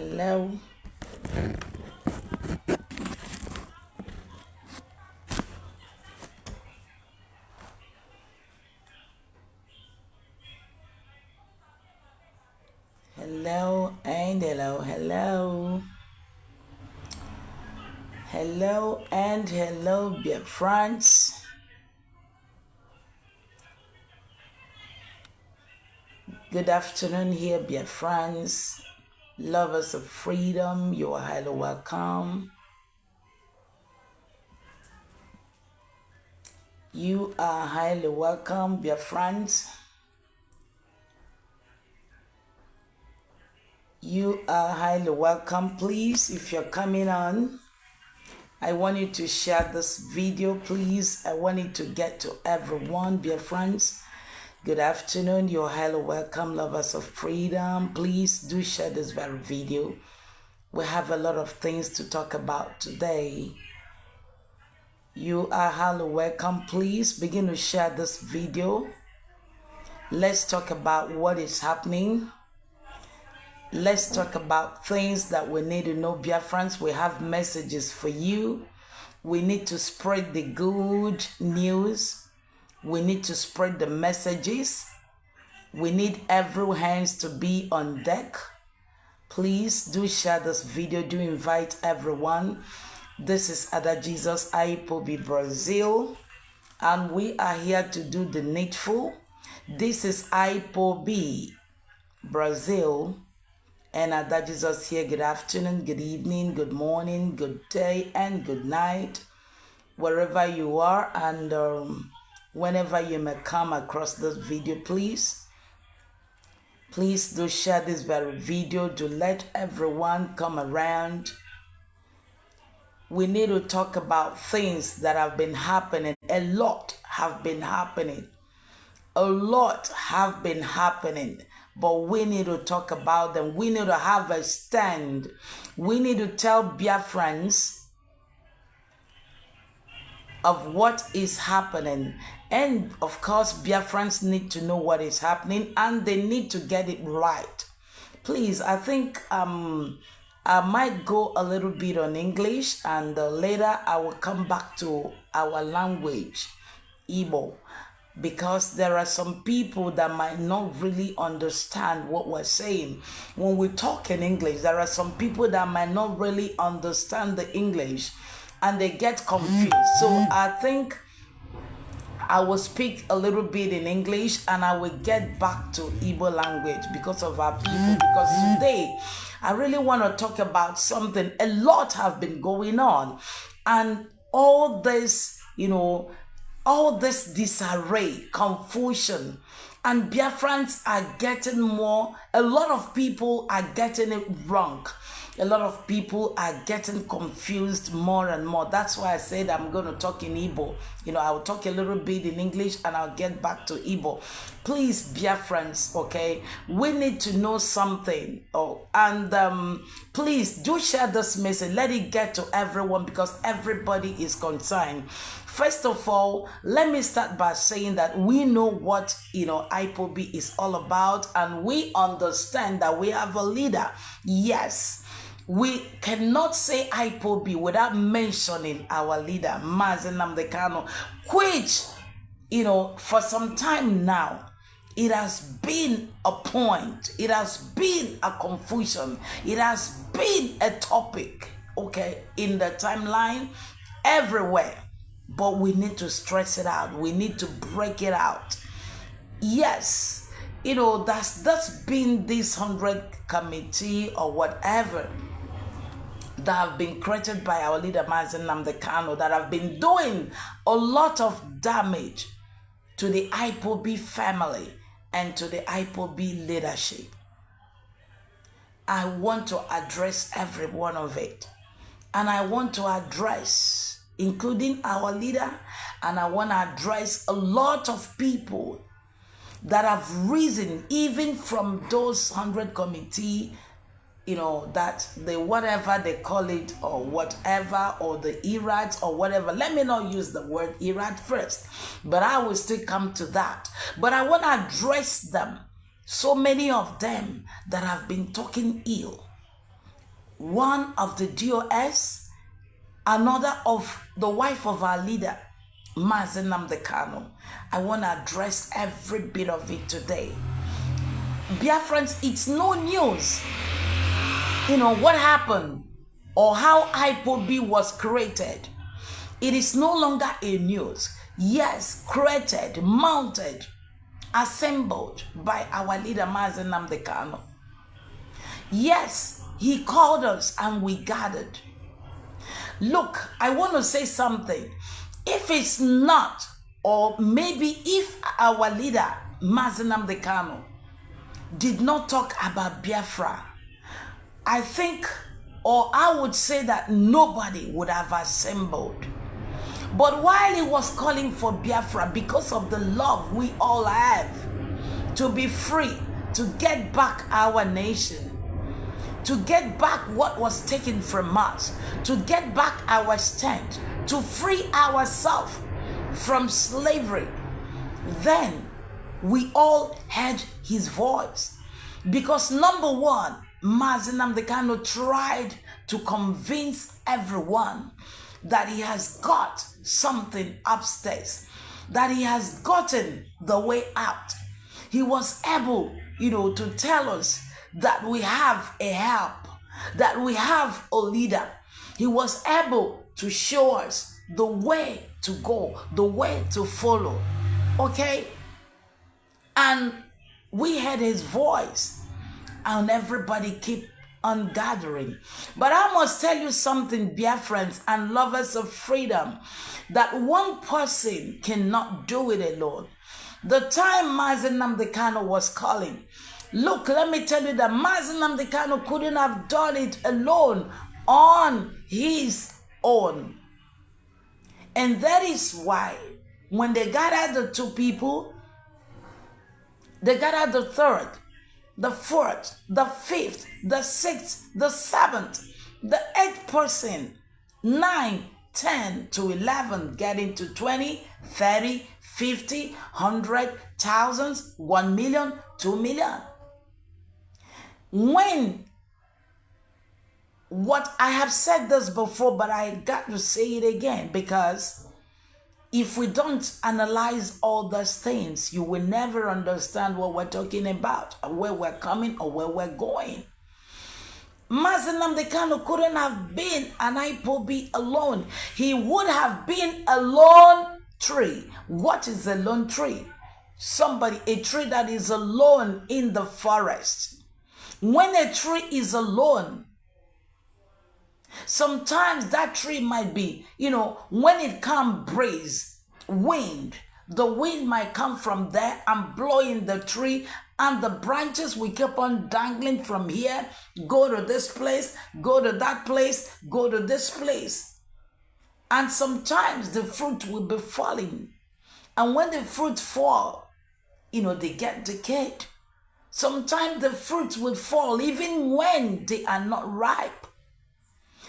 Hello. Hello and hello, hello. Hello and hello, dear friends. Good afternoon here, dear friends. Lovers of freedom, you are highly welcome. You are highly welcome, dear friends. You are highly welcome. Please, if you're coming on, I want you to share this video, please. I want it to get to everyone, dear friends. Good afternoon. You're highly welcome, lovers of freedom. Please do share this very video. We have a lot of things to talk about today. You are highly welcome. Please begin to share this video. Let's talk about what is happening. Let's talk about things that we need to know, dear friends. We have messages for you. We need to spread the good news. We need to spread the messages. We need every hands to be on deck. Please do share this video. Do invite everyone. This is Ada Jesus IPOB Brazil, and we are here to do the needful. This is IPOB Brazil, and Ada Jesus here. Good afternoon, good evening, good morning, good day, and good night, wherever you are, and whenever you may come across this video, please do share this very video to let everyone come around. We need to talk about things that have been happening. A lot have been happening. A lot have been happening, but we need to talk about them. We need to have a stand. We need to tell Biafrans of what is happening. And of course, Biafrans need to know what is happening, and they need to get it right. Please, I think I might go a little bit on English, and later I will come back to our language, Igbo, because there are some people that might not really understand what we're saying. When we talk in English, there are some people that might not really understand the English, and they get confused. So I think I will speak a little bit in English, and I will get back to Igbo language because of our people. Because today, I really want to talk about something. A lot have been going on, and all this, you know, all this disarray, confusion, and Biafrans are getting more. A lot of people are getting it wrong. A lot of people are getting confused more and more. That's why I said I'm going to talk in Igbo. You know, I'll talk a little bit in English and I'll get back to Igbo. Please, Biafrans, okay? We need to know something. Oh, and please do share this message. Let it get to everyone because everybody is concerned. First of all, let me start by saying that we know what, you know, IPOB is all about, and we understand that we have a leader. Yes. We cannot say IPOB without mentioning our leader, Mazi Nnamdi Kanu, which, you know, for some time now, it has been a point, it has been a confusion, it has been a topic, okay, in the timeline, everywhere. But we need to stress it out. We need to break it out. Yes, you know, that's been this 100 committee or whatever that have been created by our leader Mazi Nnamdi Kanu, that have been doing a lot of damage to the IPOB family and to the IPOB leadership. I want to address every one of it. And I want to address, including our leader, and I want to address a lot of people that have risen even from those 100 committee, you know, that the whatever they call it or whatever, or the ERAT or whatever. Let me not use the word ERAT first, but I will still come to that. But I want to address them. So many of them that have been talking ill One of the DOS, another of the wife of our leader, Mazi Nnamdi Kanu. I want to address every bit of it today. Biafrans, it's no news. What happened or how IPOB was created. It is no longer a news. Yes, created, mounted, assembled by our leader, Mazi Nnamdi Kanu. Yes, he called us and we gathered. Look, I want to say something. If it's not, or maybe if our leader, Mazi Nnamdi Kanu, did not talk about Biafra, I think, or I would say that nobody would have assembled. But while he was calling for Biafra, because of the love we all have to be free, to get back our nation, to get back what was taken from us, to get back our strength, to free ourselves from slavery, then we all heard his voice. Because number one, Mazi Nnamdi Kanu tried to convince everyone that he has got something upstairs, that he has gotten the way out. He was able to tell us that we have a help, that we have a leader. He was able to show us the way to go, the way to follow. Okay? And we heard his voice, and everybody keep on gathering. But I must tell you something, Biafrans and lovers of freedom, that one person cannot do it alone. The time Mazi Nnamdi Kanu was calling, look, let me tell you that Mazi Nnamdi Kanu couldn't have done it alone on his own. And that is why when they gathered the two people, they gathered the third, the fourth, the fifth, the sixth, the seventh, the eighth person, 9, 10 to 11, getting to 20, 30, 50, 100, thousands, 1 million, 2 million. When what I have said this before, but I got to say it again, because if we don't analyze all those things, you will never understand what we're talking about, or where we're coming, or where we're going. Mazi Nnamdi Kanu couldn't have been an IPOB alone. He would have been a lone tree. What is a lone tree? Somebody, a tree that is alone in the forest. When a tree is alone, sometimes that tree might be, when it come breeze, wind, the wind might come from there and blow in the tree, and the branches will keep on dangling from here, go to this place, go to that place, go to this place. And sometimes the fruit will be falling. And when the fruit fall, they get decayed. Sometimes the fruit will fall even when they are not ripe.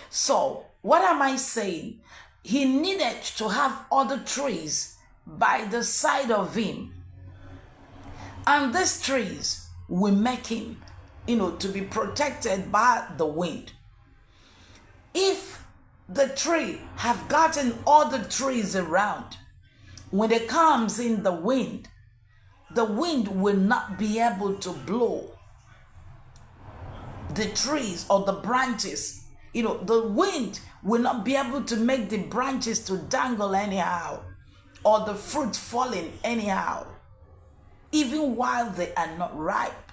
So, what am I saying? He needed to have other trees by the side of him. And these trees will make him to be protected by the wind. If the tree have gotten other trees around, when it comes in the wind will not be able to blow the trees or the branches. The wind will not be able to make the branches to dangle anyhow, or the fruit falling anyhow, even while they are not ripe.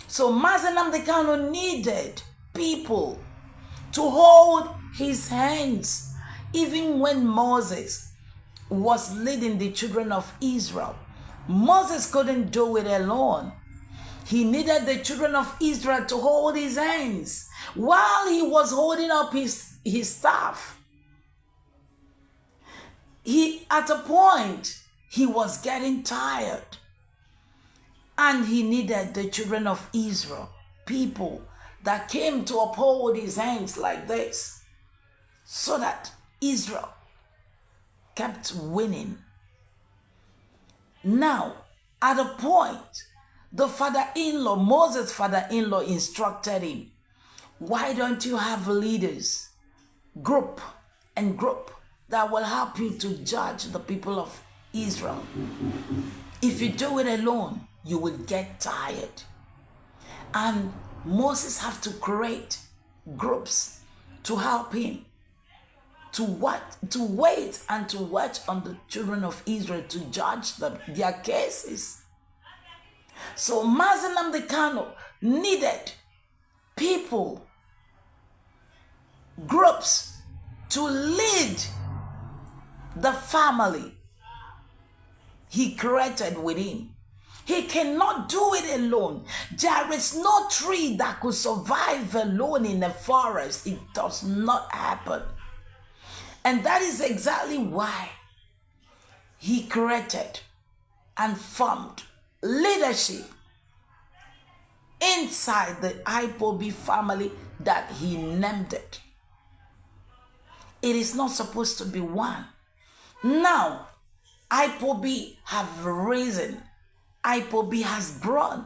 So Mazi Nnamdi Kanu needed people to hold his hands, even when Moses was leading the children of Israel. Moses couldn't do it alone. He needed the children of Israel to hold his hands while he was holding up his staff. At a point, he was getting tired. And he needed the children of Israel, people that came to uphold his hands like this, so that Israel kept winning. Now, at a point, the father-in-law, Moses' father-in-law, instructed him, Why don't you have leaders, group and group, that will help you to judge the people of Israel? If you do it alone, you will get tired. And Moses have to create groups to help him to what to wait and to watch on the children of Israel, to judge them, their cases. So Mazi Nnamdi Kanu needed people, groups to lead the family he created within. He cannot do it alone. There is no tree that could survive alone in the forest. It does not happen. And that is exactly why he created and formed leadership inside the IPOB family that he named it. It is not supposed to be one. Now, IPOB have risen. IPOB has grown.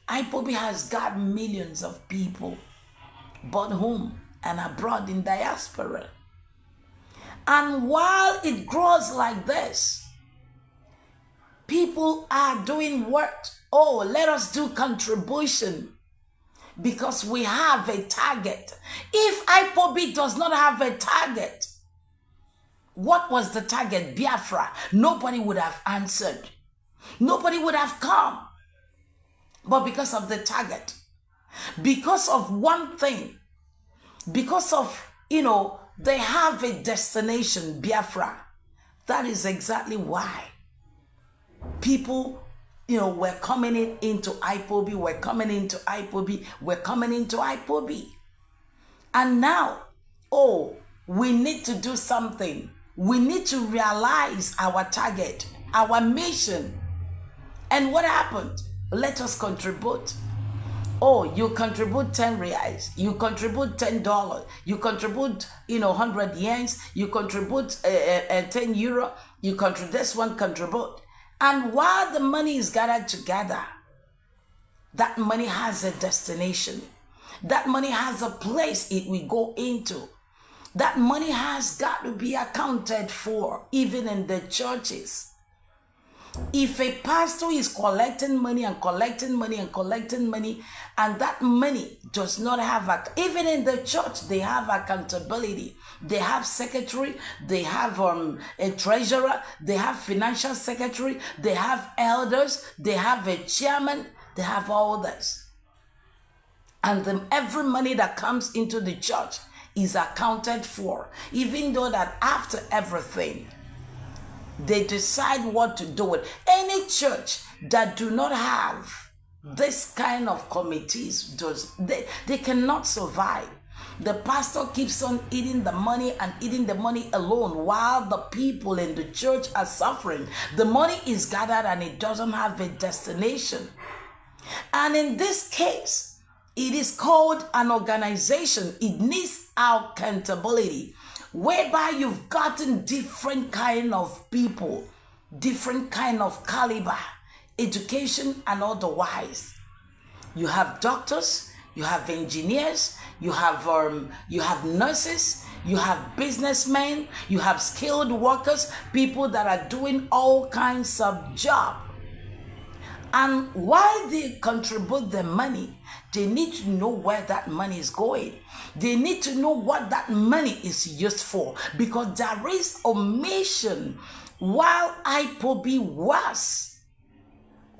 IPOB has got millions of people, both home and abroad in diaspora. And while it grows like this, people are doing what? Oh, let us do contribution because we have a target. If IPOB does not have a target, what was the target? Biafra. Nobody would have answered. Nobody would have come. But because of the target, because of one thing, because of, they have a destination, Biafra. That is exactly why people were coming into IPOB, were coming into IPOB, were coming into IPOB. And now, oh, we need to do something. We need to realize our target, our mission. And what happened? Let us contribute. Oh, you contribute 10 reais, you contribute $10, you contribute, 100 yens, you contribute €10, you contribute this one, contribute. And while the money is gathered together, that money has a destination. That money has a place it will go into. That money has got to be accounted for, even in the churches. If a pastor is collecting money and collecting money and collecting money, and that money does not have, a, even in the church, they have accountability. They have secretary, they have a treasurer, they have financial secretary, they have elders, they have a chairman, they have all this. And then every money that comes into the church is accounted for, even though that after everything, they decide what to do with. Any church that do not have this kind of committees, they cannot survive. The pastor keeps on eating the money and eating the money alone while the people in the church are suffering. The money is gathered and it doesn't have a destination. And in this case, it is called an organization. It needs accountability, whereby you've gotten different kind of people, different kind of caliber, education and otherwise. You have doctors, you have engineers, you have nurses, you have businessmen, you have skilled workers, people that are doing all kinds of jobs. And while they contribute the money, they need to know where that money is going. They need to know what that money is used for, because there is a mission. While IPOB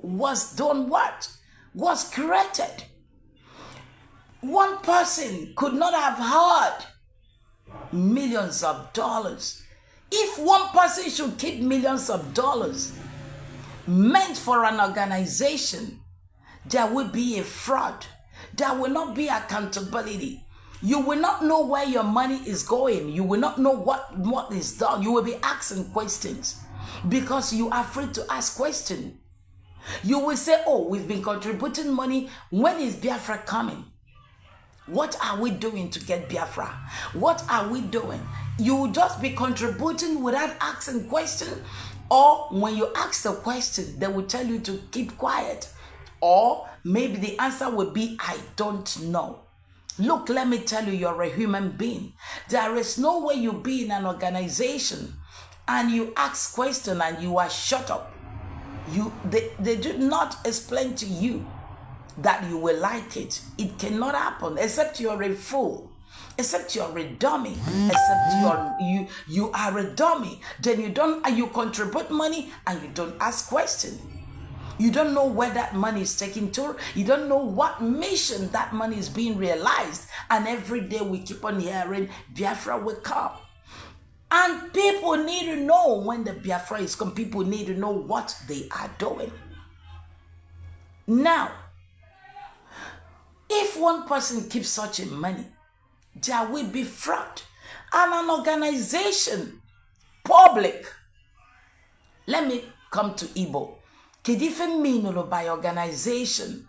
was done what? Was created. One person could not have had millions of dollars. If one person should keep millions of dollars meant for an organization, there will be a fraud. There will not be accountability. You will not know where your money is going. You will not know what is done. You will be asking questions because you are afraid to ask questions. You will say, oh, we've been contributing money. When is Biafra coming? What are we doing to get Biafra? What are we doing? You will just be contributing without asking questions. Or when you ask the question, they will tell you to keep quiet. Or maybe the answer will be, I don't know. Look, let me tell you, you're a human being. There is no way you be in an organization and you ask question and you are shut up. They do not explain to you that you will like it. It cannot happen except you're a fool. Except you're a dummy. Except you are a dummy. Then you don't you contribute money and you don't ask question. You don't know where that money is taken to. You don't know what mission that money is being realized. And every day we keep on hearing Biafra will come. And people need to know when the Biafra is come. People need to know what they are doing. Now, if one person keeps such a money, there will be fraud. And an organization, public, let me come to Igbo. Kedu ife mean by organization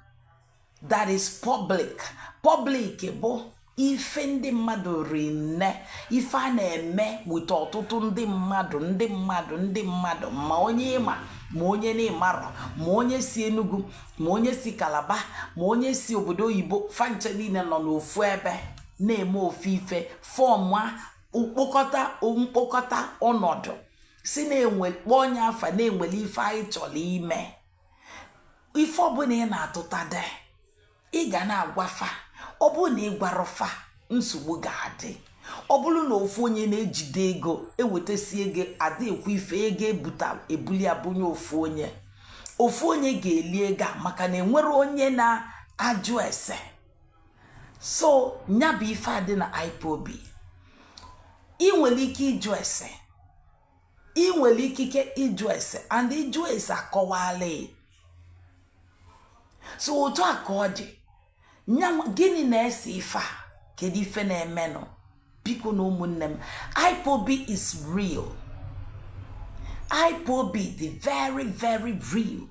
that is public? Public bụ ife ndị mmadụ rinne, ife a na-eme with ọtụtụ ndị mmadụ, ndị mmadụ, ndị mmadụ, ma onye ịma, ma onye na-ịmarọ, ma onye si Enugu, ma onye si Calabar, ma onye si obodo oyibo, fa ncha niile nọ n'ofu ebe na-eme ofu ife, form mkpokọta, mkpokọta ọnọdụ si na-enwe kpọọ onye afa na-enwere ife anyị chọrọ ime. Ife ọbụla ị na-atụta de, ị ga na-agwafa. Ọ bụrụ na ị gwarọfa, nsogbu ga-adị. Ọ bụrụ na ofu onye na-ejide ego, ewetasi ego, ada ekwu ife ego ebuta ebuli abụnye ofu onye, ofu onye ga-eli ego a, maka na enwere onye na-ajụ ese. So nya bụ ife a dị na IPOB. Ị nwere ike ịjụ ese, ị nwere ikike ịjụ ese, and ịjụ ese akọwala. So otu a ka ọ dị. Gịnị na-ese ife a? Kedu ife na-emenụ? Biko na ụmụnne m, IPOB is real. IPOB dị very very real.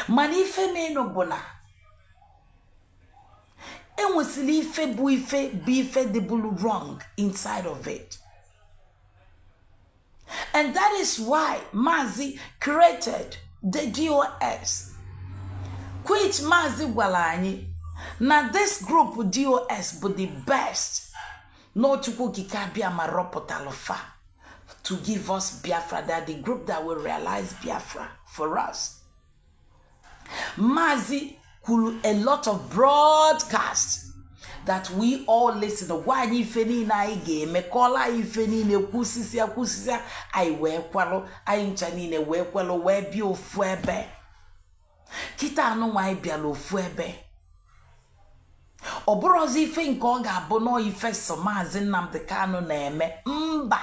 Mana ife na-enu bụ na enwesịrị ife bụ ife bụ ife dịbụrụ wrong inside of it, and that is why Mazi created the DOS, which Mazi gwara anyị na this group DOS bụ the best n'Chukwu Okike Abịa ma rọpụtalụ fa to give us Biafra, that the group that will realize Biafra for us. Mazi kwuru a lot of broadcasts that we all listen. Gwa anyị ife niile anyị ga-eme, kọọla anyị ife niile, kwusịsịa kwusịsịa, anyị wee kwalụ, anyị ncha niile wee kwalụ, wee bịa ofu ebe. Kịta anụnwa anyị bịara ofu ebe, ọ bụrụzi ife nke ọ ga-abụ nọọ ife so Maazị Nnamdi Kanu na-eme. Mba,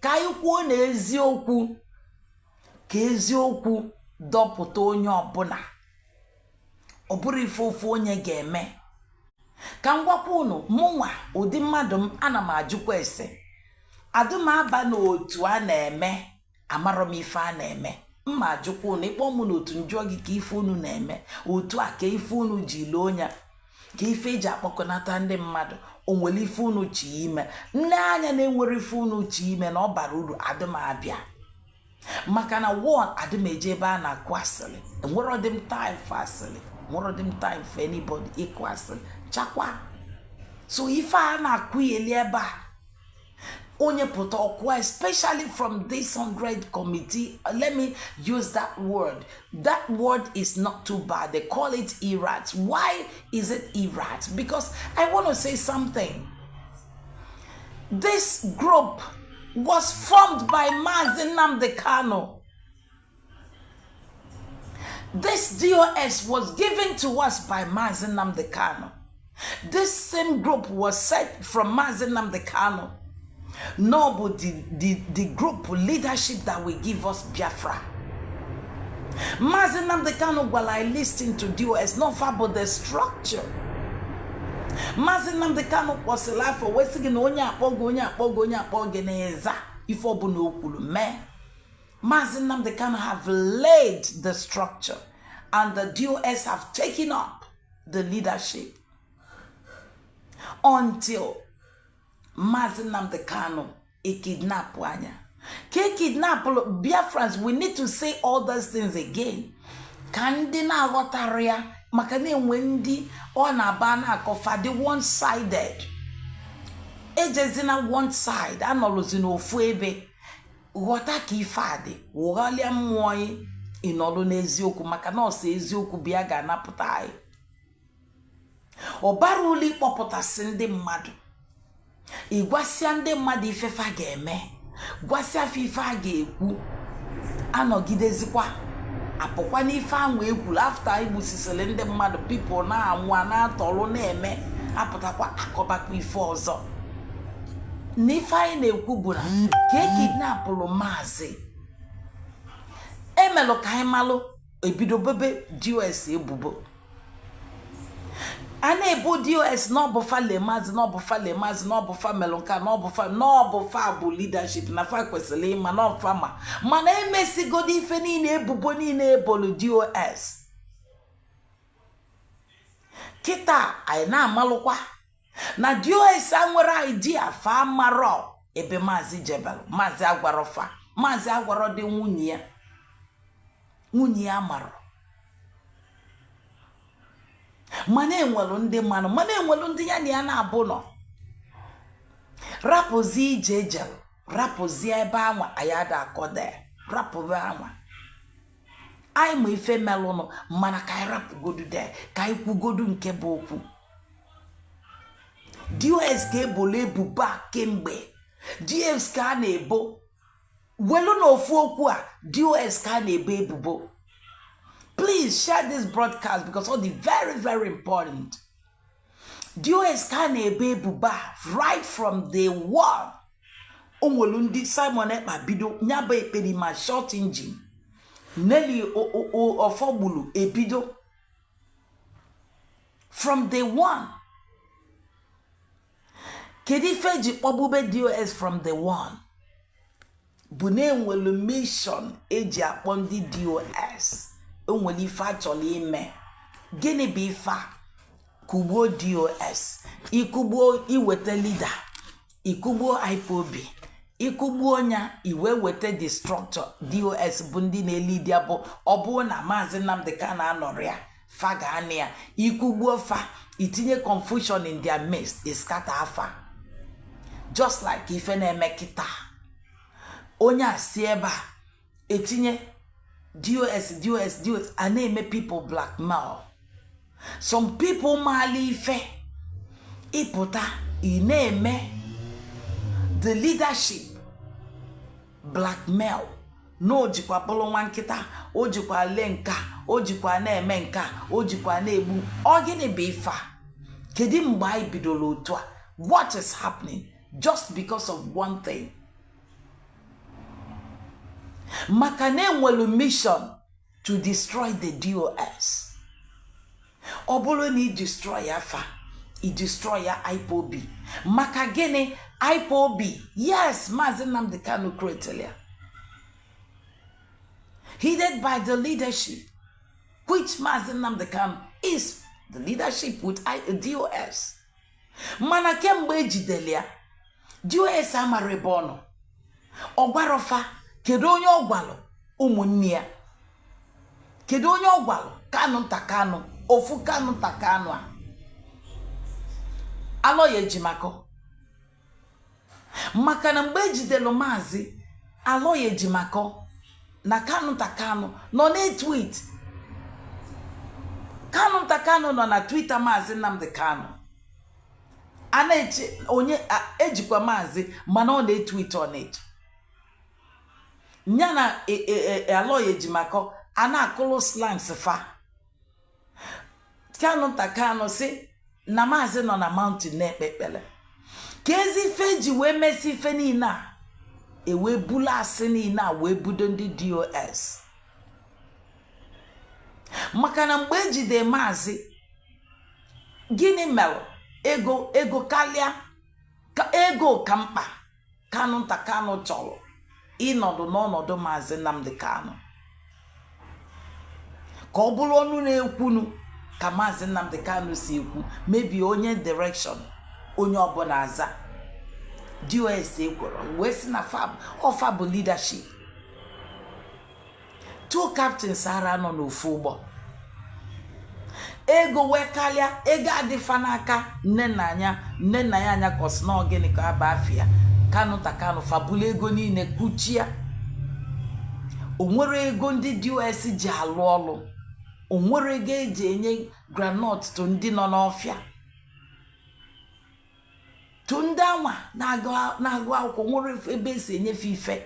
ka anyị kwuo na eziokwu, ka eziokwu dọpụta onye ọbụla. Ọ bụrụ ife ofu onye ga-eme, ka m gwakwa unu, mụnwa ụdị mmadụ m, ana m ajụkwa ese. Adụ m aba n'otu a na-eme, amarọ m ife a na-eme. Mma ajụkwa unu, ịkpọ m n'otu, njụọ gị ka ife unu na-eme otu a, ka ife unu ji loo ya, ka ife eji akpọkọnata ndị mmadụ, o nwere ife unu chi ime. Nne anya na-enwere ife unu chi ime na ọ bara uru, adị m abịa. Maka na one, adị m eje ebe a na-akụ asịrị. Enwere ọdị m time for asịrị, nwere ọdị m time for anybody ịkụ asịrị chakwa. So ife a na-akụ yeli ebe a, onye pụta ọkwa, especially from this 100 committee, let me use that word. That word is not too bad. They call it irat. Why is it irat? Because I want to say something. This group was formed by Mazi Nnamdi Kanu. This DOS was given to us by Mazi Nnamdi Kanu. This same group was set from Mazi Nnamdi Kanu. No, but the group leadership that will give us Biafra. Mazi Nnamdi Kanu, while I listen to DOS, not far but the structure. Mazi Nnamdi Kanu kpọsịrị afọ wee sị gị na onye akpọ gị, onye akpọ gị, onye akpọ gị na-eza ife ọbụla o kwuru mee. Mazi Nnamdi Kanu have laid the structure and the DOS have taken up the leadership until Mazi Nnamdi Kanu e kidnap anya. Ka e kidnap Biafrans, we need to say all those things again. Ka ndị na-aghọtara ya Maka na-enwe ndị ọ na-aba na-akọfa dị one sided. Ejezina one side, anọrọzi n'ofu ebe. Ghọta ka ife a dị, wụghalịa mmụọ anyị, ịnọrụ n'eziokwu, maka na ọsọ eziokwu bụ ya ga-anapụta anyị. Ọ bara ụlọ ịkpọpụtasị ndị mmadụ, ịgwasịa ndị mmadụ ifefa ga-eme, gwasịa fa ife a ga-ekwu, anọgidezikwa apụkwa n'ife ahụ ekwuru. After igbusisịrị ndị mmadụ, people na-anwụ, a na-atọrụ, na-eme, apụtakwa akọbakwa ife ọzọ. Na ife anyị na-ekwu bụ na ka e kidnapụrụ Maazị, emelụ ka anyị malụ, ebido bobe DOS ebubo. A na-ebo DOS na ọbụ fa le Maazị, na ọbụ fa le Maazị, na ọbụ fa melụ nka, na ọbụ fa, na ọbụ fa bụ leadership, na fa kwesịrị ịma na ọfa ma. Mana emesigodo ife niile, ebubo niile ebolu DOS, kịta anyị na-amalụkwa na DOS a nwere idea. Fa marọ ebe Maazị jebelụ. Maazị agwarọ fa, Maazị agwarọ dị nwunye ya, nwunye ya marọ. Mana enwelu ndị mmanụ, mana enwelu ndị ya na ya na-abụ nọ. Rapụzi ije ejelu, rapụzie ebe anwa anyị ada akọda, rapụbe anwa anyị ma ife melụnụ. Mana ka anyị rapụgodu de, ka anyị kwugodu nke bụ okwu. DOS ka ebola ebubo a kemgbe. DOS ka a na-ebo welu n'ofu okwu a. DOS ka a na-ebo ebubo. Please share this broadcast because all the very, very important. DOS ka a na-ebo ebubo a right from day one. O nwere ndị Simon Ekpa bido nyaba ekperima short engine, Nelly Ọfọgbulu ebido from day one. Kedu ife eji kpọgbube DOS from day one? Bụ na enwelu mission eji akpọ ndị DOS. Enwere ife a chọrọ ime. Gịnị bụ ife a? Kugbuo DOS, ikugbuo, iweta leader, ikugbuo IPOB, ikugbuo nya, iwe weta the structure. DOS bụ ndị na-elidi ya, bụ ọ bụrụ na Maazị Nnamdị Kanu anọrọ ya, fa ga-anị ya. Ikugbuo fa, itinye confusion in their midst, scatter afa, just like ife na-eme kịta. Onye a si ebe a etinye DOS, DOS, DOS, a na-eme people blackmail. Some people maala ife ịpụta, ị na-eme the leadership blackmail, na o jikwa bụrụ nwa nkịta, o jikwa lee nka, o jikwa na-eme nka, o jikwa na-egbu. Ọ gịnị bụ ife a? Kedu mgbe anyị bidoro otu a? What is happening? Just because of one thing, maka na enwelu mission to destroy the DOS. Ọ bụrụ na ị destroy ya fa, ị destroy ya IPOB. Maka gịnị? IPOB, yes, Maazị Nnamdi Kanu created ya, headed by the leadership, which Maazị Nnamdi Kanu is the leadership with DOS. Mana kemgbe ejidere ya, DOS amara ebe ọ nọ. Ọ gwarọfa. Kedu onye ọ gwalụ? Ụmụnne ya. Kedu onye ọ gwalụ? Kanu nta Kanu, ofu Kanu nta Kanu a alọ ya Ejimakọ. Maka na mgbe ejidelu Maazị Alọya Ejimakọ na Kanu nta Kanu nọ na-etweet, Kanu nta Kanu nọ na Twitter Maazị Nnamdi Kanu, a na-eche onye ejikwa Maazị, mana ọ na-etweet on it ya na Alọya Ejimakọ a na-akụlụ slangs fa. Kanu nta Kanu si na Maazị nọ na mountain na-ekpe ekpere. Ka ezi ife eji wee mesị ife niile a, ewee bulu asị niile a wee budo ndị DOS. Maka na mgbe ejide Maazị, gịnị mere? Ego, ego karịa ka ego ka mkpa. Kanu nta Kanu chọrọ ịnọdụ n'ọnọdụ Maazị Nnamdi Kanu, ka ọ bụrụ ọnụ na-ekwunu ka Maazị Nnamdi Kanu si ekwu, mebie onye direction, onye ọbụla aza DOS. Ekwere wee sị na fab ọfa bụ leadership. Two captains ara nọ n'ofu ụgbọ. Ego wee karịa, ego adịfa n'aka nne na anya, nne nna ya anya, ka ọ sị na ọ gịnị ka aba afịa Kanụ ta Kanụ fabulu ego niile kuchia. O nwere ego ndị DOS ji alụ ọlụ, o nwere ego eji enye groundnut to ndị nọ n'ọfịa, to ndị anwa na-agụ akwụkwọ, nwere ebe esi enyefe ife.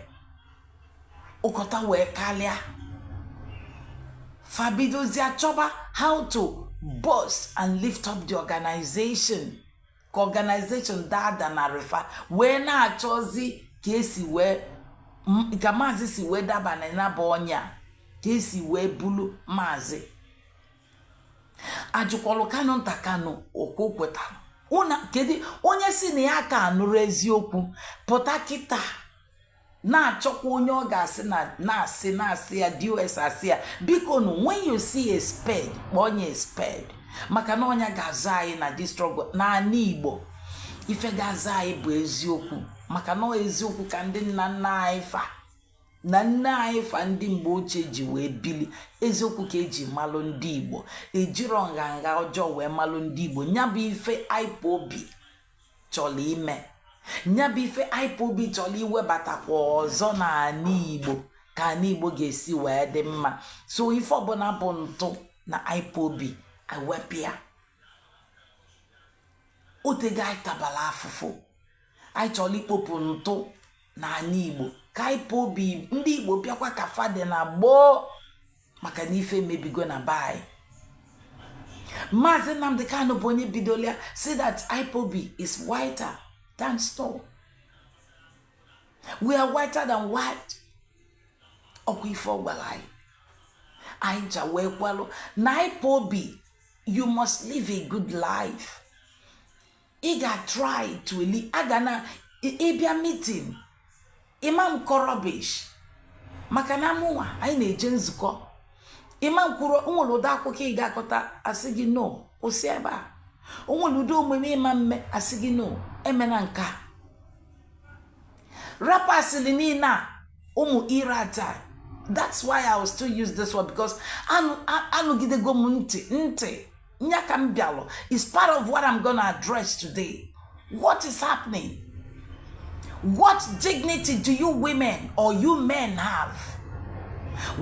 Ụkọta wee karịa, fabidozie chọba how to boost and lift up the organization, ka organization daa na refa, wee na-achọzi ka esi wee ka maazị si wee daba na ya bụ ọnya, ka esi wee bulu maazị. Ajụkwalụ Kanụ nta Kanụ okwu kwetara ụna. Kedu onye si na ya ka nụrụ eziokwu pụta kịta na-achọkwa onye ọ ga-asị na na-asị na-asị ya DOS asị ya? Biko nụ, when you see a spade, kpọọ ya a spade, maka na ọnya ga-azụ anyị na this struggle n'ala Igbo. Ife ga-azụ anyị bụ eziokwu, maka na ọ eziokwu ka ndị nna nna anyị fa na nne anyị fa ndị mgbe ochie ji wee bili. Eziokwu ka eji malụ ndị Igbo, ejiro nganga ọjọọ wee malụ ndị Igbo. Nya bụ ife IPOB chọrọ ime, nya bụ ife IPOB chọrọ iwebatakwa ọzọ n'ala Igbo, ka ala Igbo ga-esi wee dị mma. So ife ọbụla bụ ntụ na IPOB, ewepụ ya. Otego anyị tabara afụfụ, anyị chọrọ ikpopụ ntụ n'ala Igbo, ka IPOB ndị Igbo bịakwa ka fadị na gboo, maka na ife emebigo na be anyị. Maazị Nnamdi Kanu bụ onye bidolia say that IPOB is whiter than snow, we are whiter than white. Ọkwa ife ọ gwara anyị, anyị ncha wee kwalụ na IPOB, you must live a good life. Ị ga-try to li aga na ịbịa meeting, ịma nkọ rubbish, maka na mụnwa anyị na-eje nzukọ, ịma nkwuru o nwere ụdị akwụkwọ ị ga-akọta, asị gị no, kwụsị ebe a. O nwere ụdị omume ịma mme, asị gị no, emena nke a. Rapasịrị niile a, ụmụ irat a. That's why I will still use this one, because anụgidego m ntị ntị nya ka m bịalụ is part of what I'm gonna address today. What is happening? What dignity do you women or you men have?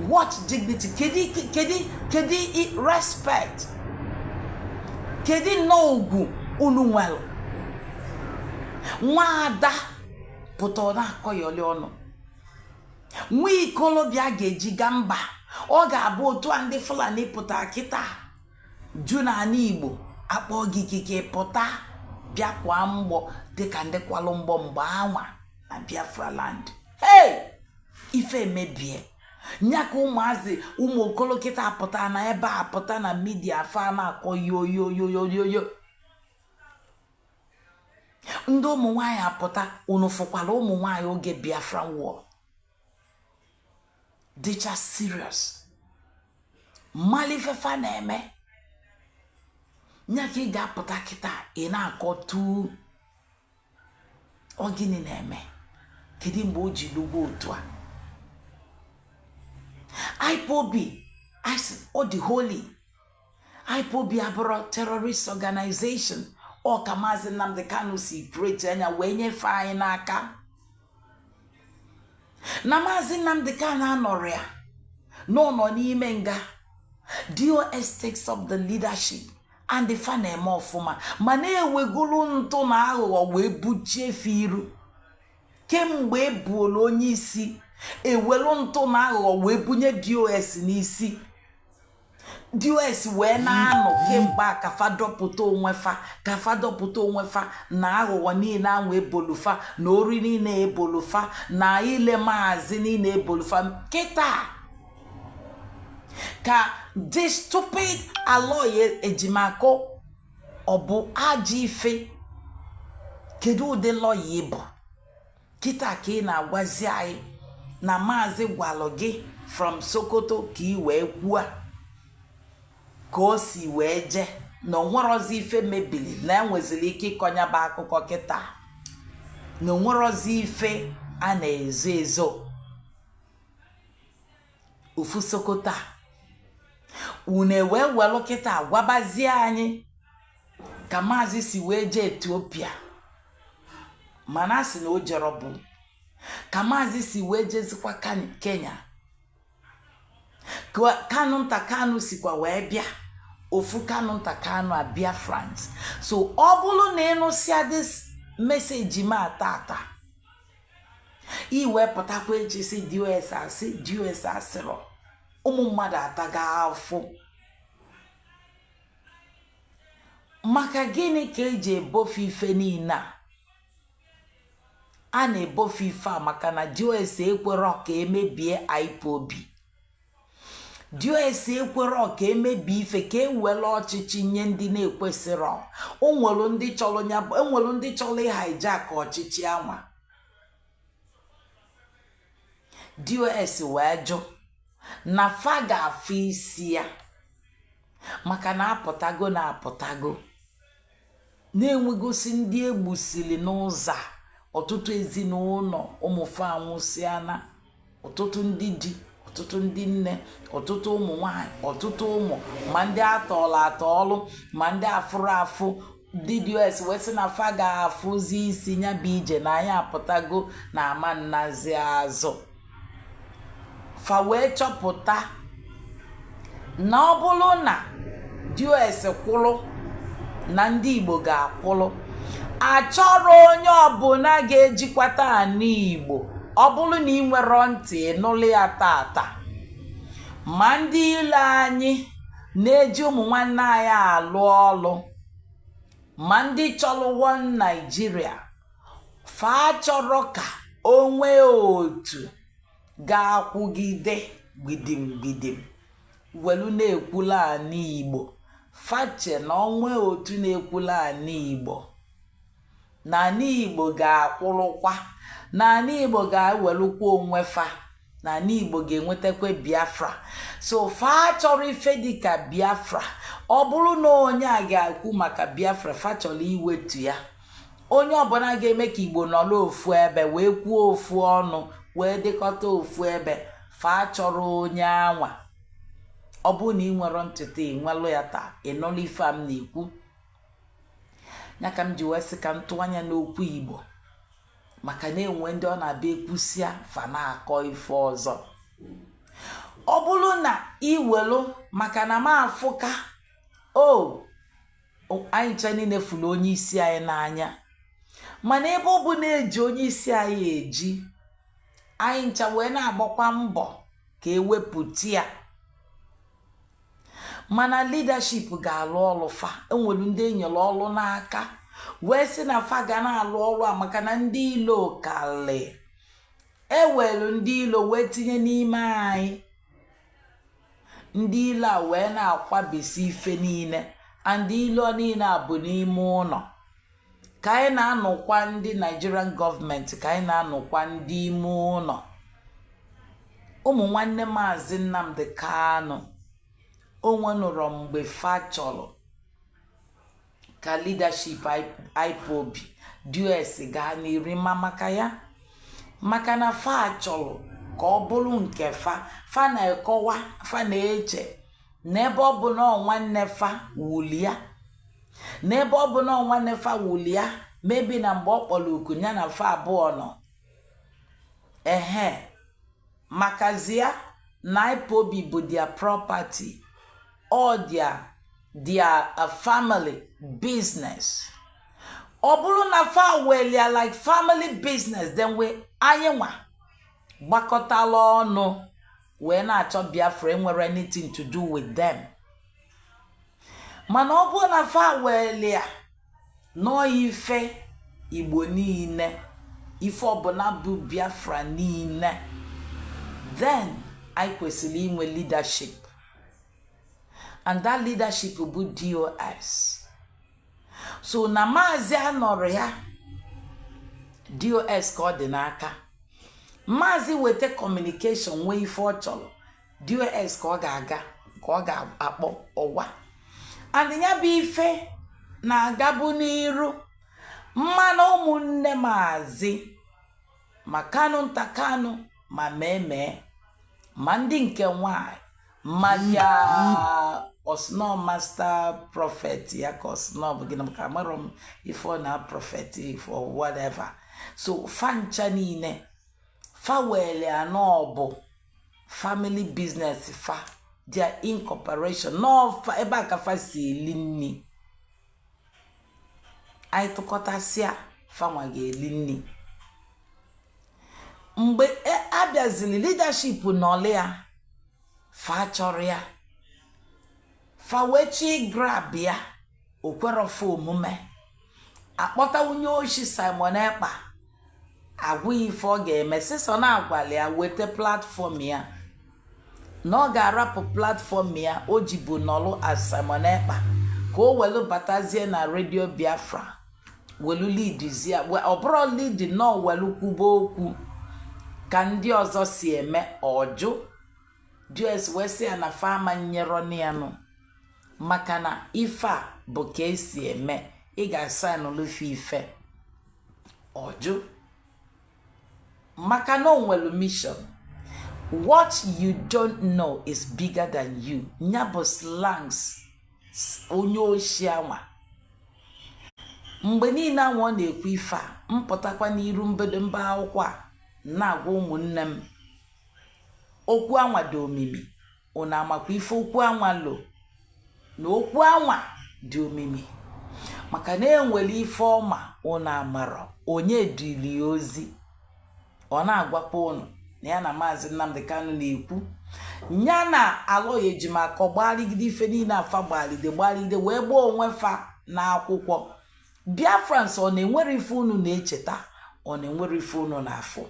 What dignity? Kedu kedu kedu respect, kedu nnọọ ugwu unu nwere? Nwa ada pụta, ọ na-akọyọli ọnụ. Nwa ikolobịa ga-eji gaa mba, ọ ga-abụ otu a ndị Fulani pụta kịta ju n'ala Igbo, akpọ gị ikike pụta bịa kwa mgbọ dịka ndị kwalụ mgbọ mgbe anwa na Biafra land. Hey, ife emebie nya ka ụmụazị, ụmụ okolo kịta pụta na ebe a, pụta na media, fa na-akọ yoyoyoyoyo. Ndị ụmụ nwanyị apụta, unu fụkwara ụmụ nwanyị oge Biafran War dịcha serious, mmalifefa na-eme nya ka ị ga-apụta kịta ị na-akọ tu. Ọ gịnị na-eme? Kedu mgbe o ji lugbo otu a? IPOB ọ dị holy. IPOB abụrụ terrorist organization. Ọ ka Maazị Nnamdi Kanu si create anya wee nyefee anyị n'aka na Maazị Nnamdi Kanu anọrọ ya n'ụlọ n'ime nga. DOS takes up the leadership and the fa na-eme ọfụma, ma na-ewegolu ntụ na aghụghọ wee buchie fe iru. Kemgbe ebuola onye isi, ewelu ntụ na aghụghọ wee bunye DOS n'isi. DOS wee na-anọ kemgbe a ka fa dọpụta onwe fa, ka fa dọpụta onwe fa na aghụghọ niile ahụ ebolufa, na ori niile ebolufa, na ile maazị niile ebolufa. Kịta ka this stupid Aloy Ejimakor, ọ bụ ajọ ife. Kedu ụdị lọya ị bụ kịta ka ị na-agwazi anyị na maazị gwalụ gị from Sokoto ka ị wee kwuo ka o si wee jee na onwerozi ife mebiri, na enweziri ike ịkọnya bụ akụkọ kịta, na onwerozi ife a na-ezo ezo? Ofu Sokoto a, Unu wee welụ kịta gwabazie anyị ka Maazị si wee jee Etiopia, mana a sị na o jere bụ ka Maazị si wee jezikwa Kenya, ka Kanu nta Kanu sikwa wee bịa ofu Kanu nta Kanu abịa France. So ọ bụrụ na ịnụsịa this message ma tata, i wee pụtakwa echi si DOS asị, DOS asịrọ, ụmụ mmadụ ataga afụ. Maka gịnị ka eji ebofe ife niile a a na-ebofe ife a? Maka na DOS ekwerọ ka emebie IPOB. DOS ekwerọ ka emebie ife, ka ewere ọchịchị nye ndị na-ekwesịrọ. O nwere ndị chọrọ ya, enwere ndị chọrọ ịhijack ọchịchị anwa. DOS wee jụ na fa ga-afụ isi ya, maka na apụtago na apụtago na-enwegosi ndị egbusiri n'ụzọ a. Ọtụtụ ezinụlọ ụmụfe anwụsịana, ọtụtụ ndị di, ọtụtụ ndị nne, ọtụtụ ụmụ nwanyị, ọtụtụ ụmụ, ma ndị atọọlụ atọọlụ, ma ndị afụrụ afụ. Ndị DOS wee sị na fa ga-afụzi isi ya bụ ije, na anyị apụtago na ama nnazi azụ. Fa wee chọpụta na ọ bụrụ na DOS kwụrụ na ndị Igbo ga-akwụrụ, achọrọ onye ọbụla ga-ejikwata ana Igbo. Ọ bụrụ na ị nwere ntị nụlụ ya tata, ma ndị ilo anyị na-eji ụmụ nwanne anyị alụ ọlụ, ma ndị chọrọ one Nigeria, fa chọrọ ka o nwee otu ga-akwụgide gbidim gbidim welu na-ekwula ana Igbo. Fache na onwe otu na-ekwula ana Igbo, na ana Igbo ga-akwụrụkwa, na ana Igbo ga-ewelukwa onwe fa, na ana Igbo ga-enwetakwa Biafra. So fa chọrọ ife dịka Biafra. Ọ bụrụ na onye a ga-ekwu maka Biafra, fa chọrọ iwetu ya. Onye ọbụla ga-eme ka Igbo nọrọ ofu ebe wee kwuo ofu ọnụ wee dịkọta ofu ebe, fa chọrọ onye anwa. Ọ bụrụ na ị nwere ntụtụ, ị nwelụ ya taa, ị nụlụ ife a m na-ekwu ya, ka m ji wee sị ka m tụọ anya n'okwu Igbo, maka na enwe ndị ọ na-abịa ekwusịa, fa na-akọ ife ọzọ. Ọ bụrụ na iwelu, maka na m afụka o anyị ncha niile fụrụ onye isi anyị n'anya, mana ebe ọ bụ na-eji onye isi anyị eji, anyị ncha wee na-agbakwa mbọ ka ewepụta ya. Mana leadership ga-alụ ọlụ fa. Enwere ndị enyere ọlụ n'aka wee sị na fa ga na-alụ ọlụ a, maka na ndị ilo kali ewelu ndị ilo wee tinye n'ime anyị. Ndị ilo a wee na-akwabisi ife niile, and ilo niile a bụ n'ime ụlọ ka anyị na-anụkwa ndị Nigerian gọọmenti, ka anyị na-anụkwa ndị ime ụlọ. Ụmụ nwanne Maazị Nnamdi Kanu onwe nụrụ mgbe fa chọrọ ka leadership IPOB DOS gaa n'iri, ma maka ya, maka na fa chọrọ ka ọ bụrụ nke fa. Fa na-ekọwa, fa na-eche n'ebe ọ bụ na nwanne fa wulia, n'ebe ọ bụ na nwanne fa wulia mebi na mgbe ọ kpọrọ oku ya na fa abụọ nọ ehe, makazia na IPOB bụ their property or their family business. Ọ bụrụ na fa welia like family business, then we anyị nwa gbakọtala ọnụ wee na-achọ Biafra enwere anything to do with them. Mana ọ bụrụ na fa welia nọọ ife Igbo niile, ife ọbụla bụ Biafra niile, then anyị kwesịrị inwe leadership, and that leadership bụ DOS. So na Maazị anọrọ ya, DOS ka ọ dị n'aka. Maazị weta communication, nwee ife ọ chọrọ, DOS ka ọ ga-aga, ka ọ ga-akpọ ọgwa, and ya bụ ife na-agabu n'iru. Mmanụ ụmụnne Maazị, ma Kanu nta Kanu, ma mee mee, ma ndị nke nwanyị, ma ya Ọsịnọ master prophet ya, ka ọsịnọ bụ gịnị, maka amarọ m ife ọ na prophet or whatever. So fa ncha niile fa wele anọ bụ family business fa, their incorporation n'ọfa ebe a ka fa si eli nni. Anyị tụkọtasịa, fanwa ga-eli nni. Mgbe abịazili leadership nọlị ya, fa chọrọ ya, fa wee chi grab ya, okwerofe omume. Akpọta onye oshi Simon Ekpa, agwa ya ife ọ ga-eme sịsọ na agwala ya weta platform ya, na ọ ga-arapụ platform ya o ji bụ nọlụ as Simon Ekpa, ka o welu batazie na Radio Biafra, welu leadzie. Ọ bụrụ lead nọ, welu kwuba okwu ka ndị ọzọ si eme. Ọjụ DS wee sị ya na fama nyerọ ya nụ, maka na ife a bụ ka esi eme, ị ga-asainụlụfe ife. Ọjụ, maka na o nwere mission. What you don't know is bigger than you. Nya bụ slangs onye oshi anwa. Mgbe niile anwa ọ na-ekwu ife a, mpụtakwa n'iru mbedembe akwụkwọ a na-agwa ụmụnne m, okwu anwa dị omimi. Unu amakwa ife okwu anwa lo na okwu anwa dị omimi, maka na enwere ife ọma unu amarọ. Onye dili ya ozi, ọ na-agwakwa unu na ya na Maazị Nnamdi Kanu na-ekwu ya na Aloy Ejimakor gbarigide ife niile afa gbaride gbaride wee gbaa onwe fa n'akwụkwọ. Biafrans, ọ na-enwere ife unu na-echeta? Ọ na-enwere ife unu na-afụ?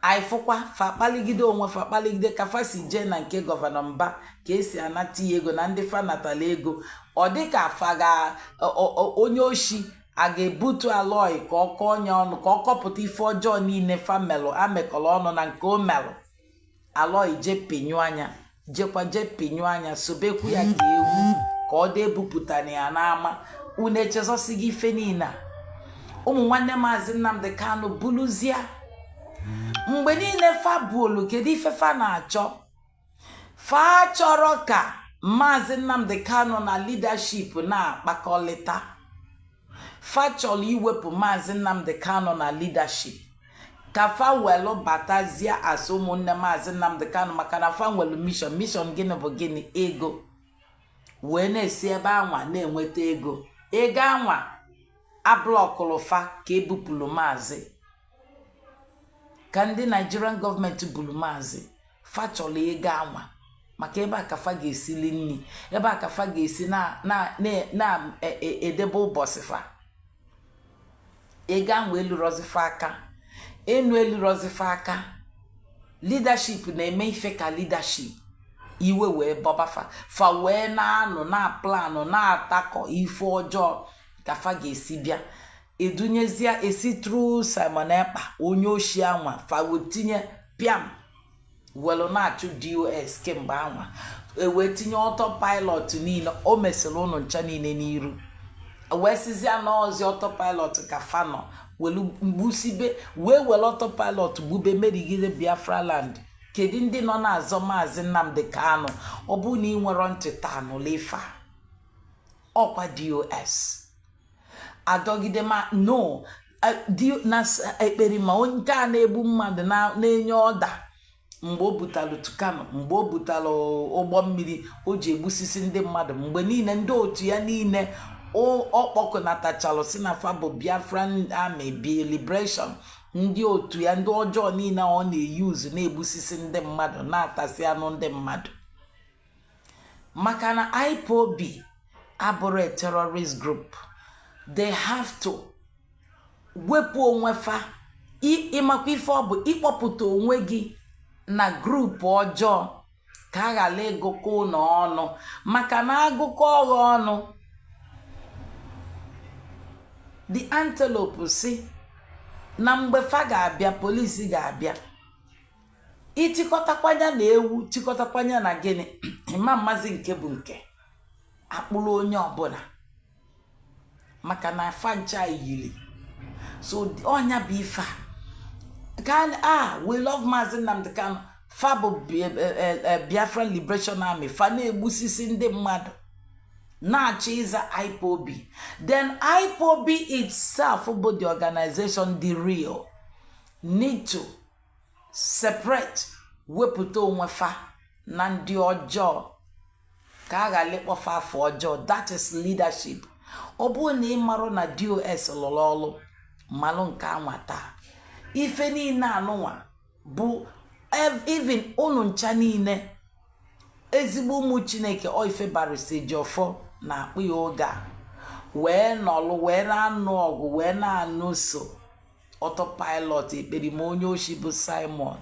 Anyị fụkwa fa kpaligide onwe fa, kpaligide ka fa si jee na nke Governor Mba, ka esi anata ya ego na ndị fa natala ego. Ọ dịka fa ga onye oshi a ga-ebutu Aloy ka ọ kọọ onye ọnụ, ka ọ kọpụta ife ọjọọ niile fa melụ, amekọrọ ọnụ na nke o melụ. Aloy je pinyụ anya, jekwa je pinyụ anya, sobekwu ya ka ewu, ka ọ dị ebupụtara ya n'ama. Unu echezọsighị ife niile a? Ụmụ nwanne Maazị Nnamdi Kanu buluzie mgbe niile fa buolu. Kedu ife fa na-achọ? Fa chọrọ ka Maazị Nnamdi Kanu na leadership na-akpakọlịta. Fa chọrọ iwepụ Maazị Nnamdi Kanu na leadership, ka fa welu batazie as ụmụnne Maazị Nnamdi Kanu, maka na fa nwelu mission. Mission gịnị bụ gịnị? Ego. Wee na-esi ebe anwa na-enweta ego. Ego anwa ablockụrụ fa ka ebupụrụ maazị, ka ndị Nigerian gọọmenti buru maazị. Fa chọrọ ego anwa, maka ebe a ka fa ga-esili nri, ebe a ka fa ga-esi na-edebe ụbọchị fa. Ego ahụ elurozifa aka enu, elurozifa aka. Leadership na-eme ife ka leadership iwe wee bọbafa. Fa wee na-anụ na planụ na-atakọ ife ọjọọ ka fa ga-esi bịa edunyezie esi through Simon Ekpa, onye oshi anwa. Fa wee tinye piam welu na-achụ DOS kemgbe anwa, ewee tinye autopilot niile o mesịrị ụnụ ncha niile n'iru, wee sizie n'ọzi autopilot ka fa nọ welu gbusibe, wee were autopilot gbube merigide Biafra land. Kedu ndị nọ na-azọ Maazị Nnamdi Kanu? Ọ bụrụ na ị nwere ntị taa, nụla ife a. Ọkwa DOS adọgide ma no na ekperima nke a na-egbu mmadụ, na-enye ọda mgbe o butalụ tukano, mgbe o butalụ ụgbọ mmiri o ji egbusisi ndị mmadụ, mgbe niile ndị otu ya niile ọ kpọkọnatachalụ si na fa bụ Biafran Army bi liberation, ndị otu ya ndị ọjọọ niile ọ na-eyuzu na-egbusisi ndị mmadụ, na-atasị anụ ndị mmadụ, maka na IPOB abụrụ a terrorist group. They have to wepụ onwe fa. Ịmakwa ife ọ bụ ịkpọpụta onwe gị na group ọjọọ, ka a ghara ịgụkọ ụlọ ọnụ, maka na agụkọ ọghọ ọnụ, the antelope si na mgbe fa ga-abịa, polisi ga-abịa itikọtakwanya na ewu, tikọtakwanya na gịnị, ịma mmazi nke bụ nke akpụrụ onye ọbụla, maka na afa ncha yiri. So ọnya bụ ife a ka a we love Maazị Nnamdi Kanu. Fa bụ Biafran Liberation Army. Fa na-egbusisi ndị mmadụ, na-achọ ịza IPOB. Then IPOB itself bụ the organization, the real, need to separate, wepụta onwe fa na ndị ọjọọ ka a ghara ịkpọfa afọ ọjọọ. That is leadership. Ọ bụrụ na ị marụ na DOS lụrụ ọlụ mmalụ nke anwa taa, ife niile anụnwa bụ even unu ncha niile, ezigbo ụmụ Chineke. Ọ ife Barrister Ejiofor na-akpụ ya oge a wee nọlụ, wee na-anụ ọgụ, wee na-anụso autopilot ekperima onye oshi bụ Simon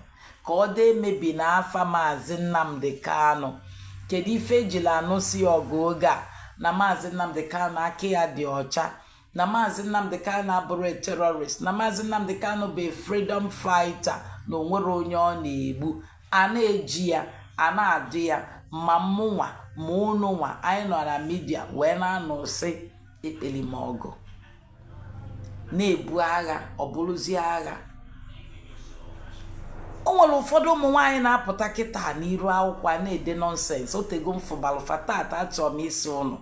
ka ọ dị emebi n'afa Maazị Nnamdi Kanu. Kedu ife ejila anụsi ọgụ oge a? Na Maazị Nnamdi Kanu aka ya dị ọcha, na Maazị Nnamdi Kanu abụrụ a terrorist, na Maazị Nnamdi Kanu bụ a freedom fighter, na onwere onye ọ na-egbu. A na-eji ya, a na-adụ ya, ma mụnwa ma unu nwa anyị nọ na media wee na-anụsị ekperima ọgụ, na-ebu agha. Ọ bụrụzie agha, o nwere ụfọdụ ụmụ nwaanyị na-apụta kịta n'iru akwụkwọ a na-ede nonsense. Otego m fụbalụfa. Tata achọrọ m isi ụnụ,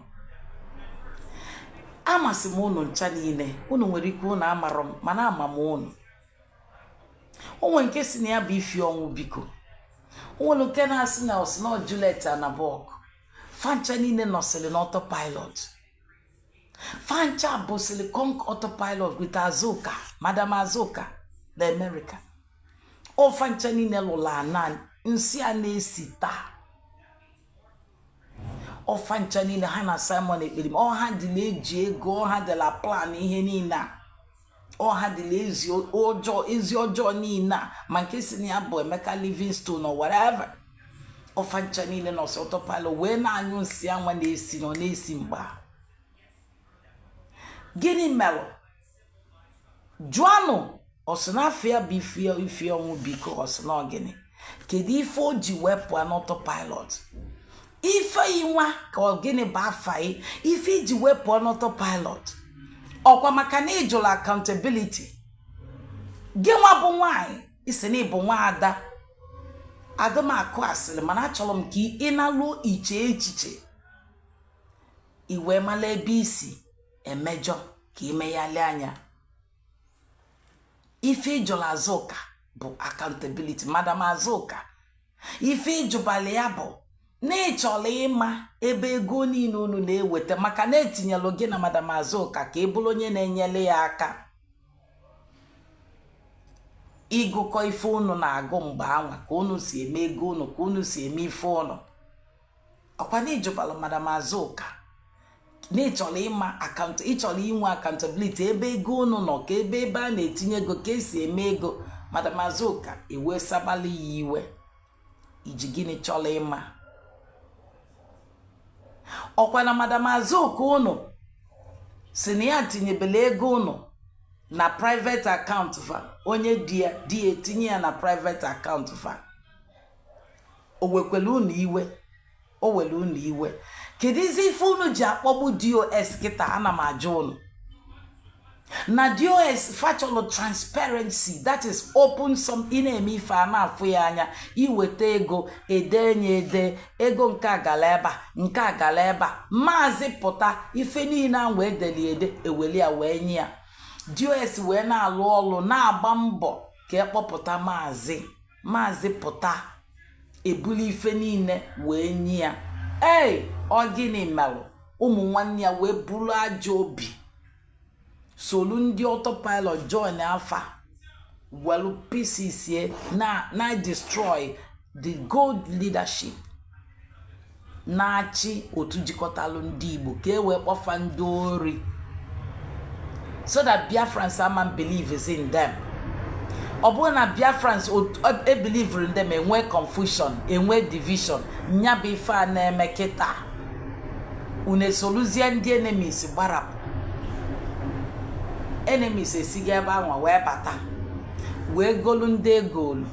amasị m unu ncha niile. Unu nwere ike unu amarọ m, mana ama m unu. O nwere nke si na ya bụ ifi ọnwụ biko, o nwere nke na-asị na ọsị na Juliet Anabok. Fancha niile nọsịrị n'autopilot. Fancha bụsịrị conk autopilot with Azuka, Madam Azuka na America. Ọfancha niile lụrụ ana nsị a na-esi taa. Ọfancha niile ha na Simon Ekperima, ọha dịla eji ego, ọha dịla plan ihe niile a, ọha dịla ezi ọjọọ, ezi ọjọọ niile a, ma nke si na ya bụ Emeka Livingstone or whatever. Ọfancha niile nọsị autopilot wee na-anyụ nsị anwa na-esi na ọ na-esi mgba. Gịnị merụ? Jụanụ ọsị na afọ ya bụ ife ọnwụ biko. Ọsị na ọgịnị? Kedu ife o ji wee pụọ n'autopilot? Ife nwa ka ọ gịnị bụ afa yi ife iji wee pụọ n'autopilot? Ọkwa maka na ịjụrụ accountability gị nwa bụ nwanyị isi na ịbụ nwa ada adịmakụ asịrị. Mana achọrọ m ka ị na-alụ iche echiche, i wee mara ebe isi emejọ ka imeghalị anya. Ife ịjụrụ Azụka bụ accountability. Madam Azụka, ife ịjụbala ya bụ na ịchọrọ ịma ebe ego niile unu na-eweta, maka na etinyelụ gị na Madam Azụka ka ị bụrụ onye na-enyere ya aka ịgụkọ ife unu na-agụ mgbe anwa, ka unu si eme ego unu, ka unu si eme ife unu. Ọkwa na ịjụbalụ Madam Azụka na ịchọrọ ịma account, ịchọrọ inwe accountability ebe ego unu nọ, ka ebe a na-etinye ego, ka esi eme ego. Madam Azụka ewe sabali ya iwe. Iji gịnị chọrọ ịma? Ọkwa na Madam Azụka unu si na ya tinyebele ego unu na private account fa, onye di ya di ya etinye ya na private account fa. O wekwere unu iwe, o were unu iwe. Kedụzi ife unu ji akpọgbu DOS kịta? Ana m ajụ unu. Na DOS fachọlụ transparency, that is open some. Ị na-eme ife a na-afụ ya anya, iweta ego, ede nye ede ego nke a gara ebe a, nke a gara ebe a. Maazị pụta, ife niile ahụ edeli ede, eweli ya wee nye ya. DOS wee na-alụ ọlụ, na-agba mbọ ka ekpọpụta maazị. Maazị pụta, ebuli ife niile wee nye ya. Ee, ọ gịnị merụ ụmụ nwanne ya wee buru ajọ obi solu ndị autopilot join afa, welu pieces na destroy the gold leadership na-achị otu jikọtalụ ndị Igbo, ka e wee kpọfa ndị ori, so that Biafrans ama believes in them? Ọ bụrụ na Biafrans ebelieve in them, enwe confusion, enwe division. Nya bụ ife a na-eme kịta. Unu esoluzie ndị enemies gbarapụ. Enemies esighị ebe ahụ wee bata, wee golu ndị egolu.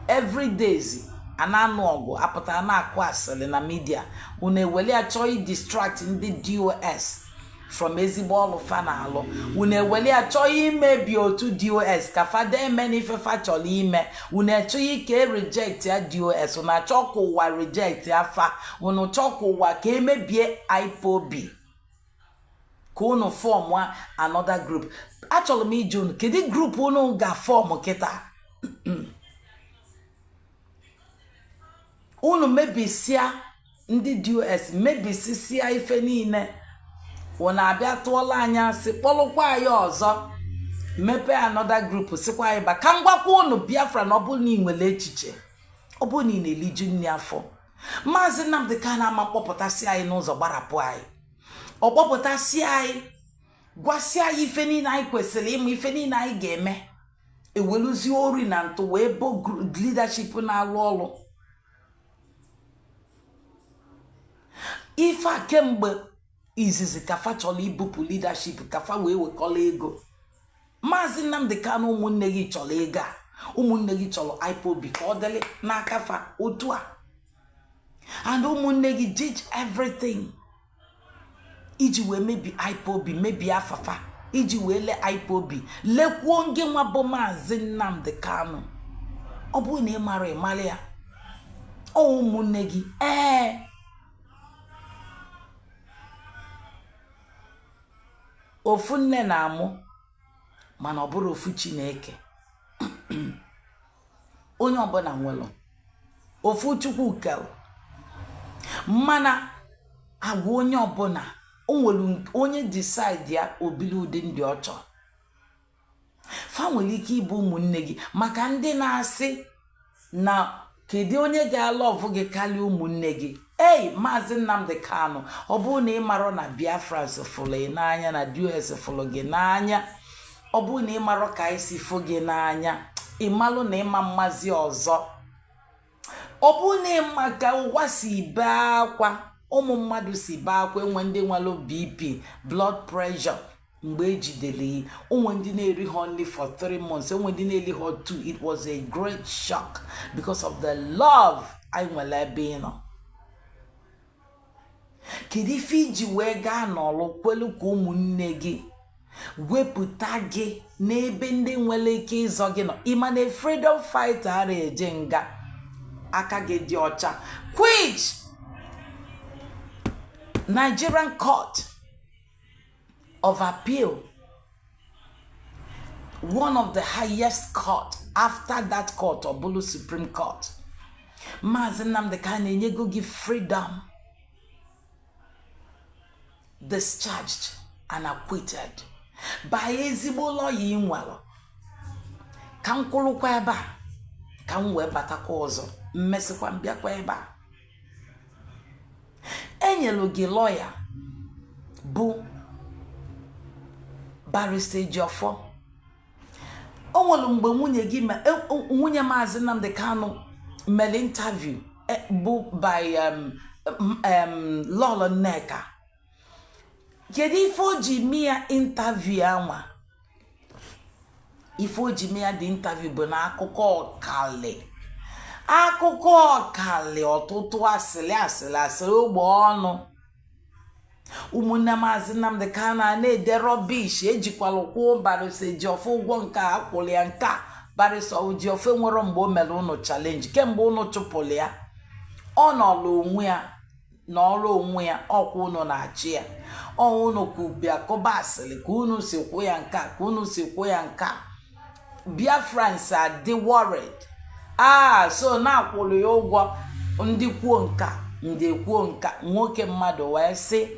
Every days a na-anụ ọgụ, apụta na-akụ asịrị na media. Unu eweli ya chọọ idistract ndị DOS. From ezigbo ọlụ fa na-alụ, unu eweli ya chọọ imebi otu DOS ka fada eme n'ife fa chọrọ ime. Unu echọghị ka e reject ya DOS, unu achọ ka ụwa reject ya fa, unu chọọ ka ụwa ka emebie IPOB ka unu form another group. Achọrọ m iju unu, kedu group unu ga-form kịta? Unu mebisia ndị DOS, mebisisia ife niile, unu abịa tụọla anyị asị, kpọlụkwa anyị ọzọ, mepee another group, sikwa anyị ba. Ka m gwakwa unu, Biafra, na ọ bụrụ na ị nwere echiche, ọ bụrụ na ị na-eliju nri afọ, Maazị Nnamdị Kanu ama kpọpụtasị anyị n'ụzọ gbarapụ anyị. Ọ kpọpụtasị anyị, gwasị anyị ife niile anyị kwesịrị ịmụ, ife niile anyị ga-eme, eweluzie ori na ntụ wee bo leadership na-alụ ọlụ. Ife a kemgbe izizi ka fa chọrọ ibupụ leadership ka fa wee wekọla ego Maazị Nnamdị Kanụ. Ụmụnne gị chọrọ ego a, ụmụnne gị chọrọ IPOB ka ọ dịrị n'aka fa otu a, and ụmụnne gị did everything iji wee mebi IPOB, mebie afafa, iji wee lee IPOB, lekwuo ngị nwa bụ Maazị Nnamdị Kanụ. Ọ bụrụ na ị mara, ịmara ya, ọ ụmụnne gị. Ee, ofu nne na-amụ, mana ọ bụrụ ofu Chineke. Onye ọbụla nwere ofu Chukwu kere, mana agwa onye ọbụla o nwere, onye decide ya obili ụdị ndị ọ chọrọ. Fa nwere ike ịbụ ụmụnne gị, maka ndị na-asị na kedu onye ga-alọvụ gị karịa ụmụnne gị. Ei, Maazị Nnamdị Kanụ, ọ bụrụ na ị marọ na Biafrans fụrụ gị n'anya, na DOS fụrụ gị n'anya, ọ bụrụ na ị marọ ka anyị si fụ gị n'anya, ị malụ na ịma mmazi ọzọ. Ọ bụrụ na ịma ka ụwa si bee akwa, ụmụ mmadụ si bee akwa, enwe ndị nwere BP, blood pressure, mgbe ejidere onwe ndị na-eri ha nri for 3 months, enwe ndị na-eri ha two. It was a great shock because of the love anyị nwere ebe ị nọ. Kedu ife iji wee gaa n'ọlụ kwelu ka ụmụnne gị wepụta gị n'ebe ndị nwere ike ịzọ gị nọ? Ịma na freedom fighter ara eje nga, aka gị dị ọcha, which Nigerian Court of Appeal, one of the highest court, after that court ọ bụrụ Supreme Court, Maazị Nnamdi Kanu na-enyego gị freedom, discharged and acquitted by ezigbo lọya ị nwere. Ka m kwụrụkwa ebe a, ka m wee batakwa ọzọ, mmesịkwa mbịakwa ebe a. Enyelu gị lọya bụ Barrister Ejiofor. O nwere mgbe nwunye gị, nwunye Maazị Nnamdi Kanu, mere interview bụ by Lọlọ Nneka. Kedu ife o ji mee ya interview anwa? Ife o ji mee ya dị interview bụ na akụkọ ọkali, akụkọ ọkali, ọtụtụ asịrị, asịrị, asịrị ogbe ọnụ. Ụmụnne Maazị Nnamdi Kanu a na-ede rubbish, ejikwala kwụọ Barrister Ejiofor ụgwọ nke a, akwụrụ ya nke a. Barrister Ejiofor nwere mgbe o mere ụnụ challenge. Kemgbe ụnụ chụpụrụ ya, ọ nọrọ onwe ya na ọrụ onwe ya. Ọkwa unu na-achị ya, ọ unu kwubịa kụba asịrị ka unu si kwụ ya nke a, ka unu si kwụ ya nke a. Biafrans adị worried, a so na-akwụrụ ya ụgwọ. Ndị kwuo nka, ndị kwuo nka, nwoke mmadụ wee sị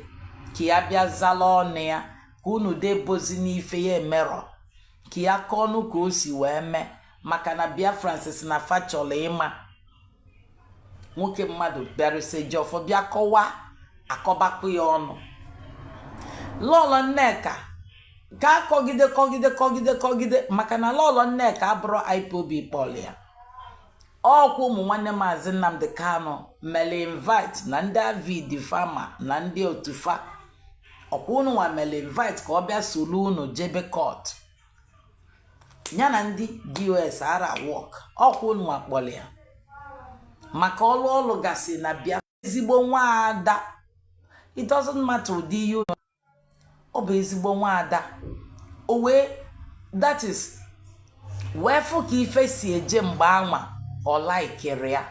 ka ya bịa zala ọnụ ya, ka unu debozi n'ife ya emerọ, ka ya kọọ ọnụ ka o si wee mee, maka na Biafrans si na fa chọrọ ịma. Nwoke mmadụ bịara sị Ejiofor bịa kọwaa, akọbakwu ya ọnụ. Lọlọ Nneka ka akọgide, kọgide, kọgide, kọgide, maka na Lọlọ Nneka abụrụ IPOB kpọrọ ya. Ọkwa ụmụ nwanne Maazị Nnamdi Kanu mere invite na ndị Avid Fama na ndị otu fa. Ọkwa unu nwa mere invite ka ọ bịa soro unu jebe court ya na ndị DOS ara work. Ọkwa unu nwa kpọrọ ya maka ọlụ ọlụ gasị na bịa. Ezigbo nwaada, it doesn't matter ụdị ihe unu Ọ bụ ezigbo nwaada. O wee, that is, wee fụ ka ife si eje mgbe anwa ọ laikiri ya,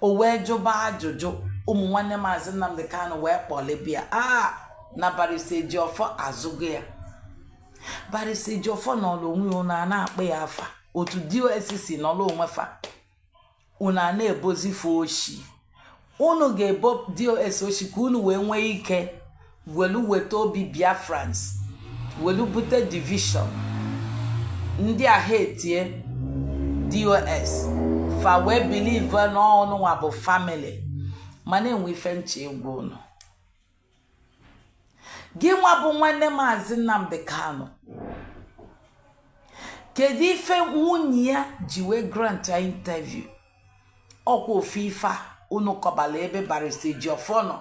o wee jụba ajụjụ. Ụmụ nwanne Maazị Nnamdi Kanu wee kpọlibịa a na Barrister Ejiofor azụgo ya. Barrister Ejiofor nọrọ onwe ya, unu a na-akpọ ya afa otu DOS si nọrọ onwe fa, unu a na-ebozife oshi. Unu ga-ebo DOS oshi ka unu wee nwee ike welu weta obi Biafrans, welu bute division. Ndị a ha etie DOS, fa wee believe na ọnụnwa bụ family. Mana enwe ife nche egwu unu. Gị nwa bụ nwanne Maazị Nnamdi Kanu, kedu ife nwunye ya ji wee grant ya interview? Ọkwa ofu ife a unu kọbala ebe Barrister Ejiofor nọ,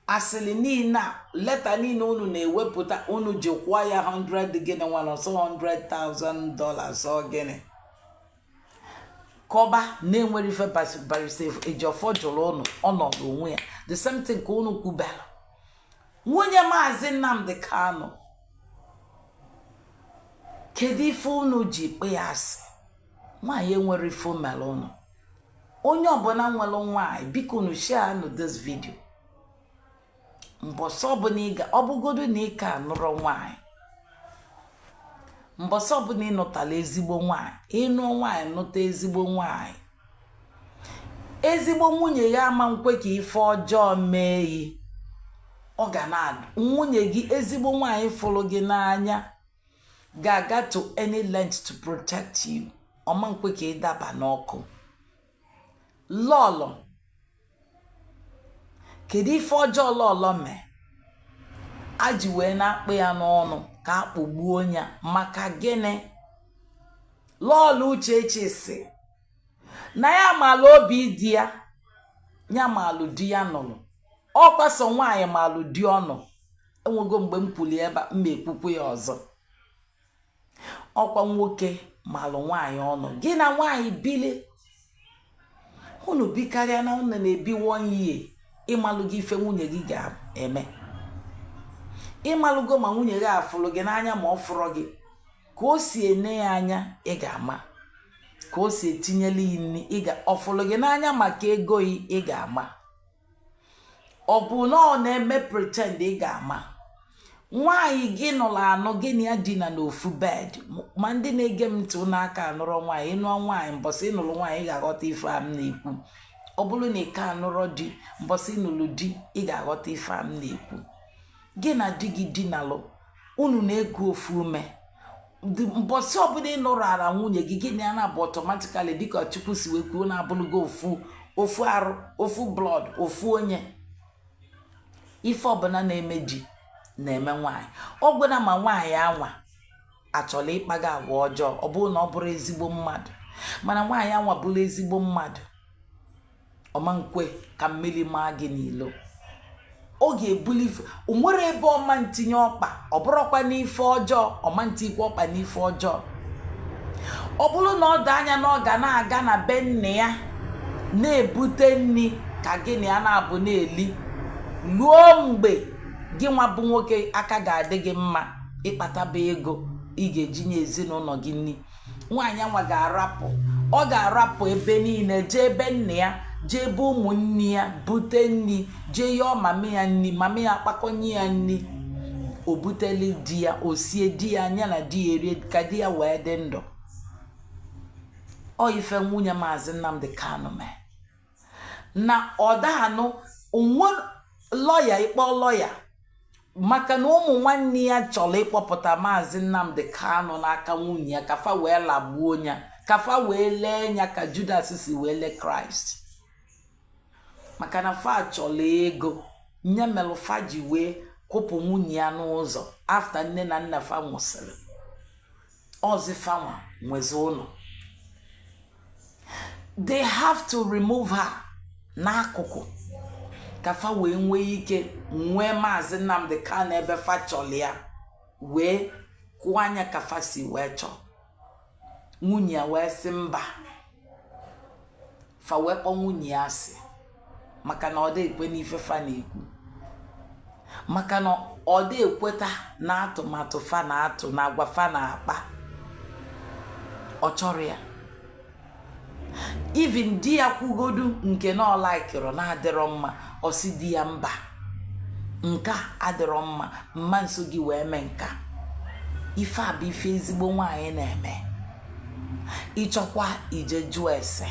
asịrị niile a, leta niile unu na-ewepụta, unu ji kwụọ ya 100 gịnị nwa ọsọ, $100,000. Ọ gịnị kọba na-enwere ife Barrister Ejiofor jụrụ unu? Ọnọdụ onwe ya, the same thing ka unu kwubere nwunye Maazị Nnamdi Kanu. Kedu ife unu ji kpe ya asị? Nwaanyị enwere ife mere unu. Onye ọbụla nwere nwaanyị, biko unu share nụ this video. Mbọsọ ọbụla ị ga, ọ bụgodo na ị ka nụrụ nwaanyị, mbọsọ ọbụla ị nụtala ezigbo nwaanyị, ịnụọ nwaanyị, nụta ezigbo nwaanyị, ezigbo nwunye ya ama nkwe ka ife ọjọọ mee yi. Ọ ga na nwunye gị, ezigbo nwaanyị fụrụ gị n'anya, ga-aga to any length to protect you. Ọma nkwe ka ị daba n'ọkụ. Lọlọ, kedu ife ọjọọ lọlọ mee a ji wee na-akpụ ya n'ọnụ ka akpụgbuo ya? Maka gịnị? Lọlọ Uchechi si na ya malụ obi di ya, ya malụ di ya nụrụ. Ọkwa sọ nwaanyị malụ di ọnụ. Enwego mgbe m kwuli ebe a, m ekwukwu ya ọzọ. Ọkwa nwoke malụ nwaanyị ọnụ. Gị na nwaanyị bili, unu bikarịa na unu na-ebi one year, ịmalụ gị ife nwunye gị ga-eme. Ịmalụgo ma nwunye gị afụrụ gị n'anya ma ọ fụrọ gị, ka o si ene ya anya, ị ga-ama ka o si etinyela ya nri. Ị ga ọ fụrụ gị n'anya maka ego yi, ị ga-ama. Ọ bụ na ọ na-eme pretend, ị ga-ama. Nwaanyị gị nụrụ anụ, gị na ya dina n'ofu bed. Ma ndị na-ege m ntị n'aka anụrọ nwaanyị, ịnụọ nwaanyị, mbọsị ịnụrụ nwaanyị, ị ga-aghọta ife a m na-ekwu. Ọ bụrụ na ị ka anụrọ di, mbọsị ịnụrụ di, ị ga-aghọta ife a m na-ekwu. Gị na di gị dinalụ, unu na-eku ofu ume. Mbọsị ọbụla ị nụrụ ara nwunye gị, gị na ya na-abụ automatically, dịka Chukwu si wee kwuo, na-abụrụgo ofu, ofu arụ, ofu blood, ofu onye. Ife ọbụla na-eme di na-eme nwaanyị. Ọ gwụna ma nwaanyị anwa achọrọ ịkpaga agwa ọjọọ, ọ bụrụ na ọ bụrụ ezigbo mmadụ. Mana nwaanyị anwa bụrụ ezigbo mmadụ, ọma nkwe ka mmiri maa gị n'ilo. Ọ ga-ebuli o nwere ebe ọma ntinye ọkpa. Ọ bụrụkwa n'ife ọjọọ, ọma ntikwa ọkpa n'ife ọjọọ. Ọ bụrụ na ọ dị anya na ọ ga na-aga na be nne ya na-ebute nri ka gị na ya na-abụ na-eli, ruo mgbe gị nwa bụ nwoke aka ga-adị gị mma ịkpataba ego ị ga-eji nye ezinụlọ gị nri, nwaanyị anwa ga-arapụ, ọ ga-arapụ ebe niile, jee ebe nna ya, jee ebe ụmụnne ya, bute nri, jee yọọ mama ya nri, mama ya akpakọnye ya nri, o buteli di ya, o sie di ya anya na di ya erie ka di ya wee dị ndụ. Ọ ife nwunye Maazị Nnamdi Kanu mee na ọdanụ onwe lọya ịkpọ lọya, maka na ụmụ nwanne ya chọrọ ịkpọpụta Maazị Nnamdi Kanu n'aka nwunye ya, ka fa wee lagbuo ya, ka fa wee lee ya ka Judas si wee lee Kraịst, maka na fa chọrọ ego. Nye melụ fa ji wee kwụpụ nwunye ya n'ụzọ after nne na nna fa nwụsịrị. Ọzi fanwa nwezi ụlọ. They have to remove her n'akụkụ ka fa wee nwee ike nwee Maazị Nnamdi Kanu ebe fa chọrọ ya, wee kwụọ anya ka fa si wee chọọ. Nwunye ya wee sị mba. Fa wee kpọọ nwunye ya asị maka na ọ dị ekwe n'ife fa na-ekwu. Maka na ọ dị ekweta na atụmatụ fa na-atụ na agwa fa na-akpa. Ọ chọrọ ya. Even di ya kwugodu nke na ọ laikịrọ na-adịrọ mma, ọ sị di ya mba, nke a adịrọ mma, mma nso gị wee mee nka. Ife a bụ ife ezigbo nwaanyị na-eme. Ịchọkwa ije jụọ ese,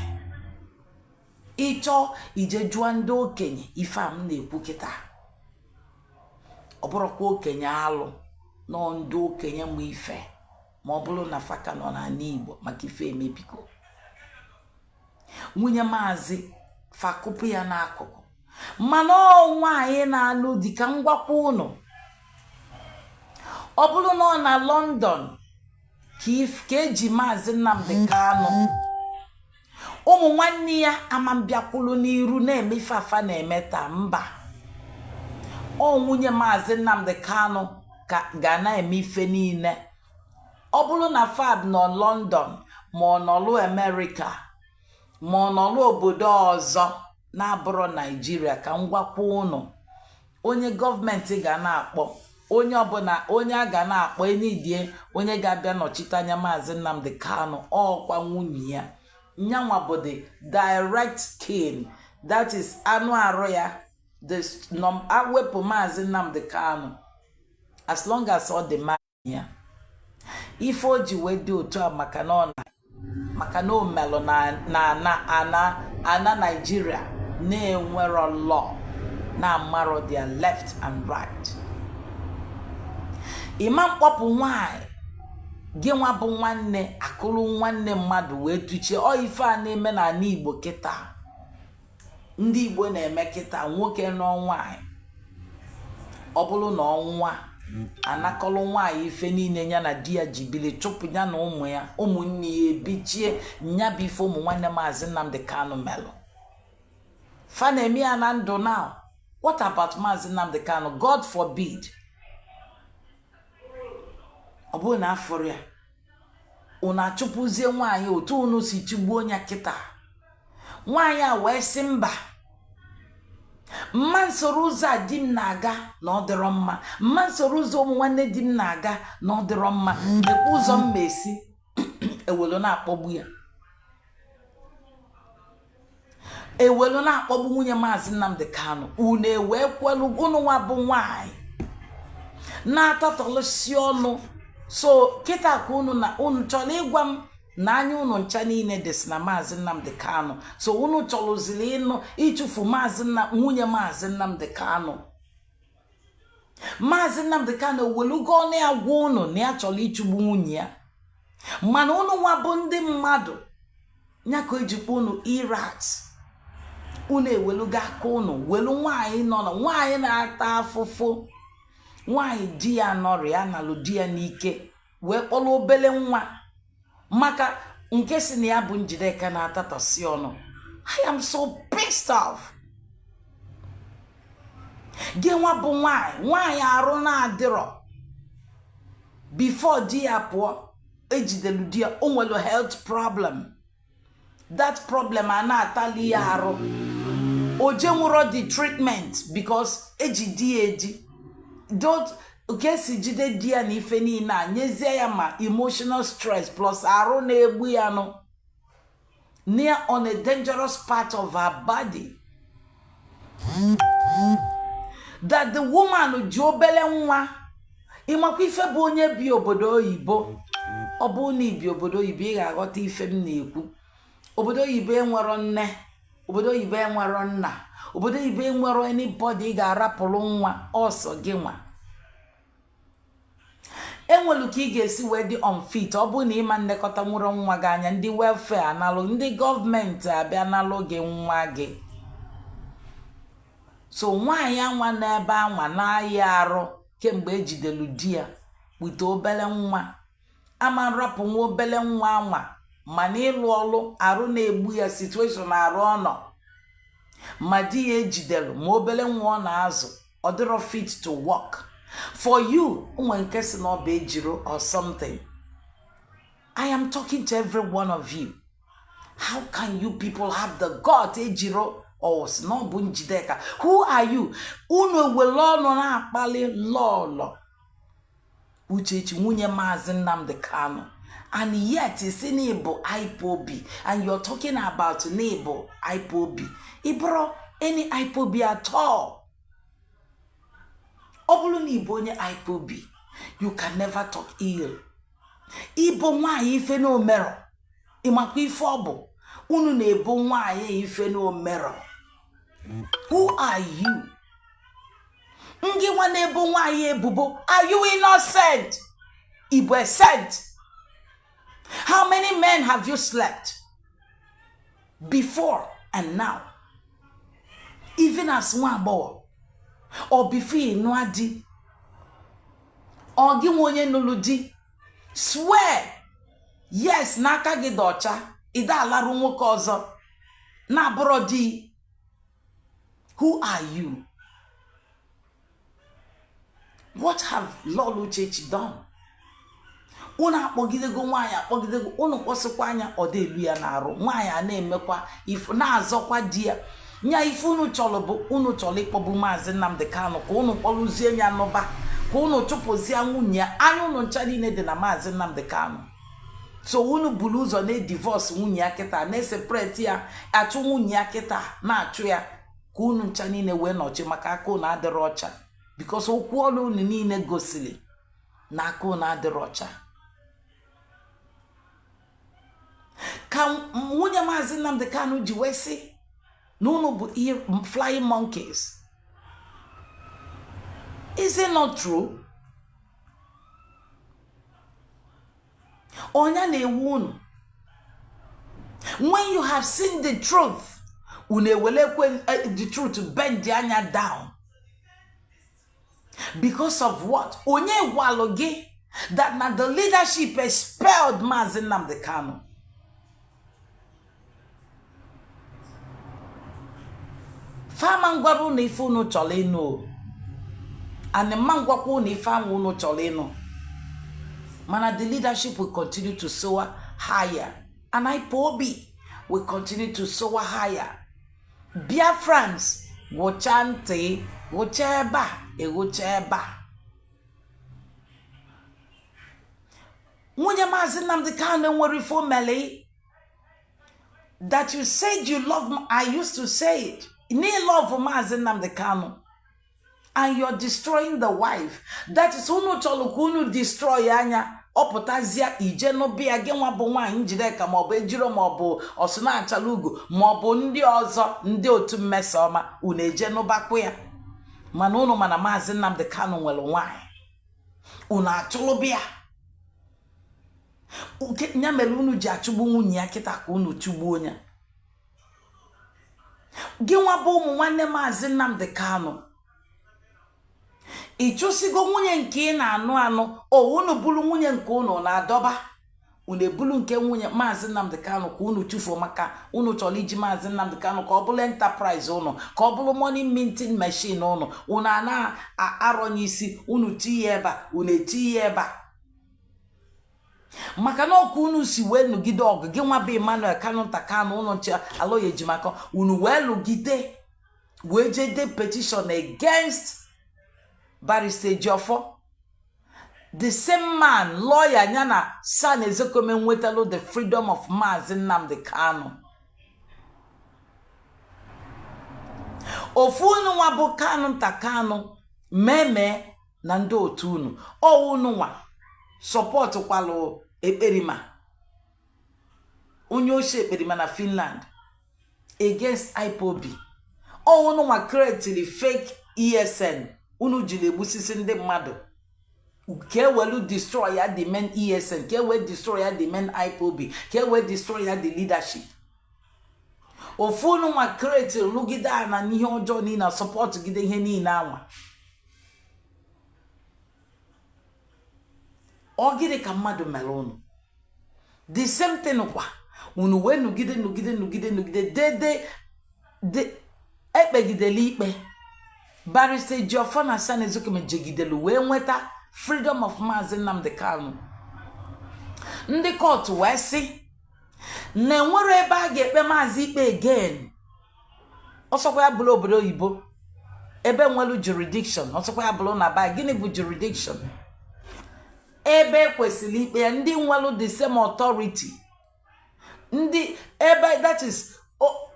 ịchọ ije jụọ ndị okenye ife a m na-ekwu kịta. Ọ bụrụkwa okenye alụ nọ, ndị okenye mụ ife, ma ọ bụrụ na faka nọ n'ala Igbo, maka ife emebigo. Nwunye maazị fakụpụ ya n'akụkụ, mana ọ nwaanyị na-alụ di ka m gwakwa ụnụ, ọ bụrụ na ọ na London ka eji Maazị Nnamdi Kanu, ụmụ nwanne ya ama mbịakwulu n'iru na-eme ife afa na-eme taa. Mba, ọ nwunye Maazị Nnamdi Kanu ka ga na-eme ife niile. Ọ bụrụ na fab nọ London, ma ọ nọlụ Amerịka, ma ọ nọlụ obodo ọzọ na-abụrọ Naijiria, ka m gwakwa ụnụ, onye gọọmenti ga na-akpọ, onye ọbụla, onye a ga na-akpọ enidie, onye ga-abịa nọchite anya Maazị Nnamdi Kanu, ọkwa nwunye ya. Nyanwa bụ the direct kin, that is anụ arụ ya. The awepụ Maazị Nnamdi Kanu, as long as ọ dị mma ya, ife o ji wee dị otu a, maka na ọ na maka na o melụ na na ana ana Naijiria na-enwero law, na-amarọ their left and right. Ịma mkpọpụ nwanyị gị nwa bụ nwanne akụrụ nwanne mmadụ wee tụchie. Ọ ife a na-eme n'ala Igbo kịta, ndị Igbo na-eme kịta. Nwoke nụọ nwaanyị, ọ bụrụ na ọnwa anakọlụ nwaanyị ife niile ya na di ya ji bili, chụpụ ya na ụmụ ya, ụmụnne ya ebichie. Nya bụ ife ụmụ nwanne Maazị Nnamdi Kanu melụ. Fa na-eme ya na ndụ now. What about Maazị Nnamdi Kanu? God forbid, ọ bụrụ na afọrọ ya, unu achụpụzie nwaanyị otu unu si chụgbuo ya kịta. Nwaanyị a wee sị mba, mma nsoro ụzọ a di m na-aga na ọ dịrọ mma, mma nsoro ụzọ ụmụ nwanne di m na-aga na ọ dịrọ mma, lekwa ụzọ m ma esi ewelu na-akpọgbu ya, ewelu na-akpọgbu nwunye Maazị Nnamdi Kanu. Unu ewee kwelu, unu nwa bụ nwaanyị na-atatọlụsi ọnụ. So kịta ka unu na unu chọrọ ịgwa m na anya unu ncha niile dịsị na Maazị Nnamdi Kanu. So unu chọrọziri ịnụ ịchụfu maazị nna nwunye Maazị Nnamdi Kanu. Maazị Nnamdi Kanu ewelugo ọnụ ya gwa unu na ya chọrọ ịchụgbu nwunye ya, mana unu nwa bụ ndị mmadụ ya ka ejikwa unu irat. Unu ewelugo aka unu welu nwaanyị nọ na nwaanyị na-ata afụfụ, nwaanyị di ya nọrọ ya nalụ di ya n'ike, wee kpọrọ obele nwa, maka nke si na ya bụ Njideka na-atatọsi ọnụ. I am so pissed off. Gị nwa bụ nwaanyị, nwaanyị arụ na-adịrọ, before di ya pụọ, ejidelu di ya, o nwere health problem. That problem a na-atali ya arụ, o jenwuro the treatment because eji di ya eji. Don't ka esi jide di ya na ife niile a nyezie ya ma emotional stress plus arụ na-egbu ya nụ near on a dangerous part of her body, that the woman ji obele nwa. Ịmakwa ife bụ onye bi obodo oyibo, ọ bụrụ na ibi obodo oyibo, ị ga-aghọta ife m na-ekwu. Obodo oyibo enwero nne, obodo oyibo enwero nna, obodo oyibo enwero anybody ị ga-arapụrụ nwa ọsọ gị nwa. Enwelu ka ị ga-esi wee dị unfit, ọ bụrụ na ịma nlekọta nwụrụ nwa gị anya, ndị welfare analụ, ndị gọọmenti abịa nalụ gị nwa gị. So nwaanyị anwa n'ebe anwa na-ayị arụ kemgbe ejidelu di ya, wite obele nwa, ama nrapụ nwa obele nwa anwa, mana ịlụ ọlụ arụ na-egbu ya, situation arụ ọ nọ, ma di ya ejidelu, ma obele nwa ọ na-azụ, ọ dịrọ fit to work for you. Nwe nke si na ọ bụ ejiro or something. I am talking to every one of you. How can you people have the gut ejiro? Ọ sị na ọ bụ Njideka. Who are you? Unu ewere ọnụ na-akpali Lọlọ Uchechi, nwunye Maazị Nnamdi Kanu, and yet si na ịbụ IPOB, and you're talking about na ịbụ IPOB. Ị bụrụ any IPOB at all. Ọ bụrụ na ịbụ onye IPOB, you can never talk ill. Ịbụ nwaanyị ife na omerọ, ịmakwa ife ọ bụ unu na-ebo nwaanyị ife na omerọ. Who are you? Ngị nwa na-ebo nwaanyị ebubo, are you innocent? Ịbụ a saint? How many men have you slept before and now, even as nwa agbọghọ or before ị nụa di? Ọ gị nwe onye nụrụ di, swear yes n'aka gị dị ọcha, ịda alarụ nwoke ọzọ na-abụrọ di. Who are you? What have Lọlọ Uchechi done? Unu akpọgidego nwaanyị, akpọgidego unu, kpọsịkwa anya, ọ dị elu ya na-arụ. Nwaanyị a na-emekwa ife na-azọkwa di ya nya. Ife unu chọrọ bụ unu chọrọ ịkpọgbu Maazị Nnamdi Kanu, ka unu kpọrụzie ya n'ụba, ka unu chụpụzie nwunye ya. Anya unu ncha niile dị na Maazị Nnamdi Kanu. So unu buru ụzọ na-edivorce nwunye ya kịta, na-eseparate ya, achụ nwunye ya kịta, na-achụ ya, ka unu ncha niile wee nọchi, maka aka unu adịrị ọcha, because okwu ọnụ unu niile gosiri na aka unu adịrị ọcha. Ka nwunye Maazị Nnamdi Kanu ji wee sị na unu bụ ihe flying monkeys. Is it not true? Ọnya na-ewu unu. When you have seen the truth, unu ewelekwe the truth bend anya down. Because of what? Onye gwalụ gị that na the leadership expelled Maazị Nnamdi Kanu? Fama ngwara unu ife unu chọrọ ịnụ o, and mma ngwakwa unu ife ahụ unu chọrọ ịnụ. Mana the leadership will continue to soar higher and IPOB will continue to soar higher. Biafrans, gwụcha ntị, gwụcha ebe a, egwụcha ebe a. Nwunye Maazị Nnamdi Kanu nwere ife omele that you said you love. I used to say it, you love Maazị Nnamdi Kanu and you're destroying the wife. That is, unu chọrọ ka unu destroy anya. Ọ pụtazie ije n'ụbịa gị nwa bụ nwaanyị Njideka, maọbụ Ejiro, maọbụ Ọsụnachala Ugo, maọbụ ndị ọzọ, ndị otu Mmesoma, unu eje n'ụbakwu ya. Mana unu mana Maazị Nnamdi Kanu nwere nwaanyị, unu achụlụbịa ya. Mere unu ji achụgbu nwunye ya kịta, ka unu chụgbuo ya. Gị nwa bụ ụmụ nwanne Maazị Nnamdi Kanu, ị chụsigo nwunye nke ị na-anụ anụ o. Unu bụrụ nwunye nke unu na-adọba, unu ebulu nke nwunye Maazị Nnamdi Kanu ka unu chụfuo, maka unu chọrọ iji Maazị Nnamdi Kanu ka ọ bụrụ enterprise unu, ka ọ bụrụ money minting machine unu. Unu a na-arọnye isi unu tinye ebe a, unu etinye ebe a, maka na ọkụ unu si wee nụgide ọgụ. Gị nwa bụ Emmanuel Kanu nta Kanu, unu nche Aloy Ejimakor, unu wee lụgide wee jee dee petition against Barrister Ejiofor, the same man, lawyer ya na San Ozekhome nwetalu the freedom of Maazị Nnamdi Kanu. Ofu unu nwa bụ Kanu nta Kanu meme na ndị otu unu, ọ unu nwa supportkwalụ Ekperima, onye ochie Ekperima na Finland, against IPOB. Ọ unu nwa createri fake ESN unu jiri egbusisi ndị mmadụ, ka e welu destroy ya the main ESN, ka e wee destroy ya the main IPOB, ka e wee destroy ya the leadership. Ofu unu nwa create lụgide ana n'ihe ọjọọ niile na support gide ihe niile anwa. Ọ gịnị ka mmadụ mere unu? The same thing kwa, unu wee nụgide, nụgide, nụgide, nụgide dede de ekpegidela ikpe. Barrister Ejiofor na San Ozekhome jegidelu wee nweta freedom of Maazị Nnamdi Kanu. Ndị court wee sị na enwere ebe a ga-ekpe maazị ikpe again. Ọsọkwa ya bụrụ obodo oyibo ebe nwelu jurisdiction, ọsọkwa ya bụrụ na ba. Gịnị bụ jurisdiction? Ebe kwesịrị ikpe ya, ndị nwelu the same authority, ndị ebe, that is,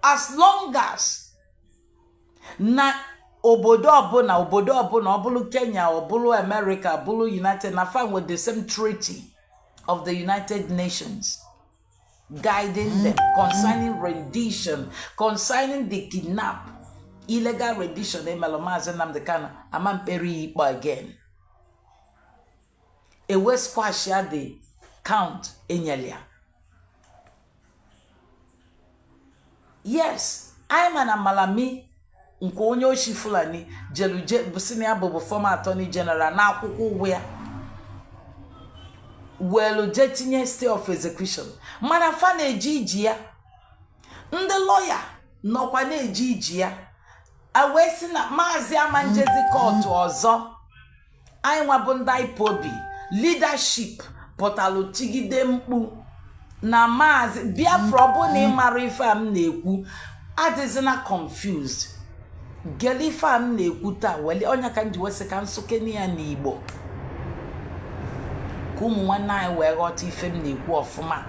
as long as na obodo ọbụla, obodo ọbụla, ọ bụrụ Kenya, ọ bụrụ America, bụrụ United, na fa with the same treaty of the United Nations guiding them concerning rendition, concerning the kidnap, illegal rendition emelụ Maazị Nnamdi Kanu, ama mkpere ya ikpe again, ewe squash ya the count enyelia. Yes, anyị ma na Malami nke onye oshi Fulani jelu je si na ya bụbu former attorney general na akwụkwọ ụgwọ ya welu je tinye stay of execution, mana fa na-eji iji ya, ndị lọya nọkwa na-eji iji ya, a wee sị na Maazị ama njezi court ọzọ. Anyị nwa bụ ndị IPOB leadership pụtalụ tigide mkpu na Maazị Biafra. Ọ bụ na ị mara ife a m na-ekwu, adịzina confused. Gele ife a m na-ekwu taa, weli ọnya ka m ji wesị ka m sụkene ya n'Igbo ka ụmụ nwanne anyị wee ghọta ife m na-ekwu ọfụma.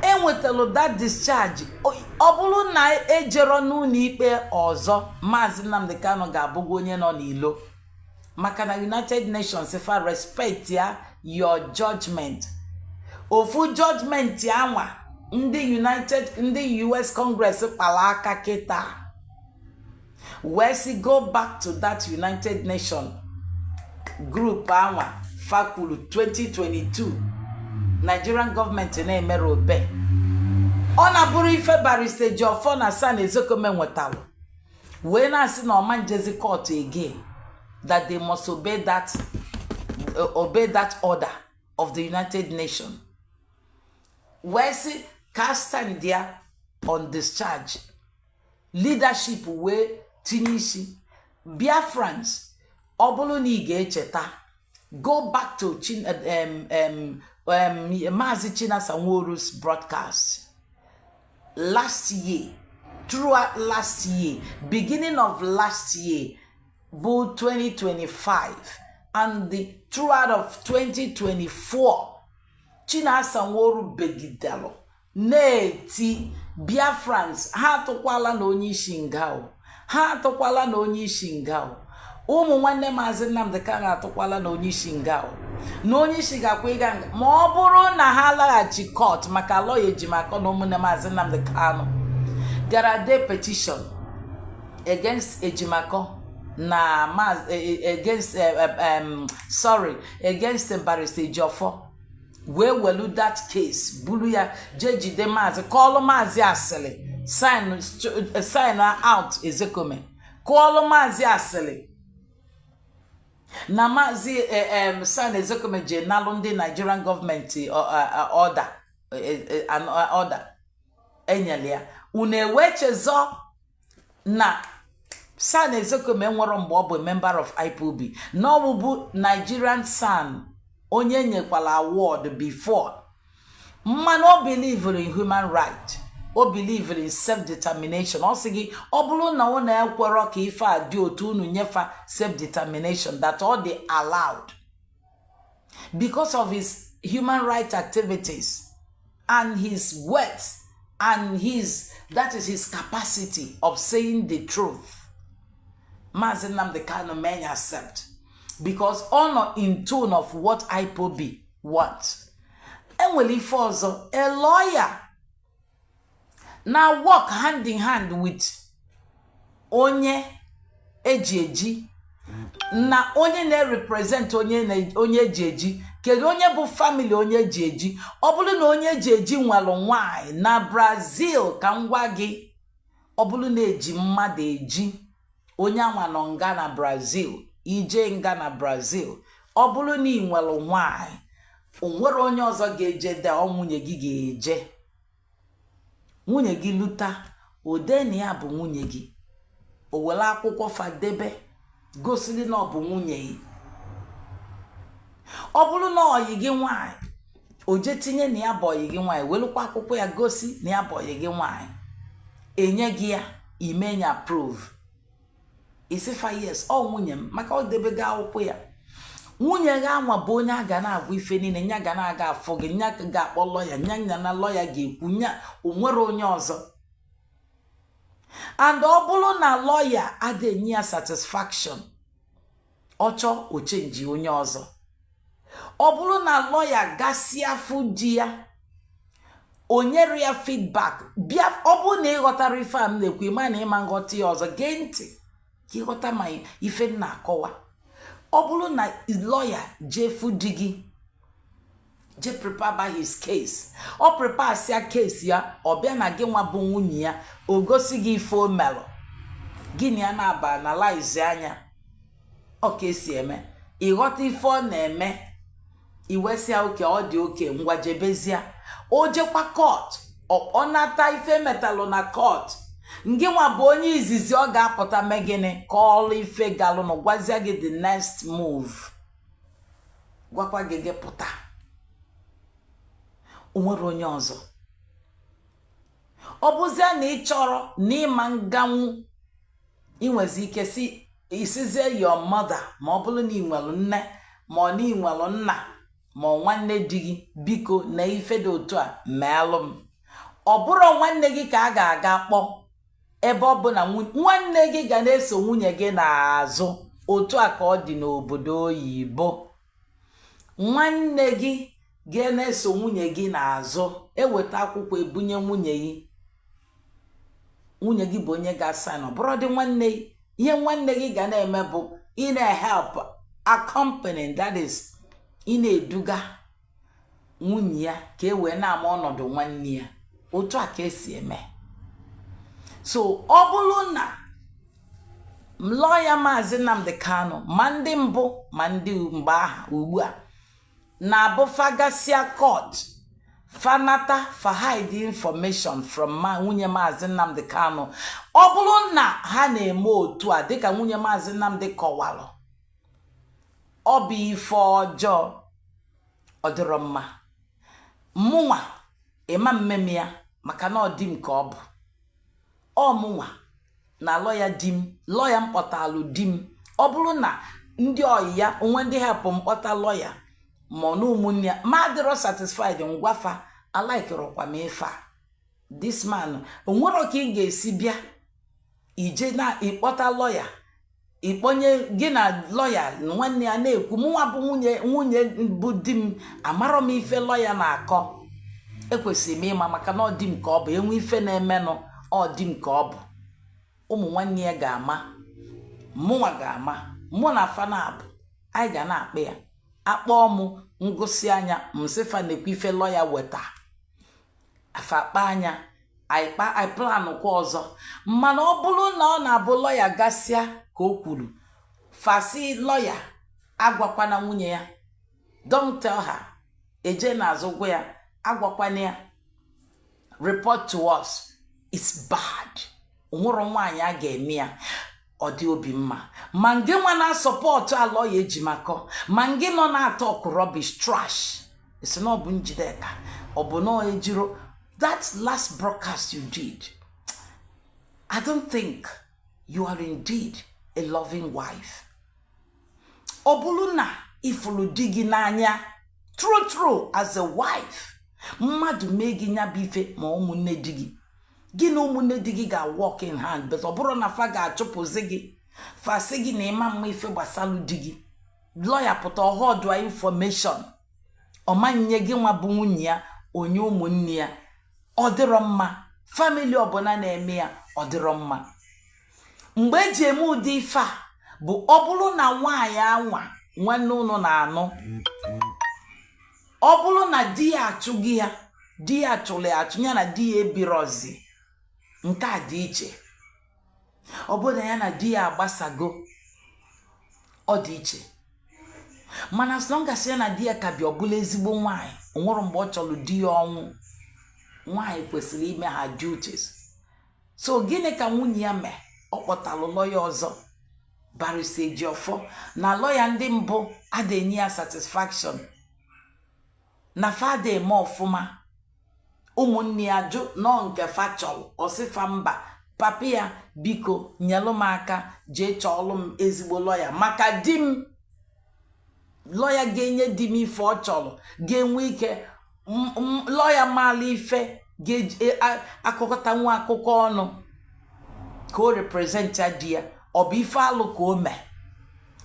Enwetalụ that discharge. Ọ bụrụ na ejero n'ụlọ ikpe ọzọ, Maazị Nnamdi Kanu ga-abụgwa onye nọ n'ilo, maka na United Nations fa respect ya your judgment. Ofu judgment anwa ndị United, ndị US Congress kpara aka kịta wee sị go back to that United Nation group anwa fa kwuru 2022, Nigerian gọọmenti na-emere obe. Ọ na-abụrụ ife Barrister Ejiofor na SAN Ozekhome nwetalụ wee na-asị na ọma njezi court again, that they must obey that order of the United Nations, wee sị ka stand ya on discharge. Leadership wee tinye isi. Biafrans, ọ bụrụ na ị ga-echeta, go back to Maazị Chinasa Nworu's broadcast last year, throughout last year, beginning of last year bụ 2025 and the throughout of 2024, Chinasa Nworu begidelụ na-eti, "Biafrans, ha atụkwala na onye isi nga o, ha atụkwala na onye isi nga o. Ụmụ nwanne Maazị Nnamdi Kanu, atụkwala na onye isi nga o, na onye isi ga-akwa ịga nga ma ọ bụrụ na ha laghachi court." Maka lọya Ejimakọ na ụmụnne Maazị Nnamdi Kanu gara dee petition against Ejimakọ na against sorry, against Barrister Ejiofor, wee welu that case buru ya jee jide Maazị, kọọlụ Maazị asịrị, sign out Ozekhome, kọọlụ Maazị asịrị na Maazị SAN Ozekhome je nalụ ndị Nigerian gọọmenti order enyere ya. Unu ewee chezọ na SAN Ozekhome nwere mgbe ọ bụ member of IPOB, na ọ bụbu Nigerian SAN onye nyekwala award before. Mmanụ o believe in human right, o believe in self-determination. Ọ sị gị, ọ bụrụ na unu ekwerọ ka ife a dị otu unu nyefa self-determination, that all dị allowed because of his human rights activities and his words and his, that is, his capacity of saying the truth. Maazị Nnamdi Kanu may accept because ọ nọ in tune of what IPOB wants. Enwere ife ọzọ, a lawyer na work hand in hand with onye eji eji na onye na-represent onye eji eji. Kedu onye bụ family onye eji eji? Ọ bụrụ na onye eji eji nwere nwanyị na Brazil, ka m gwa gị, ọ bụrụ na eji mmadụ eji, onye anwa nọ nga na Brazil, ije nga na Brazil, ọ bụrụ na ị nwere nwanyị, o nwere onye ọzọ ga-eje de, ọ nwunye gị ga-eje. Nwunye gị luta, ode na ya bụ nwunye gị, o were akwụkwọ fadebe gosiri na ọ bụ nwunye gị. Ọ bụrụ na ọyị gị nwanyị, o je tinye na ya bụ ọyị gị nwaanyị, welụkwa akwụkwọ ya gosi na ya bụ ọyị gị nwaanyị. Enye gị ya, ime ya approve, isifa yes, ọ nwunye m, maka ọ debego akwụkwọ ya. Nwunye gị anwa bụ onye a ga na-agwa ife niile, nya ga na-aga afụ gị, nya ga-akpọ lọya, nya nya na lọya ga-ekwu nya. Onwere onye ọzọ. And ọ bụrụ na lọya ada enye ya satisfaction, ọ chọọ, o change onye ọzọ. Ọ bụrụ na lọya gasịa fụ di ya, o nyere ya feedback, bịa. Ọ bụrụ na ị ghọtara ife a m na-ekwu, ịma na ịma nghọta ya ọzọ. Gee ntị ka ịghọta ma ife m na-akọwa. Ọ bụrụ na lọya jee fụ di gị, jee prepare by his case, ọ prepare sia case ya, ọ bịa na gị nwa bụ nwunye ya, o gosi gị ife o melụ gịnị, ya na-aba analyze anya, ọ ka esi eme, ịghọta ife ọ na-eme, iwesịa oke ọ dị oke ngwa, jebezie. O jekwa court, ọ nata ife metalụ na court, ngị nwa bụ onye izizi ọ ga-apụta mee gịnị? Ka ọlụ ife galụnụ, gwazie gị the next move, gwakwa gị gị pụta. O nwere onye ọzọ. Ọ bụzie na ị chọrọ na ịma nganwu, ị nwezi ike si isizie your mother, ma ọ bụrụ na ị nwere nne, ma ọ na ị nwere nna, ma ọ nwanne di gị, biko, na ife dị otu a meelụ m. Ọ bụrụ nwanne gị ka a ga-aga kpọọ, ebe ọ bụ na nwanne gị ga na-eso nwunye gị n'azụ. Otu a ka ọ dị n'obodo oyibo. Nwanne gị ga na-eso nwunye gị n'azụ, eweta akwụkwọ ebunye nwunye gị, nwunye gị bụ onye ga-asign. Ọ bụrụ dị nwanne gị, ihe nwanne gị ga na-eme bụ ị na-help accompanying, that is, ị na-eduga nwunye ya ka e wee na-ama ọnọdụ nwanne ya. Otu a ka esi eme. So ọ bụrụ na lọya Maazị Nnamdi Kanu, ma ndị mbụ ma ndị mgbe aha ugbu a, na-abụ fagasia court, fanata, fa hide information from ma nwunye Maazị Nnamdi Kanu, ọ bụrụ na ha na-eme otu a dịka nwunye Maazị Nnamdi kọwalụ, ọ bụ ife ọjọọ, ọ dịrọ mma. Mụnwa ịma mmemme ya, maka na ọ di m ka ọ bụ. Ọ mụnwa na lọya di m, lọya m kpọtalụ di m. Ọ bụrụ na ndị ọyị ya onwe ndị help m kpọta lọya, ma ọ na ụmụnne ya ma adịrọ satisfied, ngwafa alaikirọkwa m ife a. This man, onwero ka ị ga-esi bịa ije na ịkpọta lọya, ịkpọnye gị na lọya nwanne ya na-ekwu. Mụnwa bụ nwunye, nwunye bụ di m, amarọ m ife lọya na-akọ. Ekwesịrị m ịma, maka na ọ di m ka ọ bụ. Enwe ife na-emenụ, ọ di m ka ọ bụ. Ụmụ nwanne ya ga-ama, mụnwa ga-ama. Mụ na fanabụ anyị ga na-akpị ya, akpọọ m ngụsị anya, msịfa na-ekwu ife lọya weta afa akpa anya, anyị kpa, anyị plan kwa ọzọ. Mana ọ bụrụ na ọ na-abụ lọya gasịa ka o kwuru, fasi lọya agwakwana nwunye ya, "Don't tell her," eje n'azụ gwa ya, "Agwakwana ya, report to us," it's bad. Onwere nwaanyị a ga-eme ya ọ dị obi mma. Ma ngị nwa na-asupport alọ ya ejimakọ, ma ngị nọ na-atalk rubbish, trash, esi na ọ bụ Njideka, ọ bụ na ọ ejiro. That last broadcast you did, I don't think you are indeed a loving wife. Ọ bụrụ na ịfụrụ di gị n'anya true true as a wife, mmadụ mee gị nya bụ ife, ma ụmụnne di gị, gị na ụmụnne di gị ga-work in hand. But ọ bụrụ na fa ga-achụpụzi gị, fa sị gị na ịma mma ife gbasalụ di gị, lọya pụta ọhọdụ information ọmanye gị nwa bụ nwunye ya, onye ụmụnne ya, ọ dịrọ mma. Family ọbụla na-eme ya, ọ dịrọ mma. Mgbe eji eme ụdị ife a bụ ọ bụrụ na nwaanyị anwa nwanne ụnụ na-anụ, ọ bụrụ na di ya achụghị ya, di ya chụrụ ya achụ, ya na di ya ebirozi, nke a dị iche. Ọ bụrụ na ya na di ya agbasago, ọ dị iche. Mana as long as ya na di ya ka bi, ọbụla ezigbo nwaanyị, o nwere mgbe ọ chọrọ di ya ọnwụ. Nwaanyị kwesịrị ime ha duties. So gịnị ka nwunye ya mee? Ọ kpọtalụ lọya ọzọ, Barrister Ejiofor, na lọya ndị mbụ ada enye ya satisfaction, na fada eme ọfụma. Ụmụnne ya jụ nọọ nke fa chọrọ. Ọsịfa mba. Papa ya, biko nyelụ m aka jee chọọlụ m ezigbo lọya maka di m, lọya ga-enye di m ife ọ chọrọ, ga-enwe ike lọya maala ife, ga-akọkọta nwa akụkọ ọnụ ka o represent ya di ya. Ọ bụ ife alụ ka o mee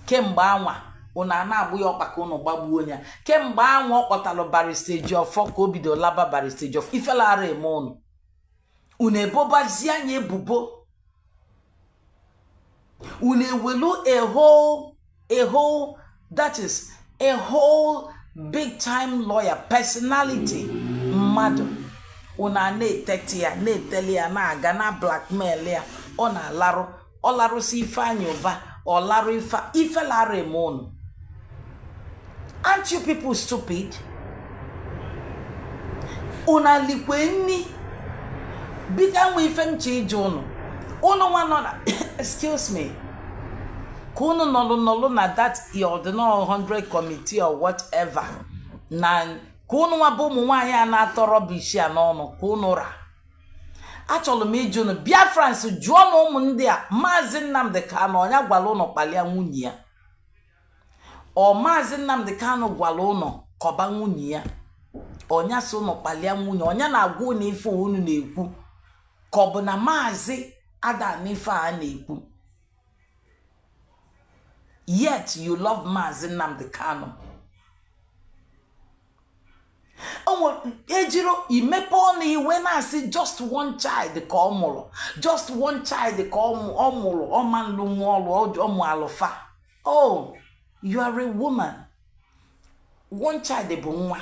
kemgbe anwa unu a na-agbụ ya ọkpa ka unu gbagbuo ya. Kemgbe anwa ọ kpọtalụ Barrister Ejiofor ka o bido laba Barrister Ejiofor, ifelara eme unu, unu ebobazie anya ebubo, unu ewelu a whole, that is a whole big time lawyer personality mmadụ, unu a na-eteti ya, na-eteli ya, na-aga na blackmail ya. Ọ na-alarụ, ọ larụsị Ifeanyị Ụba, ọ larụ ife ife lara eme unu. Aren't you people stupid? Unu alikwe nni? Biko, nwe ife nche ije unu, unu nwa nọ na, excuse me, ka unu nọlụ nọlụ na that ọdịnal 100 committee or whatever, na ka unu nwa bụ ụmụ nwaanyị a na-atọ rubbish a n'ọnụ ka unu ra. Achọrọ m iju unu, Biafrans, jụọ na ụmụ ndị a, Maazị Nnamdị Kanụ ọnya gwara unu kpalia nwunye ya? Ọ Maazị Nnamdị Kanụ gwara unu kọba nwunye ya? Ọnya so unu kpalia nwunye? Ọnya na-agwa unu ife unu na-ekwu, ka ọ bụ na Maazị ada n'ife a na-ekwu? Yet you love Maazị Nnamdị Kanụ. Onwe ejiro imepe ọnụ iwe na-asị just one child ka ọ mụrụ, just one child ka ọ mụrụ, ọma nlu nwa ọlụ ọmụ alụfa. Oh, you are a woman. One child bụ nwa.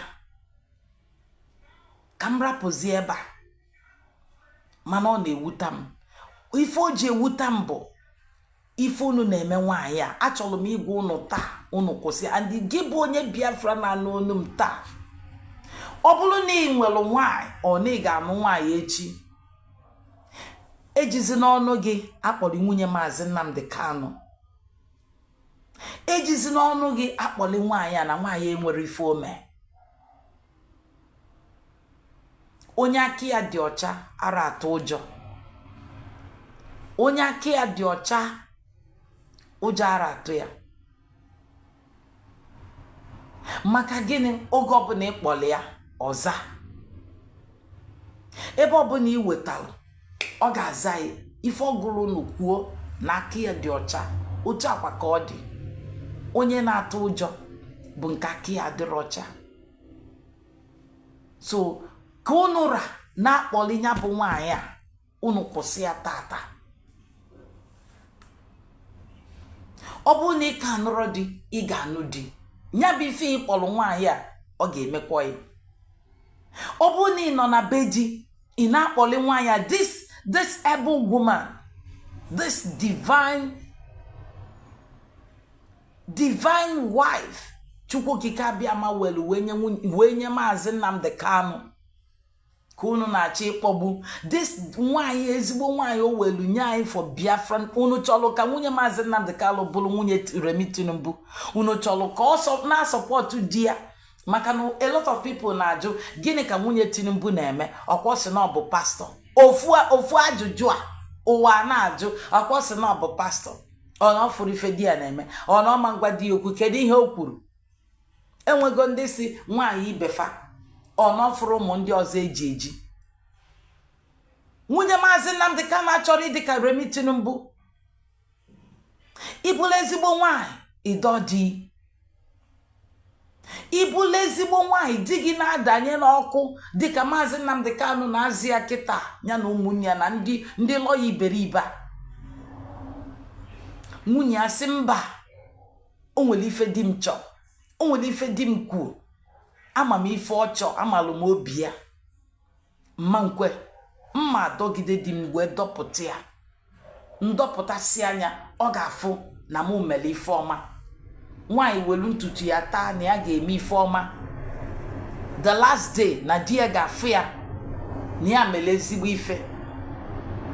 Ka m rapụzie ebe a, mana ọ na-ewuta m. Ife o ji ewuta m bụ ife unu na-eme nwaanyị a. Achọrọ m igwa unu taa, unu kwụsị. And gị bụ onye Biafra na-anụ olu m taa, ọ bụrụ na ị nwere nwaanyị, ọ na ị ga-anụ nwaanyị echi, ejizi n'ọnụ gị akpọrọ nwunye Maazị Nnamdi Kanu. Ejizi n'ọnụ gị akpọli nwaanyị a na nwaanyị enwere ife ome. Onye aka ya dị ọcha ara atụ ụjọ. Onye aka ya dị ọcha, ụjọ ara atụ ya. Maka gịnị? Oge ọbụla ịkpọrọ ya, ọza. Ebe ọbụla ị wetalụ, ọ ga-aza ya. Ife ọgụrụ unu kwuo na aka ya dị ọcha, otu akwa ka ọ dị. Onye na-atụ ụjọ bụ nke aka ya adịrị ọcha. So ka unu ra na-akpọli ya bụ nwaanyị a, unu kwụsị ya tata. Ọ bụrụ na ị ka anụrọ di, ị ga-anụ di, ya bụ ife ị kpọrọ nwaanyị a, ọ ga-emekwa ya. Ọ bụrụ na ị nọ na be di, ị na-akpọli nwaanyị a, this able woman, this divine wife Chukwu Okike Abịama welu wee nye Maazị Nnamdi Kanu, ka unu na-achọ ịkpọgbu this nwaanyị, ezigbo nwaanyị o welu nye anyị for Biafra. Unu chọrọ ka nwunye Maazị Nnamdi Kanu bụrụ nwunye Remi Tinubu? Unu chọrọ ka ọ na-asupport di ya? Maka na a lot of people na-ajụ, gịnị ka nwunye Tinubu na-eme? Ọkwa sị na ọ bụ pastọ. Ofu ofu ajụjụ a ụwa na-ajụ. Ọkwa sị na ọ bụ pastọ, ọ na ọ fụrụ ife di ya na-eme, ọ na ọma ngwa di ya okwu. Kedu ihe o kwuru? Enwego ndị si nwaanyị ibefa, ọ na ọ fụrụ ụmụ ndị ọzọ eji eji. Nwunye Maazị Nnamdi Kanu achọrọ ịdị ka Remi Tinubu. Ịbụla ezigbo nwaanyị, ịdọ di. Ịbụla ezigbo nwaanyị, di gị na-adanye n'ọkụ dịka Maazị Nnamdi Kanu na-azị ya kịta, ya na ụmụnne ya na ndị lọya iberibe a. Nwunye ya sị mba, o nwere ife di m chọọ, o nwere ife di m kwuo, ama m ife ọ chọọ, amalụ m obi ya, mma nkwe mma adọgide di m wee dọpụta ya, ndọpụtasị anya, ọ ga-afụ na mụ mere ife ọma. Nwaanyị welu ntutu ya taa na ya ga-eme ife ọma, the last day na di ya ga-afụ ya na ya mere ezigbo ife.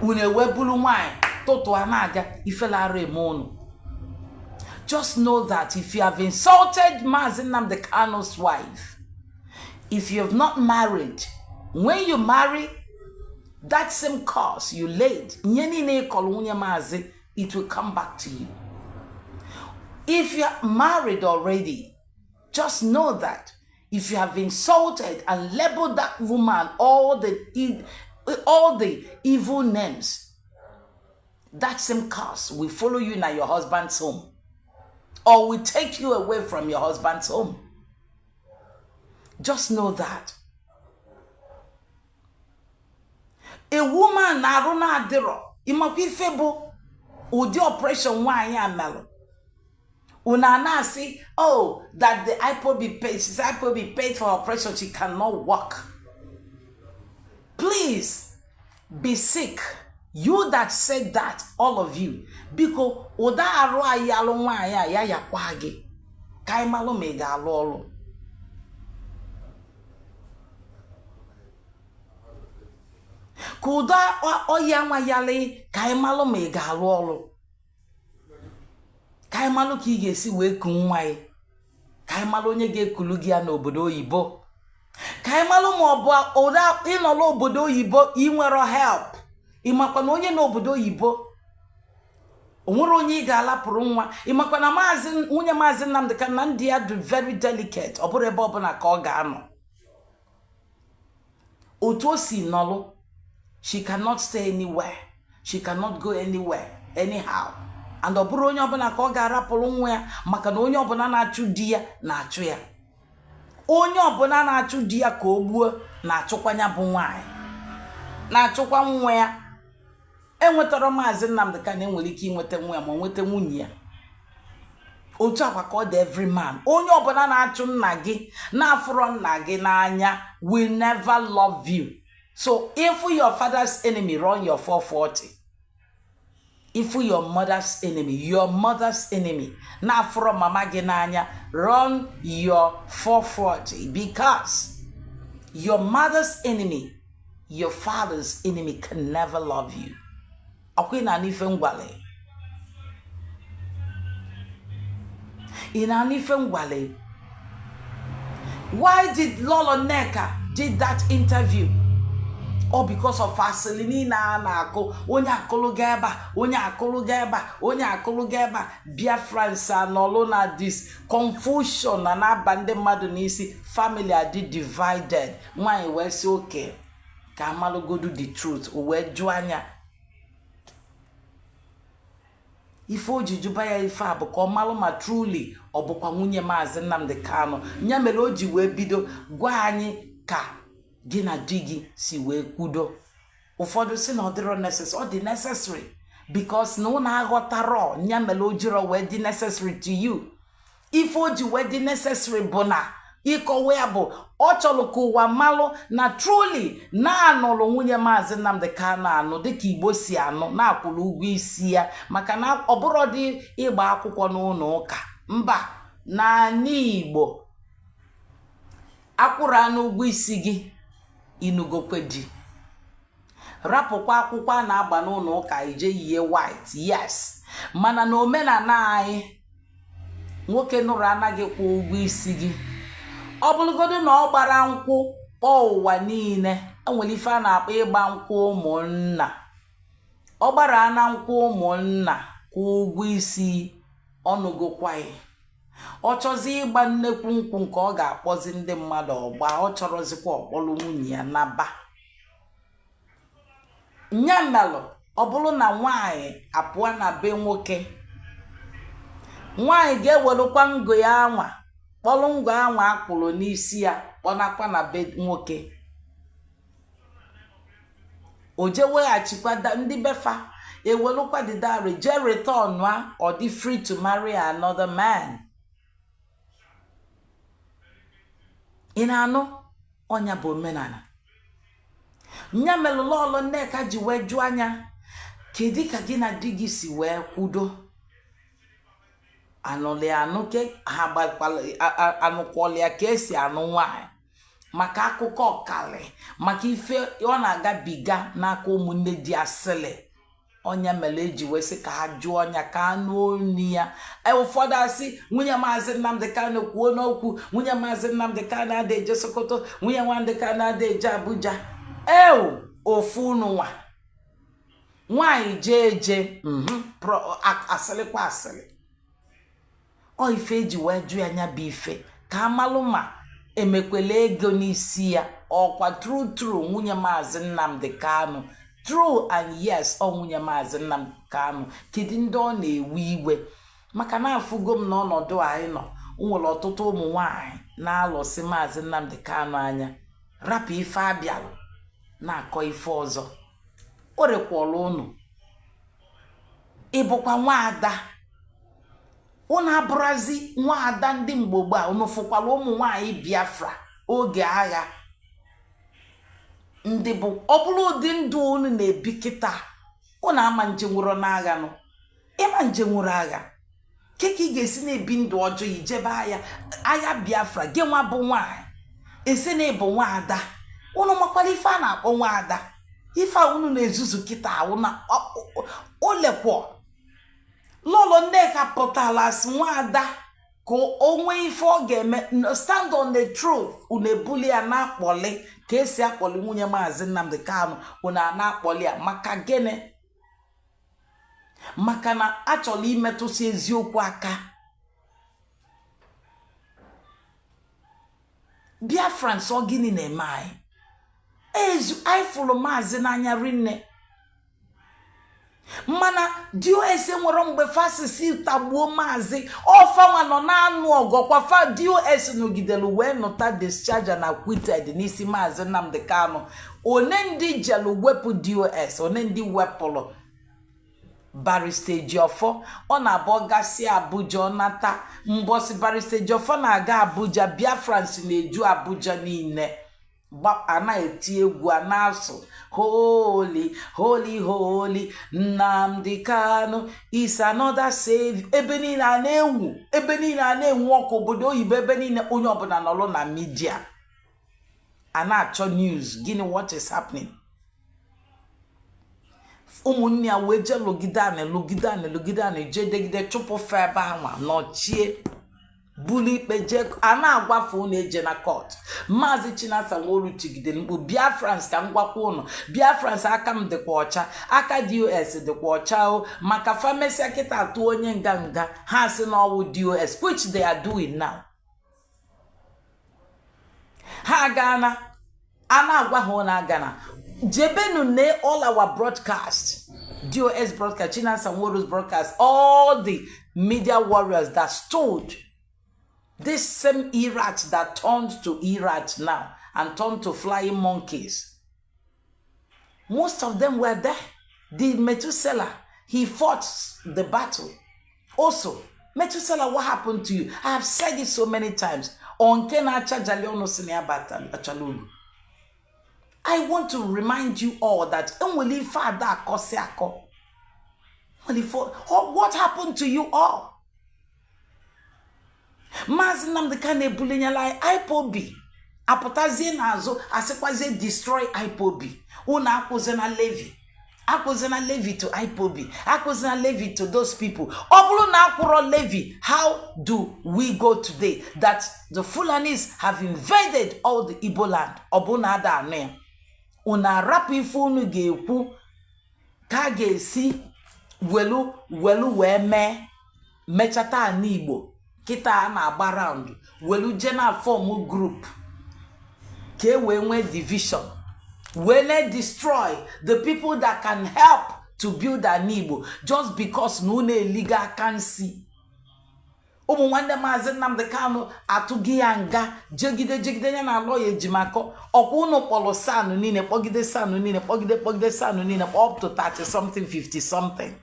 Unu ewee bụrụ nwaanyị tụtụ a na-aga ifelara eme unu. Just know that if you have insulted Maazị Nnamdi Kanu's wife, if you have not married, When you marry, that same curse you laid, ihe niile ị kọrọ nwunye Maazị, it will come back to you. If you are married already, just know that if you have insulted and labeled that woman all the evil names, that same curse will follow you in your husband's home or will take you away from your husband's home. Just know that. A woman na-arụ na-adịrọ, ịmakwa ife bụ ụdị operation nwaanyị a melụ, unu a na-asị, oh, that the IPOB paid, she's IPOB paid for operation, she cannot work. Please be sick, you that said that, all of you. Biko, ụda arụ anyị alụ nwaanyị a ya yakwa gị ka anyị malụ ma ị ga-alụ ọrụ. Ka ụda ọya nwa yalị ka anyị malụ ma ị ga-alụ ọrụ, ka anyị malụ ka ị ga-esi wee ku nwa gị, ka anyị malụ onye ga-ekulu gị ya n'obodo oyibo, ka anyị malụ ma ọ bụ ụda ịnọrọ obodo oyibo ị nwere help. Ị makwa na onye n'obodo oyibo o nwere onye ị ga-alapụrụ nwa. Ị makwa na maazị nwunye Maazị Nnamdi Kanu na ndị ya dị very delicate, ọ bụrụ ebe ọbụla ka ọ ga-anọ. Otu o si nọlụ, she cannot stay anywhere, she cannot go anywhere anyhow, and ọ bụrụ onye ọbụla ka ọ ga-arapụrụ nwa ya, maka na onye ọbụla na-achụ di ya na-achụ ya, onye ọbụla na-achụ di ya ka o gbuo na-achụkwa ya bụ nwaanyị, na-achụkwa nwa ya. Enwetara Maazị Nnamdi Kanu enwere ike inweta nwa ya ma ọ nweta nwunye ya. Otu akwa ka ọ dị every man. Onye ọbụla na-achụ nna gị, na-afụrọ nna gị n'anya, will never love you. So if your father's enemy, run your 440. If your mother's enemy, your mother's enemy, na-afụrọ mama gị n'anya, run your 440, because your mother's enemy, your father's enemy can never love you. Ọkwa ị na-anụ ife ngwale? Ị na-anụ ife ngwale? Why did Lolo Nneka did that interview? All because of asịrị niile a na-akụ, onye akụlụga ebe a, onye akụlụga ebe a, onye akụlụga ebe a. Biafrans anọlụ na this confusion na na-aba ndị mmadụ n'isi, family adị divided. Nwaanyị wee sị oke ka amalụgodu the truth, o wee jụọ anya ife o ji jụba ya ife a bụ ka ọ malụ ma truly ọ bụkwa nwunye Maazị Nnamdi Kanu. Ya mere o ji wee bido gwa anyị ka gị na di gị si wee kwudo. Ụfọdụ si na ọ dịrọ necessary. Ọ dị necessary because na ụnụ aghọtarọ ya mere o jirọ wee dị necessary to you. Ife o ji wee dị necessary bụ na ịkọwa ya bụ ọ chọrọ ka ụwa malụ na truly na-anụrụ nwunye Maazị Nnamdi Kanu anụ dịka Igbo si anụ, na-akwụrụ ụgwọ isi ya, maka na ọ bụrụ dị ịgba akwụkwọ n'ụlọ ụka mba n'ala Igbo, akwụrụ anụ ụgwọ isi gị, ịnụgokwe di, rapụkwa akwụkwọ a na-agba n'ụlọ ụka ije yie white. Yes, mana na omenala anyị, nwoke nụrụ anaghị kwụ ụgwọ isi gị, ọ bụrụgodu na ọ gbara nkwụ kpọọ ụwa niile, enwere ife a na-akpọ ịgba nkwụ ụmụnna. Ọ gbara na nkwụ ụmụnna kwụ ụgwọ isi, ọnụgokwaghị. Ọ chọzi ịgba nnekwu nkwụ nke ọ ga-akpọzi ndị mmadụ ọgba, ọ chọrọzikwa ọkpọlụ nwunye ya naba. Nya melụ ọ bụrụ na nwaanyị apụọ na be nwoke, nwaanyị ga-ewerukwa ngo ya anwa, kpọrọ ngo anwa akwụrụ n'isi ya, kpọnakwa na be nwoke, o jee weghachikwa ndị befa, ewelukwa the dowry jee return a, ọ dị free to marry another man. Ị na-anụ ọnya bụ omenala. Nya melụ Lọlọ Nneka ji wee jụọ anya, kedu ka gị na di gị si wee kwudo? Anụlị anụ ke ha gbakwala anụkwọlịa ka esi anụ nwaanyị, maka akụkọ ọkali, maka ife ọ na-agabiga n'aka ụmụnne di asịlị. Ọnya mere eji wee sị ka ha jụọ ọnya ka anụ onu ya. Ụfọdụ asị nwunye Maazị Nnamdi Kanu kwuo n'okwu. Nwunye Maazị Nnamdi Kanu ada eje Sokoto, nwunye Nnamdi Kanu ada eje Abuja. Ewu ofu unu nwa nwaanyị jee eje asịrịkwa asịrị. Ọ ife eji wee jụ ya anya bụ ife ka amalụ ma emekwela ego n'isi ya. Ọkwa true true nwunye Maazị Nnamdi Kanu, true and yes, ọ nwunye Maazị Nnamdi Kanu. Kedu ndị ọ na-ewe iwe? Maka na afụgo m n'ọnọdụ anyị nọ, o nwere ọtụtụ ụmụ nwanyị na-alụsị Maazị Nnamdi Kanu anya, rapụ ife abịalụ na-akọ ife ọzọ. O rekwala unu ịbụkwa nwaada, unu abụrazi nwaada ndị mgbe gboo a. Unu fụkwara ụmụ nwanyị Biafra oge agha ndị bụ ọ bụrụ ụdị ndụ unu na-ebi kịta, unu ama njenwuro n'agha nụ, ịma njenwuro agha ke ka ị ga-esi na-ebi ndụ ọjọọ ijebe agha, agha Biafra. Gị nwa bụ nwanyị esi na ịbụ nwaada, unu makwara ife a na-akpọ nwaada? Ife a unu na-ezuzu kịta o lekwọ Lọlọ Nneka pụtara as nwaada ka o nwee ife ọ ga-eme, stand on the truth. Unu ebuli ya na-akpọli ka esi akpọli nwunye Maazị Nnamdi Kanu. Unu a na-akpọli ya maka gịnị? Maka na achọrọ imetụsị eziokwu aka. Biafrans, ọ gịnị na-eme anyị? Ezu anyị fụrụ Maazị n'anya rinne, mana DOS nwere mgbe fasisi tagbuo Maazị ọfanwa nọ na-anụ ọgọkwa fa. DOS nọgidere wee nụta discharge na acquitted n'isi Maazị Nnamdi Kanu. One ndị jelu wepụ DOS, one ndị wepụrụ Barrister Ejiofor. Ọ na-abụ gasị Abuja, ọ nata. Mbọsị Barrister Ejiofor na-aga Abuja, Biafrans na-eju Abuja niile, a na-eti egwu, a na-asụ, "Holy, holy, holy, Nnamdi Kanu is another save." Ebe niile a na-ewu, ebe niile a na-enwu ọkụ, obodo oyibo, ebe niile, onye ọbụla nọrọ na media a na-achọ news. Gịnị? What is happening? Ụmụnne ya wee jee lụgide anị, lụgide anị, lụgide anị, jee degide chụpụ fe ebe anwa, nọchie, buru ikpe jee. A na-agwafe unu eje na court. Maazị Chinasa Nworu tigidere mkpu, "Biafrans, ka m gwakwa unu, Biafrans, aka m dịkwa ọcha, aka DOS dịkwa ọcha o." Maka famesia kịta atụ onye nga nga ha si n'ọwụ DOS, which they are doing now. Ha agaana a na-agwa ha ụnụ agana jebenu ne. All our broadcast, DOS broadcast, Chinasa Nworu's broadcast, all the media warriors that stood, this same Iraq that turned to Iraq now and turned to flying monkeys, most of them were there. The Methuselah, he fought the battle also. Methuselah, what happened to you? I have said it so many times. Ọ nke na-achajali ọnụ si na ya bata achala ugwu. I want to remind you all that enwere ife ada akọsi akọ. Nwere ife. What happened to you all? Maazị Nnamdi Kanu ebulinyela anyị IPOB, apụtazie n'azụ asịkwazie destroy IPOB. Unu akwụzina levy, akwụzina levy to IPOB, akwụzina levy to those people. Ọ bụrụ na akwụrọ levy, how do we go today that the Fulanis have invaded all the Igbo land? Ọ bụ na ada anụ ya, unu arapụ ife unu ga-ekwu ka a ga-esi welu welu wee mee mechata ana Igbo. Kịta a na-agba round welu jee na form group ka e wee nwee division, wee na destroy the people that can help to build an Igbo, just because na unu eligo aka nsi. Ụmụ nwanne Maazị Nnamdi Kanu atụghị ya nga, jegide jegide ya na lọya Ejimakọ. Ọkwa unu kpọrọ SAN niile, kpọgide SAN niile, kpọgide kpọgide SAN niile up to 30 something, 50 something.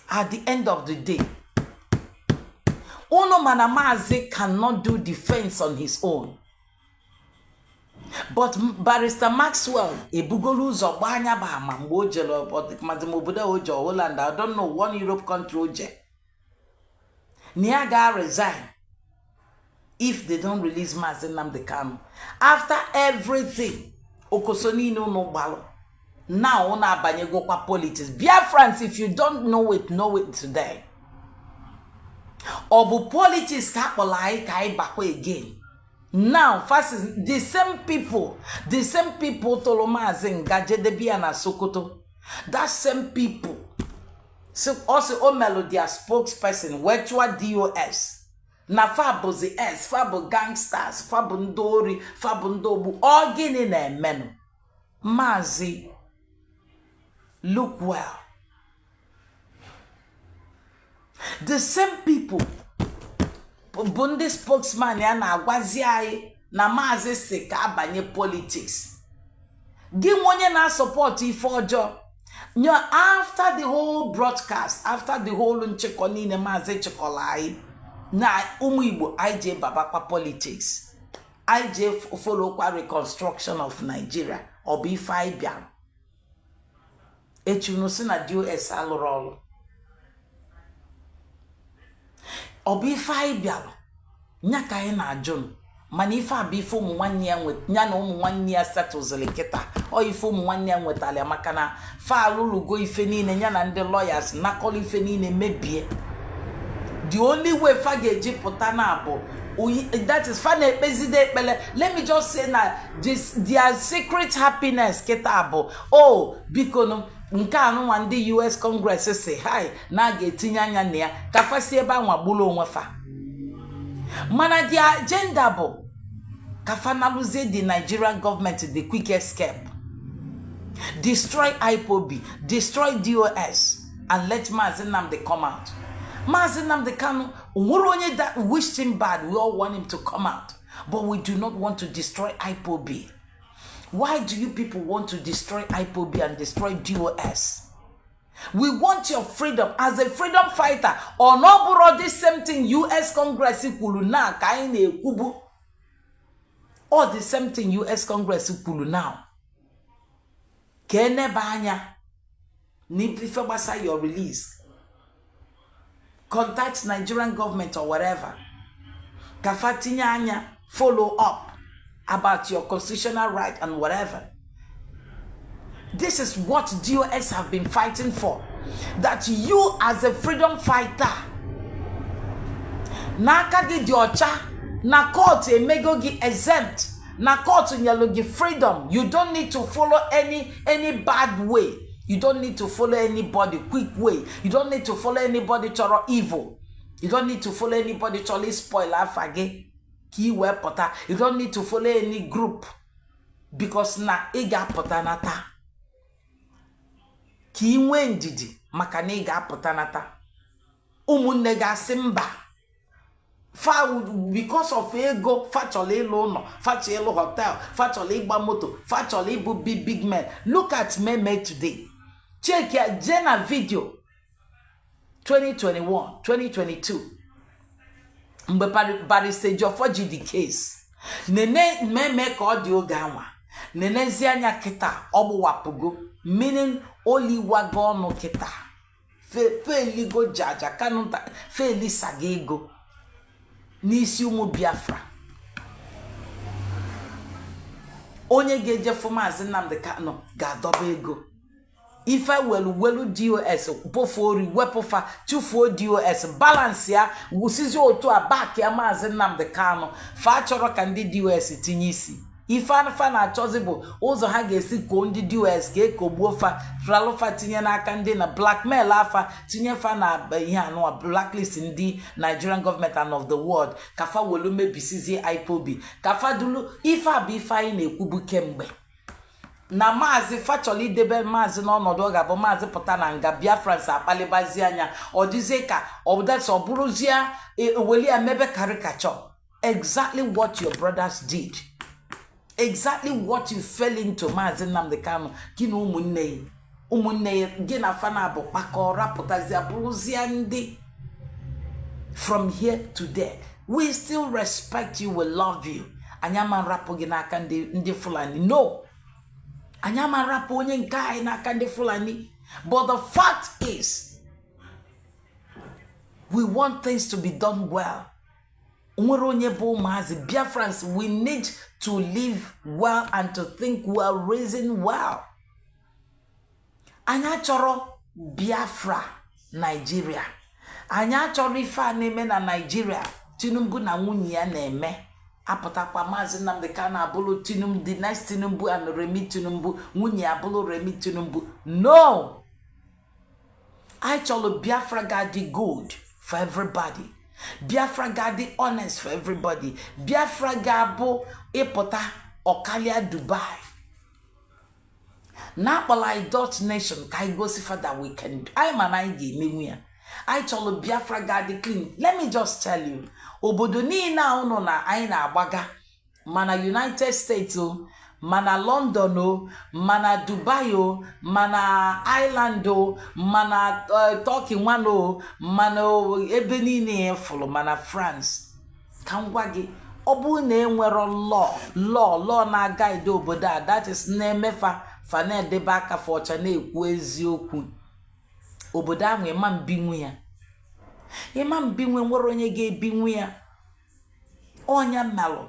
At the end of the day, unu mana Maazị cannot do defense on his own, but Barrister Maxwell ebugoro ụzọ gbaa anya bụ ama mgbe o jere madam obodo o je, Holland, I don't know, one Europe country o je, na ya ga resign if they don't release Maazị Nnamdi Kanu. After everything okoso niile unu gbalụ Now unu abanyegokwa politics. Biafrans, if you don't know it, know it today. Ọ bụ politics ka akpọrọ anyị ka anyị bakwa again? Now fast is the same people tụrụ Maazị nga, jedebe ya na Sokoto. That same people, so also o melụ their spokesperson wee chụọ DOS na fa bụzi s fa bụ gangsters, fa bụ ndị ori, fa bụ ndị ogbu. Ọ gịnị na-emenụ? Maazị, look well. The same people bụ ndị spokesman ya na-agwazi anyị na Maazị si ka abanye politics. Gị nwe onye na-asọpọtụ ife ọjọọ nyo, after the whole broadcast, after the whole nchịkọ niile Maazị chịkọrọ anyị na ụmụ Igbo, anyị jee babakwa politics, anyị jee followkwa reconstruction of Nigeria. Ọ bụ ife anyị bịara echi unu si na DOS alụrụ ọrụ? Ọ bụ ife anyị bịara nya ka anyị na-ajụ nụ? Mana ife a bụ ife ụmụ nwanne ya ya na ụmụ nwanne ya setụziri kịta. Ọ ife ụmụ nwanne ya nwetara ya, maka na fa alụlụgo ife niile ya na ndị lawyers nakọrọ ife niile mebie. The only way fa ga-eji pụta na bụ that is fa na-ekpezide ekpele. Let me just say na this their secret happiness kịta bụ, oh, biko nụ, nke anụnwa ndị US Congress si hi na a ga-etinye anya na ya ka fa si ebe anwa gburu onwe fa. Mana their agenda bụ ka fa nalụzie the Nigerian government the quick escape, destroy IPOB, destroy DOS, and let Maazị Nnamdi come out. Maazị Nnamdi Kanu nwere onye that wished him bad. We all want him to come out, but we do not want to destroy IPOB. Why do you people want to destroy IPOB and destroy DOS? We want your freedom as a freedom fighter. Ọ na ọ bụrụ the same thing US Congress kwuru na ka anyị na-ekwubu? All the same thing US Congress kwuru now, ka eneba anya n'ife gbasa your release, contact Nigerian government or whatever, ka fa tinye anya, follow up about your constitutional right and whatever. This is what DOS have been fighting for, that you as a freedom fighter, n'aka gị dị ọcha, na court emego gị exempt, na court nyelu gị freedom. You don't need to follow any bad way. You don't need to follow anybody quick way. You don't need to follow anybody chọrọ evil. You don't need to follow anybody chọrọ spoil afa gị ka ị wee pụta. You don't need to follow any group, because na ị ga-apụta nata. Ka ị nwee ndidi, maka na ị ga-apụta nata. Ụmụnne ga-asị mba, fa because of ego, fa chọrọ ịlụ ụlọ, fa chọrọ ịlụ hotel, fa chọrọ ịgba moto, fa chọrọ ịbụ big big men. Look at Meme today. Check ya, jee na video 2021, 2022, mgbe Barrister Ejiofor ji the case. Nene Meme ka ọ dị oge anwa, nenezi anya kịta. Ọ gbụwapụgo, meaning oliwago ọnụ kịta. Feligo jaja kanụ felisaga ego n'isi ụmụ Biafra. Onye ga-ejefu Maazị Nnamdi Kanu ga-adọba ego ife welu welu DOS pofuo ori, wepụfa, tụfuo DOS balance ya, wụsizi otu a bak ya. Maazị Nnamdi Kanu, fa chọrọ ka ndị DOS tinye isi. Ife fa na-achọzi bụ ụzọ ha ga-esi koo ndị DOS, ka ekogbuo fa, ralụfa, tinye n'aka ndị na blackmail afa, tinye fa na ihe anụwa blacklist ndị Nigerian government and of the world, ka fa welu mebisizie IPOB, ka fa dulu. Ife a bụ ife anyị na-ekwubu kemgbe na Maazị fa chọrọ idebe Maazị n'ọnọdụ ọ ga-abụ Maazị pụta na nga, Biafrans akpalibazi anya, ọ dịzie ka ọ ọ bụrụzie eweli ya mebe caricature. Exactly what your brothers did, exactly what you fell into. Maazị Nnamdi Kanu, gị na ụmụnne ya, ụmụnne ya gị na fana bụ kpakọ rapụtazie, bụrụzie ndị from here to there. We still respect you, we love you. Anyị ama nrapụ gị n'aka ndị Fulani. No, anyị ama nrapụ onye nke anyị n'aka ndị Fulani. But the fact is, we want things to be done well. Nwere onye bụ ụmụazị Biafrans, we need to live well and to think well, reason well. Anyị achọrọ Biafra Nigeria. Anyị achọrọ ife a na-eme na Nigeria, Tinubu na nwunye ya na-eme. Apụtakwa, Maazị Nnamdi Kanu abụrụ Tinubu, the next Tinubu, and Remi Tinubu, nwunye ya abụrụ Remi Tinubu. No, anyị chọrọ Biafra ga-adị good for everybody, Biafra ga-adị honest for everybody, Biafra ga-abụ ịpụta ọkalịa Dubai na-akpọla anyị dot nation, ka anyị gosi fa that we can. Anyị ma na anyị ga-emenwu ya. Anyị chọrọ Biafra ga-adị clean. Let me just tell you, obodo niile a ụnụ na anyị na-agbaga, mana United States o, mana London o, mana Dubai o, mana Ireland o, mana Turkey nwanne o, mana ebe niile ya fụrụ, mana France, ka m gwa gị, ọ bụrụ na enwero law na-agaide obodo a, that is na-emefa fa na-edebe aka fa ọcha, na-ekwu eziokwu, obodo ahụ ịma mbinwu ya, ịma mbinwe, nwere onye ga-ebinwu ya. Ọnya melụ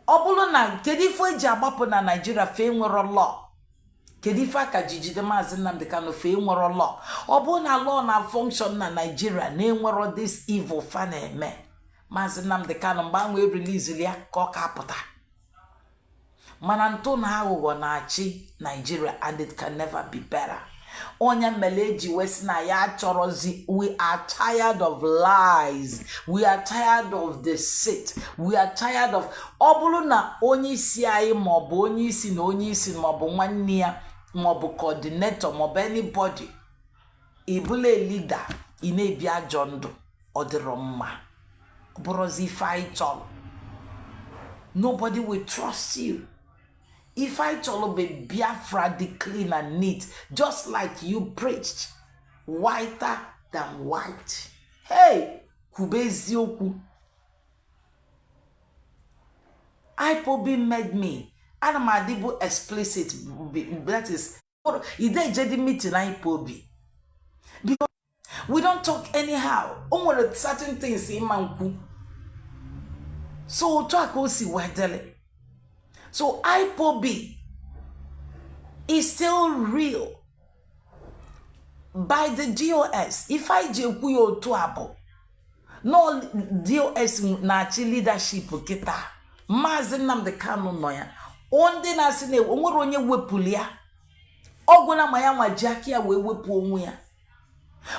ọ bụrụ na kedu ife eji agbapụ na Naijiria? Fee nwere law. Kedu ife aka ji jide Maazị Nnamdị Kanụ? Fee nwere law. Ọ bụrụ na law na function na Naijiria, na-enwero this evil fa na-eme, Maazị Nnamdị Kanụ mgbe ahụ erelizili ya ka ọ ka pụta. Mana ntụ na aghụghọ na-achị Nigeria, and it can never be better. Onye mere eji wee sị na ya achọrọzi. We are tired of lies, we are tired of deceit, we are tired of ọ bụrụ na onye isi anyị, maọbụ onye isi na onye isi, maọbụ nwanne ya, maọbụ coordinator, maọbụ anybody, ị bụla leader, ị na-ebi ajọ ndụ, ọ dịrọ mma. Ọ bụrụzi ife anyị chọrọ, nobody will trust you. Ife anyị chọrọ bụ Biafra dị clean and neat, just like you preached, whiter than white. Hey, kwube eziokwu. IPOB made me, ana m adịbụ explicit. That is, ide ejedi meeting IPOB because we don't talk anyhow. O nwere certain things ịma nkwu, so otu a ka o si wee dịrị. So IPOB is still real by the DOS. Ife anyị ji ekwu ya otu a bụ nọ DOS na-achị leadership kịta. Maazị Nnamdi Kanu nọ ya. O ndị na-asị na o nwere onye wepụrụ ya, ọgwụ na ma ya nwa ji aka ya wee wepụ onwe ya,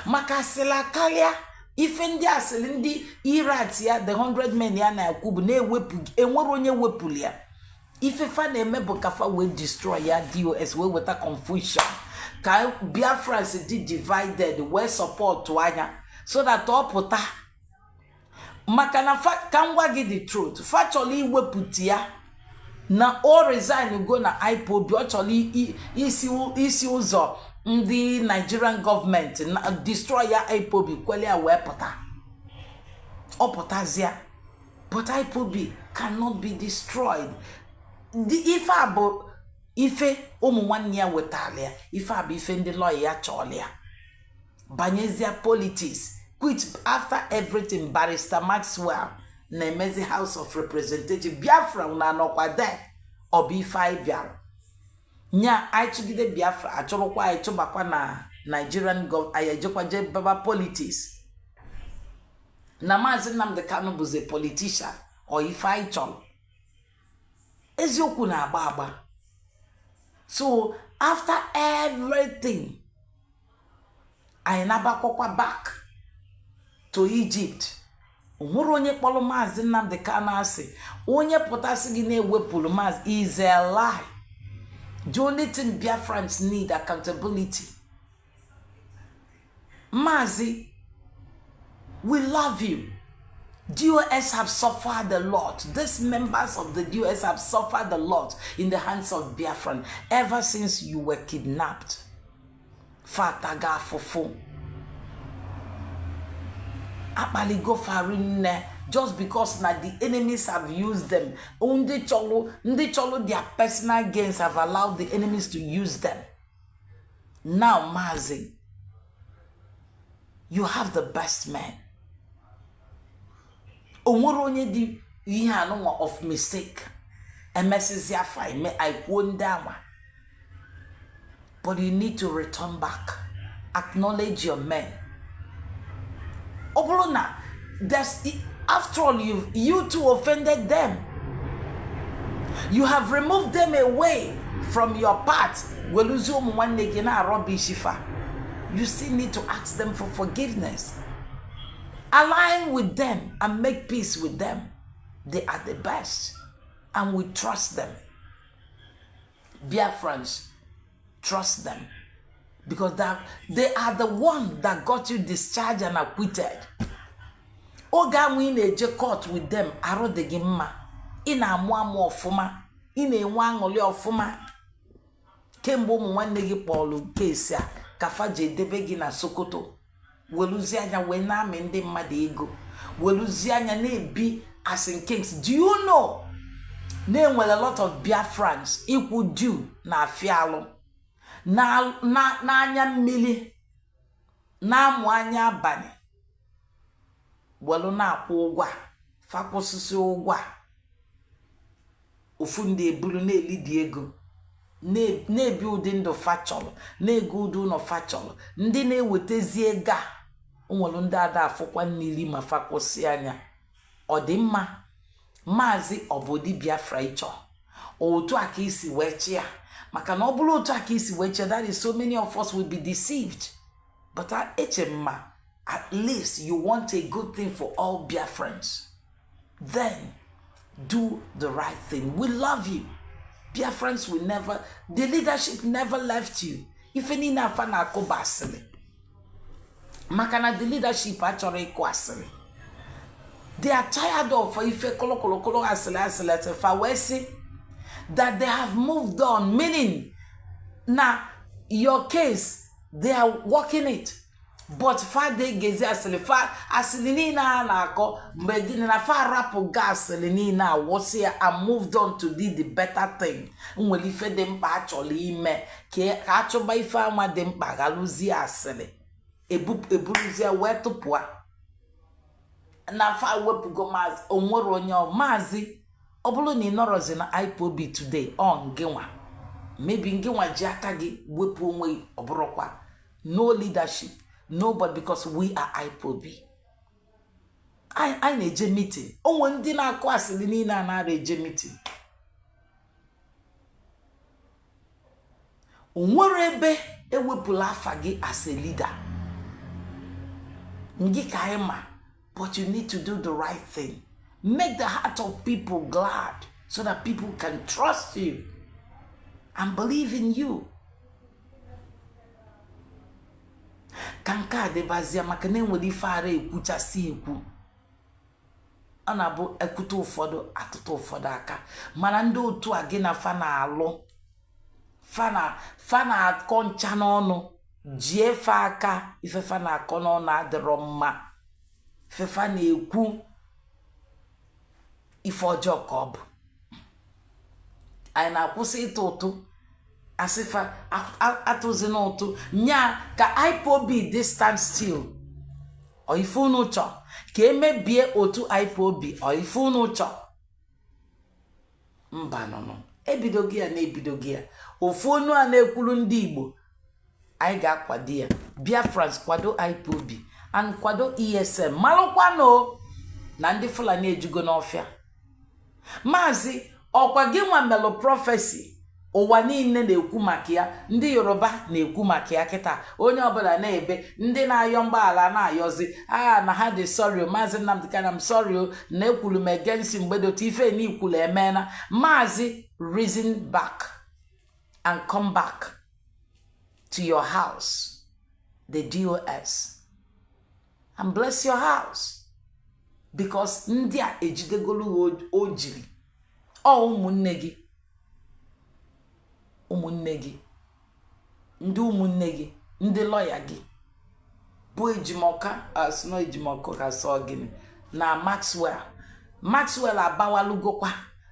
maka asịla karịa ife ndị asịrị ndị irat ya, the 100 men ya na-ekwu bụ na-ewepụ. Enwere onye wepụrụ ya. Ife fa na-eme bụ ka fa wee destroy ya, DOS, wee weta confusion ka Biafrans dị divided, wee support anya so that ọ pụta. Maka na fa, ka m gwa gị the truth, fa chọrọ iwepụta ya na o resign go na IPOB. Ọ chọrọ isi ụzọ ndị Nigerian gọọmenti na destroy ya IPOB, kwele ya wee pụta. Ọ pụtazịa, but IPOB cannot be destroyed. The ife a bụ ife ụmụ nwanne ya wetara ya. Ife a bụ ife ndị lọya ya chọrọ ya banyezie politics, which after everything, Barrister Maxwell na-emezi House of Representative. Biafra na anọkwa there. Ọ bụ ife anyị bịara nya. Anyị chụgide Biafra, achọrọkwa anyị chụbakwa na Nigerian gov, anyị ejekwa jee baba politics na Maazị Nnamdi Kanu bụzi politician. Ọ ife anyị chọrọ, eziokwu na-agba agba. So after everything, anyị nabakwakwa back to Egypt. O nwere onye kpọrọ Maazị Nnamdi Kanu asị. Onye pụtasị gị na-ewepụrụ Maazị is a lie. The only thing Biafrans need, accountability. Maazị, we love you. DOS have suffered a lot. These members of the DOS have suffered a lot in the hands of Biafran ever since you were kidnapped. Fataga afụfụ, akpaligo fari nne, just because na the enemies have used them. Ndị chọrọ their personal gains have allowed the enemies to use them. Now, Mazi, you have the best man. O nwere onye dị ihe anụnwa of mistake emesizi afa eme anyị kwuo ndị ama. But you need to return back, acknowledge your men. Ọ bụrụ na there's, after all, you too offended them. You have removed them away from your path, weluzie ụmụ nwanne gị na-arọbish fa. You still need to ask them for forgiveness, align with them and make peace with them. They are the best and we trust them. Biafrans, trust them, because that they are the one that got you discharged and acquitted. Oge ahụ ị na-eje court with them, arụ dị gị mma, ị na-amụ amụ ọfụma, ị na-enwe aṅụrị ọfụma. Kemgbe ụmụ nwanne gị kpọrọ case a ka fa ji edebe gị na Sokoto, weluzie anya wee na-amị ndị mmadụ ego, weluzie anya na-ebi as in kings. Do you know na enwere a lot of Biafrans ikwu due na afialụ n'anya mmiri, na-amụ anya abalị welu na-akwụ ụgwọ a, fakwụsịsị ụgwọ a, ofu ndị eburu na-elidi ego, na-ebi ụdị ndụ fa chọrọ, na-ego ụdị ụlọ fa chọrọ. Ndị na-ewetezi ego a, o nwere ndị ada afụkwa mmiri ma fa kwụsị anya. Ọ dị mma, Maazị? Ọ bụ ụdị Biafra ịchọ otu a ka isi wee chịa? Maka na ọ bụrụ otu a ka isi wee chịa, that is, so many of us will be deceived. But eche m ma at least you want a good thing for all Biafrans, then do the right thing. We love you, Biafrans. Will never, the leadership never left you. Ife niile afa na-akụ bụ asịrị, maka na the leadership achọrọ ịkụ asịrị. They are tired of ife kolokolokolo, asịrị, asịrị, asịrị. Fa wee sị that they have moved on, meaning na your case, they are working it, but fa dey gezi asịrị fa. Asịrị niile a na-akọ mgbe gịnị na fa rapụ ga asịrị niile a, wụsị ya and moved on to do the better thing. Nwere ife dị mkpa a chọrọ ime ka achọba ife ama dị mkpa, ghalụzie asịrị eburuzie wee tụpụa na fa wepụgo Maazị. Onwere onye maazị, ọ bụrụ na ị nọrọzi na IPOB today, ọ ngịnwa, maybe ngịnwa ji aka gị wepụ onwe gị. Ọ bụrụkwa no leadership, nobody, because we are IPOB. Anyị na-eje meeting. Onwe ndị na-akụ asịrị niile a nara eje meeting. O nwere ebe ewepụla afa gị as a leader ngị ka anyị ma. But you need to do the right thing, make the heart of people glad so that people can trust you and believe in you. Ka nke a dịbazie, maka na enwere ife ara ekwuchasị ekwu, ọ na-abụ ekwute ụfọdụ, atụtụ ụfọdụ aka. Mana ndị otu a gị na fa na-alụ, fa na-akọ ncha n'ọnụ, jie fa aka. Ife fa na-akọ n'ọnụ adịrọ mma. Ife fa na-ekwu, ife ọjọọ ka ọ bụ. Anyị na-akwụsị ịtụ ụtụ, asịfa atụzi n'ụtụ nya ka IPOB dị stand still. Ọ ife unu chọ ka emebie otu IPOB? Ọ ife unu chọ? Mba, nụnụ ebidoghị ya, na-ebidoghị ya. Ofu onu a na-ekwuru ndị Igbo, anyị ga-akwado ya. Biafrans, kwado IPOB and kwado ESN. Malụkwanụ na ndị Fulani ejugo n'ọfịa. Maazị, ọkwa gị nwa melụ prophecy ụwa niile na-ekwu maka ya. Ndị Yoruba na-ekwu maka ya kịta, onye ọbụla na-ebe, ndị na-ayọ mgbaghara na-ayọzi agha na ha dị sorry. Maazị Nnamdị Kanu, I'm sorry o na ekwuru m against mgbe dị otu ife na ikwulu emeela. Maazị, reason back and come back to your house, the DOS, and bless your house, because ndị a ejidegolu ha o jiri ọ ụmụnne gị, ụmụnne gị, ndị ụmụnne gị, ndị lọya gị bụ Ejimọka asịnọ Ejimọka ka sọ gịnị na Maxwell. Maxwell abawalugokwa.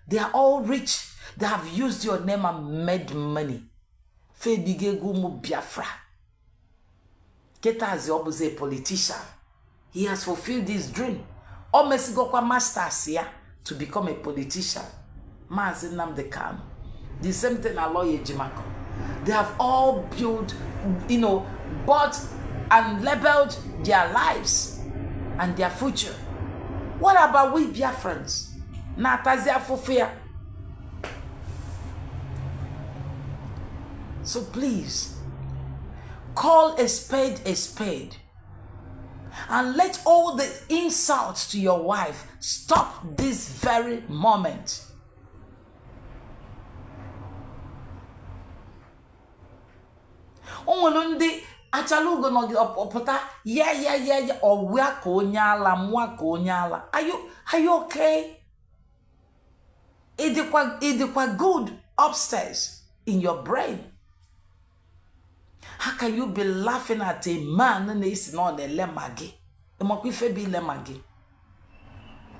They are all rich. They have used your name and made money. Febiga ego ụmụ Biafra. Kịtazi ọ bụzi a politician. He has fulfilled his dream. O mesigokwa masters ya to become a politician. Maazị Nnamdi Kanu, the same thing na lawyer Ejimakor. They have all built, bought and labeled their lives and their future. What about we Biafrans? Na-atazi afụfụ ya. So please, call a spade a spade and let all the insults to your wife stop this very moment. O nwere ndị achala ugo nọ gị ọpụta ya ya ya ya ọwụa ka onye ala mụa ka onye ala. Are you okay? Ịdịkwa good upstairs in your brain? How can you be laughing at a man na-esi na ọ na-ele Maggi? Ịmakwa ife bụ ile Maggi?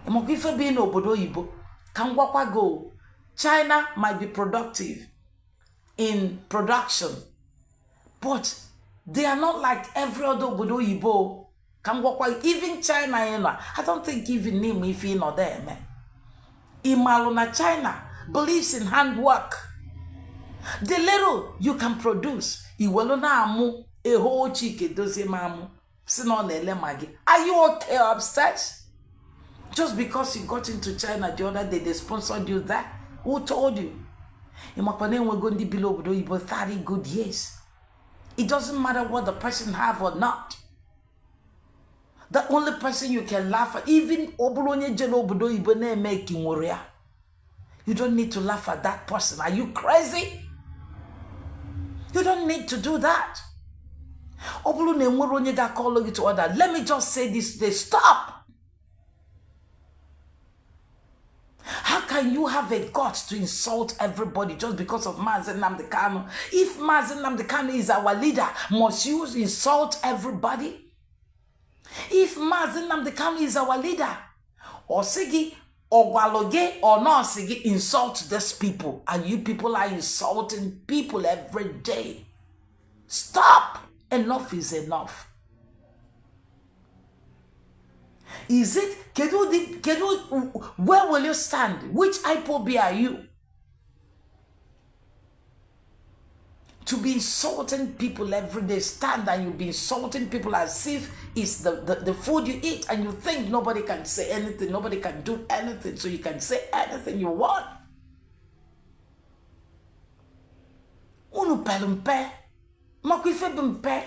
Ịmakwa ife bụ n'obodo oyibo? Ka m gwakwa gị o, China might be productive in production, but they are not like every other obodo oyibo. Ka m gwakwa gị, even China ị nọ, I don't think even n'ime ife ị nọ there eme. Ịmalụ na China believes in handwork. The little you can produce, iwelu na-amụ eho Chike dozie m amụ si na ọ na-ele Maggi. Are you okay upstairs? Just because you got into China the other day, they sponsored you there? Who told you? Ịmakwa na enwego ndị bi n'obodo oyibo 30 good years. It doesn't matter what the person have or not. The only person you can laugh at, even ọ bụrụ onye jere obodo oyibo na-eme ka ị nwere ya, you don't need to laugh at that person. Are you crazy? You don't need to do that. Ọ bụrụ na enwere onye ga-akọlụ gị to order, let me just say this today: stop. How can you have a gut to insult everybody just because of Mazi Nnamdi Kanu? If Mazi Nnamdi Kanu is our leader, must you insult everybody? If Mazi Nnamdi Kanu is our leader, ọ sị gị, ọ gwalụ gị, or na ọ sị gị insult these people, and you people are insulting people every day. Stop. Enough is enough. Is it kedu ụdị kedu where will you stand? Which IPOB are you? To be insulting people every day, stand and you be insulting people as if it's the food you eat, and you think nobody can say anything, nobody can do anything, so you can say anything you want. Unu pelu mpe. Makwa ife bụ mpe.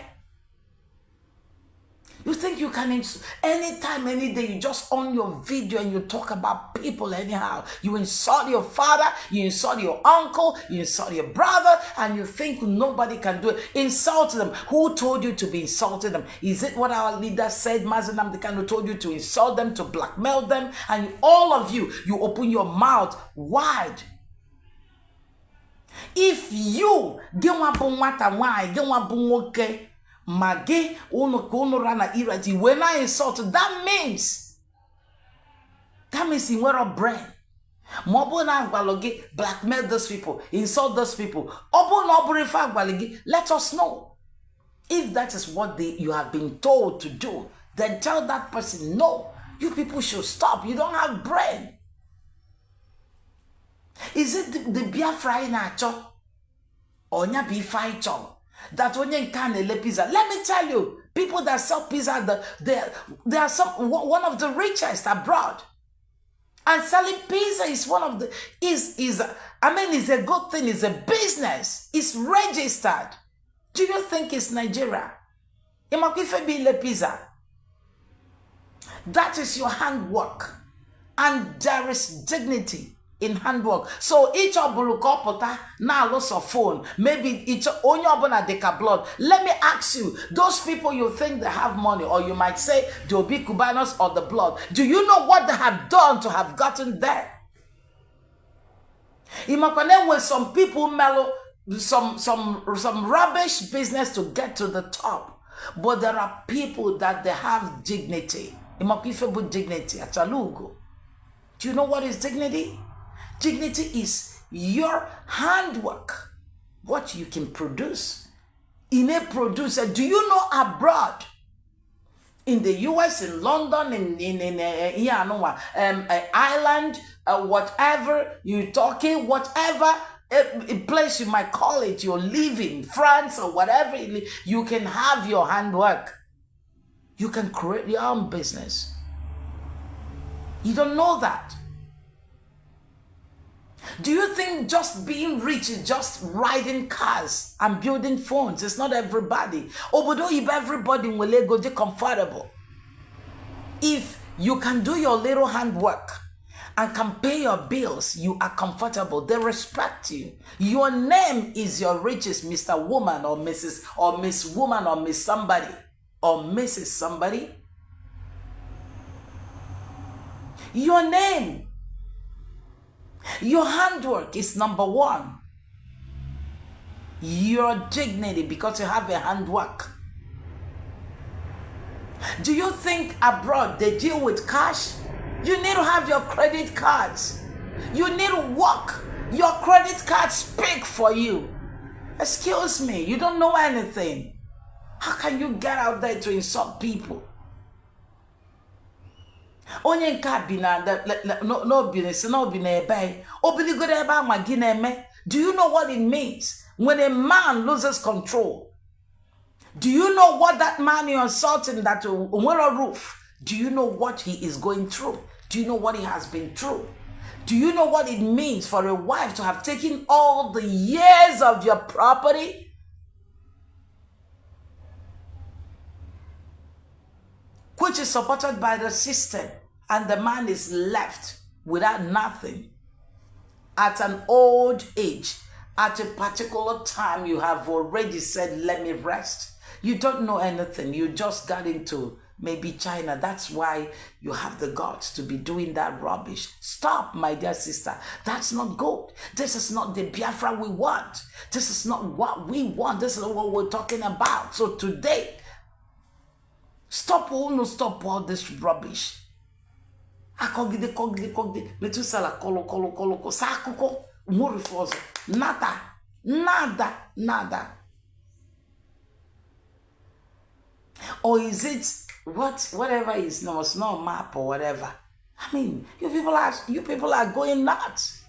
You think you can anytime, any day, you just on your video and you talk about people anyhow. You insult your father, you insult your uncle, you insult your brother, and you think nobody can do it. Insult them. Who told you to be insulting them? Is it what our leader said? Mazi Nnamdi Kanu told you to insult them, to blackmail them, and all of you, you open your mouth wide. If you gị nwa bụ nwata nwaanyị, gị nwa bụ nwoke, ma gị unu ka unu ra na irati wee na insult, that means ị nwere brain. Ma ọ bụrụ na agwalụ gị blackmail those people, insult those people, ọ bụrụ na ọ bụrụ ife agwalụ gị, let us know. If that is what you have been told to do, then tell that person no. You people should stop. You don't have brain. Is it the Biafra anyị na-achọ? Ọnya bụ ife anyị chọrọ that onye nke a na-ele pizza? Let me tell you, people that sell pizza, they are some one of the richest abroad, and selling pizza is one of the is I mean, is a good thing, is a business, it's registered. Do you think it's Nigeria? Ịmakwa ife bụ ile pizza? That is your handwork, and there is dignity in handwork. So each ọbụla ka ọ pụta na-alụsọ phone, maybe each onye ọbụla dịka blood. Let me ask you, those people you think they have money, or you might say the Obi Cubanos or the blood, do you know what they have done to have gotten there? Ịmakwa na enwe some people melụ some rubbish business to get to the top, but there are people that they have dignity. Ịmakwa ife bụ dignity, Achalugo? Do you know what is dignity? Dignity is your handwork, what you can produce. In a producer, do you know abroad, in the US, in London, in yeah, no, Ireland, whatever you talking, whatever, a place you might call it, you're living, France or whatever, you can have your handwork. You can create your own business. You don't know that. Do you think just being rich is just riding cars and building phones? It's not everybody. Obodo oyibo, everybody will go dị comfortable. If you can do your little handwork and can pay your bills, you are comfortable. They respect you. Your name is your riches, Mr. Woman or Mrs. or Miss Woman or Miss somebody or Mrs. somebody. Your name, your handwork is number one. Your dignity, because you have a handwork. Do you think abroad they deal with cash? You need to have your credit cards. You need to work. Your credit cards speak for you. Excuse me, you don't know anything. How can you get out there to insult people? Onye nke a bi na n'obi si na obi na-ebe obiligodo ebe ama gị na-eme. Do you know what it means when a man loses control? Do you know what that man you're insulting, that onwero roof, do you know what he is going through? Do you know what he has been through? Do you know what it means for a wife to have taken all the years of your property, which is supported by the system, and the man is left without nothing at an old age, at a particular time you have already said, "Let me rest"? You don't know anything. You just got into maybe China. That's why you have the guts to be doing that rubbish. Stop, my dear sister. That's not good. This is not the Biafra we want. This is not what we want. This is what we're talking about. So today, stop all, no, stop all this rubbish. Akọgide, kọgide, kọgide, Metusala kọlọ kọlọ kọlọ kọ saa akụkọ nwere ọzọ. Nada, nada, nada. Or is it whatever is, no, it's not a map or whatever. I mean, you people are going nuts.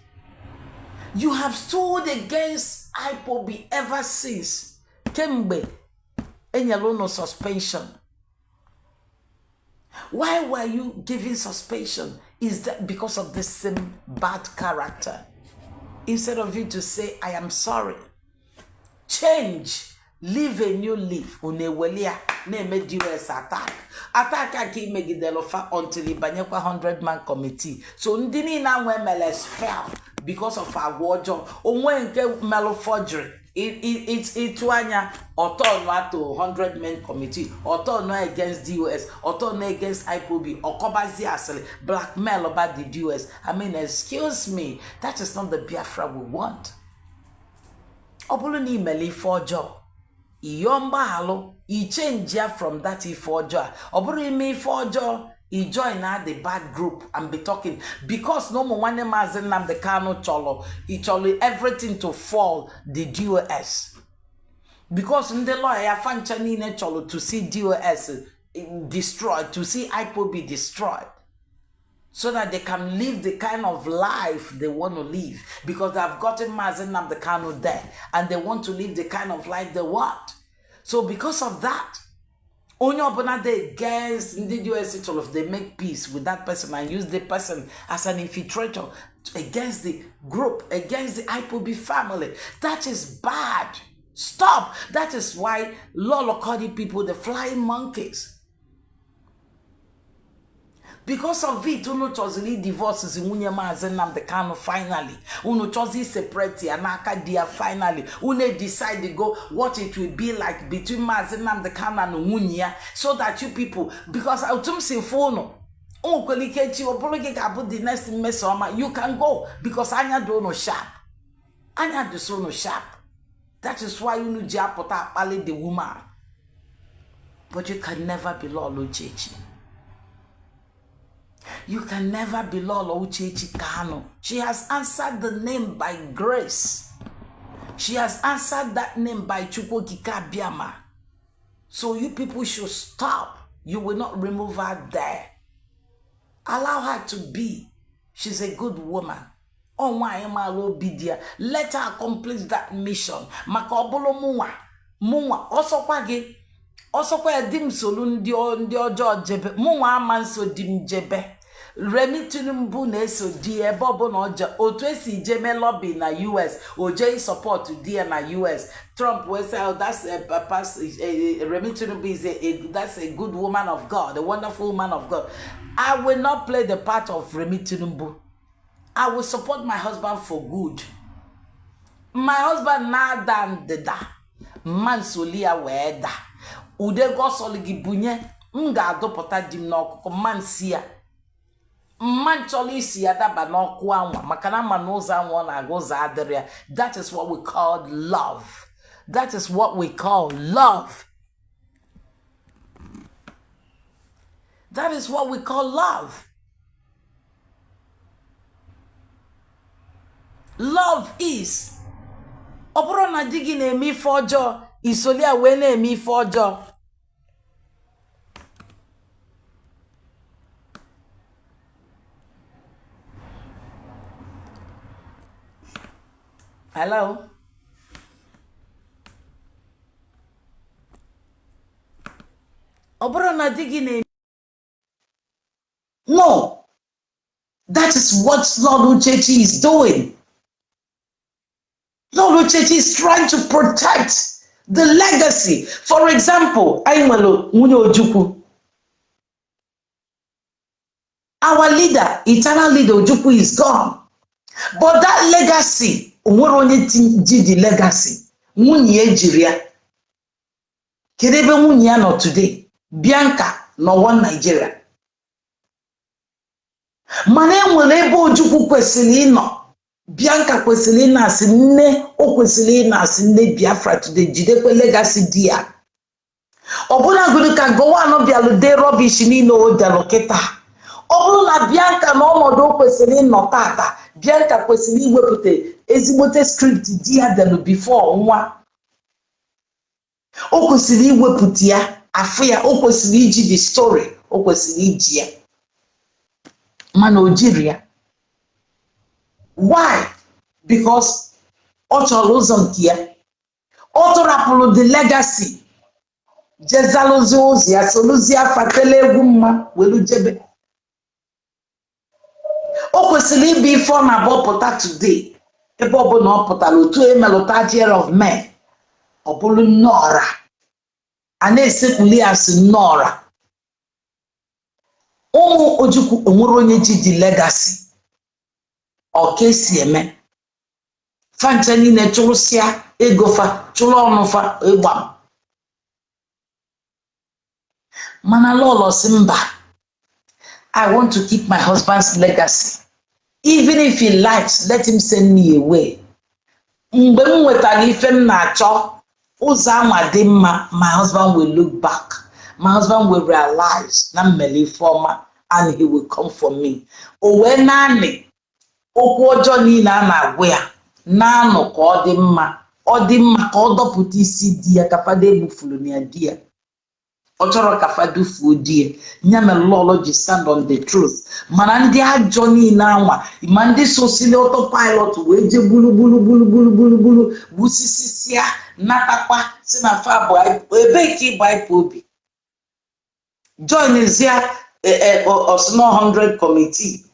You have stood against IPOB ever since. Kemgbe enyere unu suspension. Why were you given suspension? Is that because of the same bad character? Instead of you to say, "I am sorry," change, live a new life, unu eweli ya na-eme DOS attack. Attack a ka imegidere fa until ịbanyekwa 100 man committee. So ndị niile anwa emere spell because of agwa ọjọọ onwe nke melụ forgery, ịtụ anya ọtọnụ atụ 100 men committee, ọtọnụ against DOS, ọtọnụ against IPOB, ọkọbazi asịrị, blackmail about the DOS. I mean, excuse me, that is not the Biafra we want. Ọ bụrụ na imere ife ọjọọ, ịyọọ mgbaghalụ, i change ya from that ife ọjọọ a. Ọ bụrụ ime ife ọjọọ, i join na the bad group and be talking because na ụmụ nwanne Maazị Nnamdi Kanu chọrọ, ị chọrọ everything to fall the DOS, because ndị lawyer ya fancha niile chọrọ to see DOS destroyed, to see IPOB destroyed, so that they can live the kind of life they want to live, because they have gotten Mazi Nnamdi Kanu there and they want to live the kind of life they want. So because of that, onye ọbụla dey against ndị DOS chọrọ, they make peace with that person and use the person as an infiltrator against the group, against the IPOB family. That is bad. Stop. That is why Lolo call the people the flying monkeys. Because of it, unu chọziri divorce nwunye Maazị Nnamdi Kanu finally. Unu chọzi separate ya n'aka di ya finally. Unu decide go what it will be like between Maazị Nnamdi Kanu and nwunye ya, so that you people, because otu m si fụ unu, o nwekwara ike echi ọ bụrụ gị ga-abụ the next Mmesoma. You can go because anya dị unu sharp, anya dị so unu sharp. That is why unu ji apụta akpali the woman. But you can never be Lolo Uchechi. You can never be Lolo Uchechi Kanu. She has answered the name by grace. She has answered that name by Chukwu Okike Abiama. So you people should stop. You will not remove her there. Allow her to be. She's a good woman. Ọ nwaanyị maara obi di ya. Let her accomplish that mission. Maka ọ bụrụ mụnwa, mụnwa ọsọkwa gị, ọsọkwa ya di m solu ndị ọjọọ jebe, mụnwa ama nso di m jebe. Remi Tinubu na-eso di ya ebe ọbụla ọjọọ otu esi jeme lobby na US, o jee support di ya na US. Trump wee sị, "Oh, that's a, Remi Tinubu is a that's a good woman of God, a wonderful woman of God." I will not play the part of Remi Tinubu. I will support my husband for good. My husband na-ada ndịda, mma nsoli ya wee daa. Udego ọsọlụ gị bunye m ga-adụpụta di m n'ọkụkụ mma nsi ya, mma nchọrọ isi ya daba n'ọkụ anwa, maka na ama na ụzọ anwa ọ na-aga, ụzọ adịrị ya. That is what we call love. That is what we call love. That is what we call love. Love is ọ bụrụ na di gị na-eme ife ọjọọ, isoli ya wee na-eme ife ọjọọ. Hello? Ọ bụrụ na di gị na-eme, no, that is what Lord Uchechi is doing. Lord Uchechi is trying to protect the legacy. For example, anyị nwere nwunye Ojukwu. Our leader, eternal leader Ojukwu, is gone, but that legacy, o nwere onye ji the legacy. Nwunye ya jiri ya. Kedu ebe nwunye ya nọ today? Bianca nọ one Nigeria. Mana e nwere ebe Ojukwu kwesịrị ịnọ, Bianca kwesịrị ị na-asị nne, o kwesịrị ị na-asị nne Biafra today, jidekwe legacy di ya. Ọbụlagodi ka Gowon bịalụ dee rubbish niile o delụ kịta, ọ bụrụ na Bianca na ọnọdụ o kwesịrị ịnọ tata, Bianca kwesịrị iwepụta ezigbote script di ya delụ before nwa. O kwesịrị iwepụta ya, afụ ya. O kwesịrị iji the story, o kwesịrị iji ya, mana o jiri ya. Why? Because ọ chọrọ ụzọ nke ya. Ọ tụrapụrụ the legacy, jezalụzi ụzọ ya, soluzie afa, tele egwu mma welu jebe. O kwesịrị ịbụ ife ọ na-abụ pụta today, ebe ọbụla ọ pụtara, otu emelụta year of men, ọ bụrụ nneọra a na-esekpuli ya, asị nneọra ụmụ Ojukwu onwere onye ji the legacy. Ọ ka esi eme fancha niile, chụrụsịa ego fa, chụrụ ọnụ fa ịgba. Mana Lọlọ si mba, "I want to keep my husband's legacy. Even if he likes, let him send me away. Mgbe m nwetara ife m na-achọ, ụzọ anwa dị mma, my husband will look back, my husband will realize na mmele ife ọma, and he will come for me." O wee naanị okwu ọjọọ niile a na-agwa ya naanụ ka ọ dị mma, ọ dị mma ka ọ dọpụta isi di ya, ka fada egbufuru na ya di ya. Ọ chọrọ ka fadufuo di ya. Ya mere Lọlọ ji stand on the truth. Mana ndị ajọ niile anwa, ma ndị sosili autopilot wee jee gburu gburu gburu gburu gburu gburu gbusisisia, natakwa si na fa bụ ebee ka ịbụ IPOB joinzie osino 100 committee,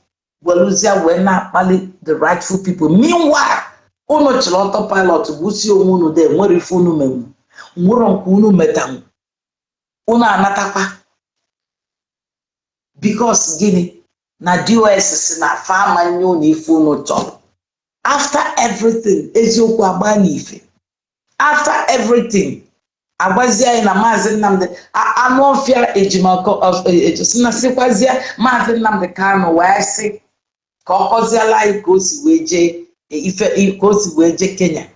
weluzia wee na-akpali the rightful people. Meanwhile, unu chịrị autopilot gbusie onwe unu de, nwere ife unu menwu, nwere nke unu metanwu. Unu anatakwa because gịnị? Na DOS si na fa amanye unu ife unu chọrọ. After everything, eziokwu agba n'ife. After everything, agwazie anyị na Maazị Nnamdị anụ ọfịa Ejimakọ na sịkwazie Maazị Nnamdị Kanụ wee sị ka ọ kọziela anyị ka o si wee jee ife, ka o si wee jee Kenya.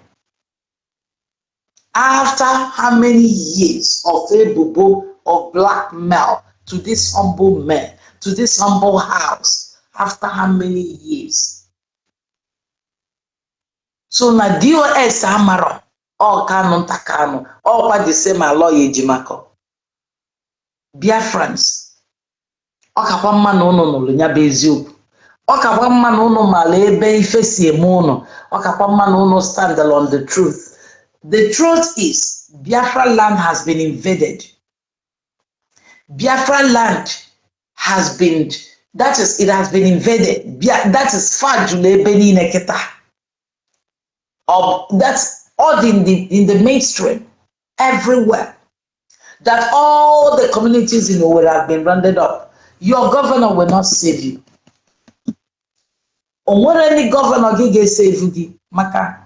After how many years of ebubo, of blackmail to this humble man, to this humble house, after how many years? So na DOS amarọ ọ Kanụ nta Kanụ ọkwa the same Aloy Ejimakọ. Biafrans, ọ kakwa mma na ụnụ nụrụ ya bụ eziokwu. Ọ kakwa mma na ụnụ mara ebe ife si eme ụnụ. Ọ kakwa mma na ụnụ stand on the truth. The truth is, Biafra land has been invaded. Biafra land has been, that is, it has been invaded. That is, fa jụrụ ebe niile kịta. That's all in the mainstream everywhere, that all the communities in Owerri have been rounded up. Your governor will not save you. O nwere any governor gị ga-esave gị, maka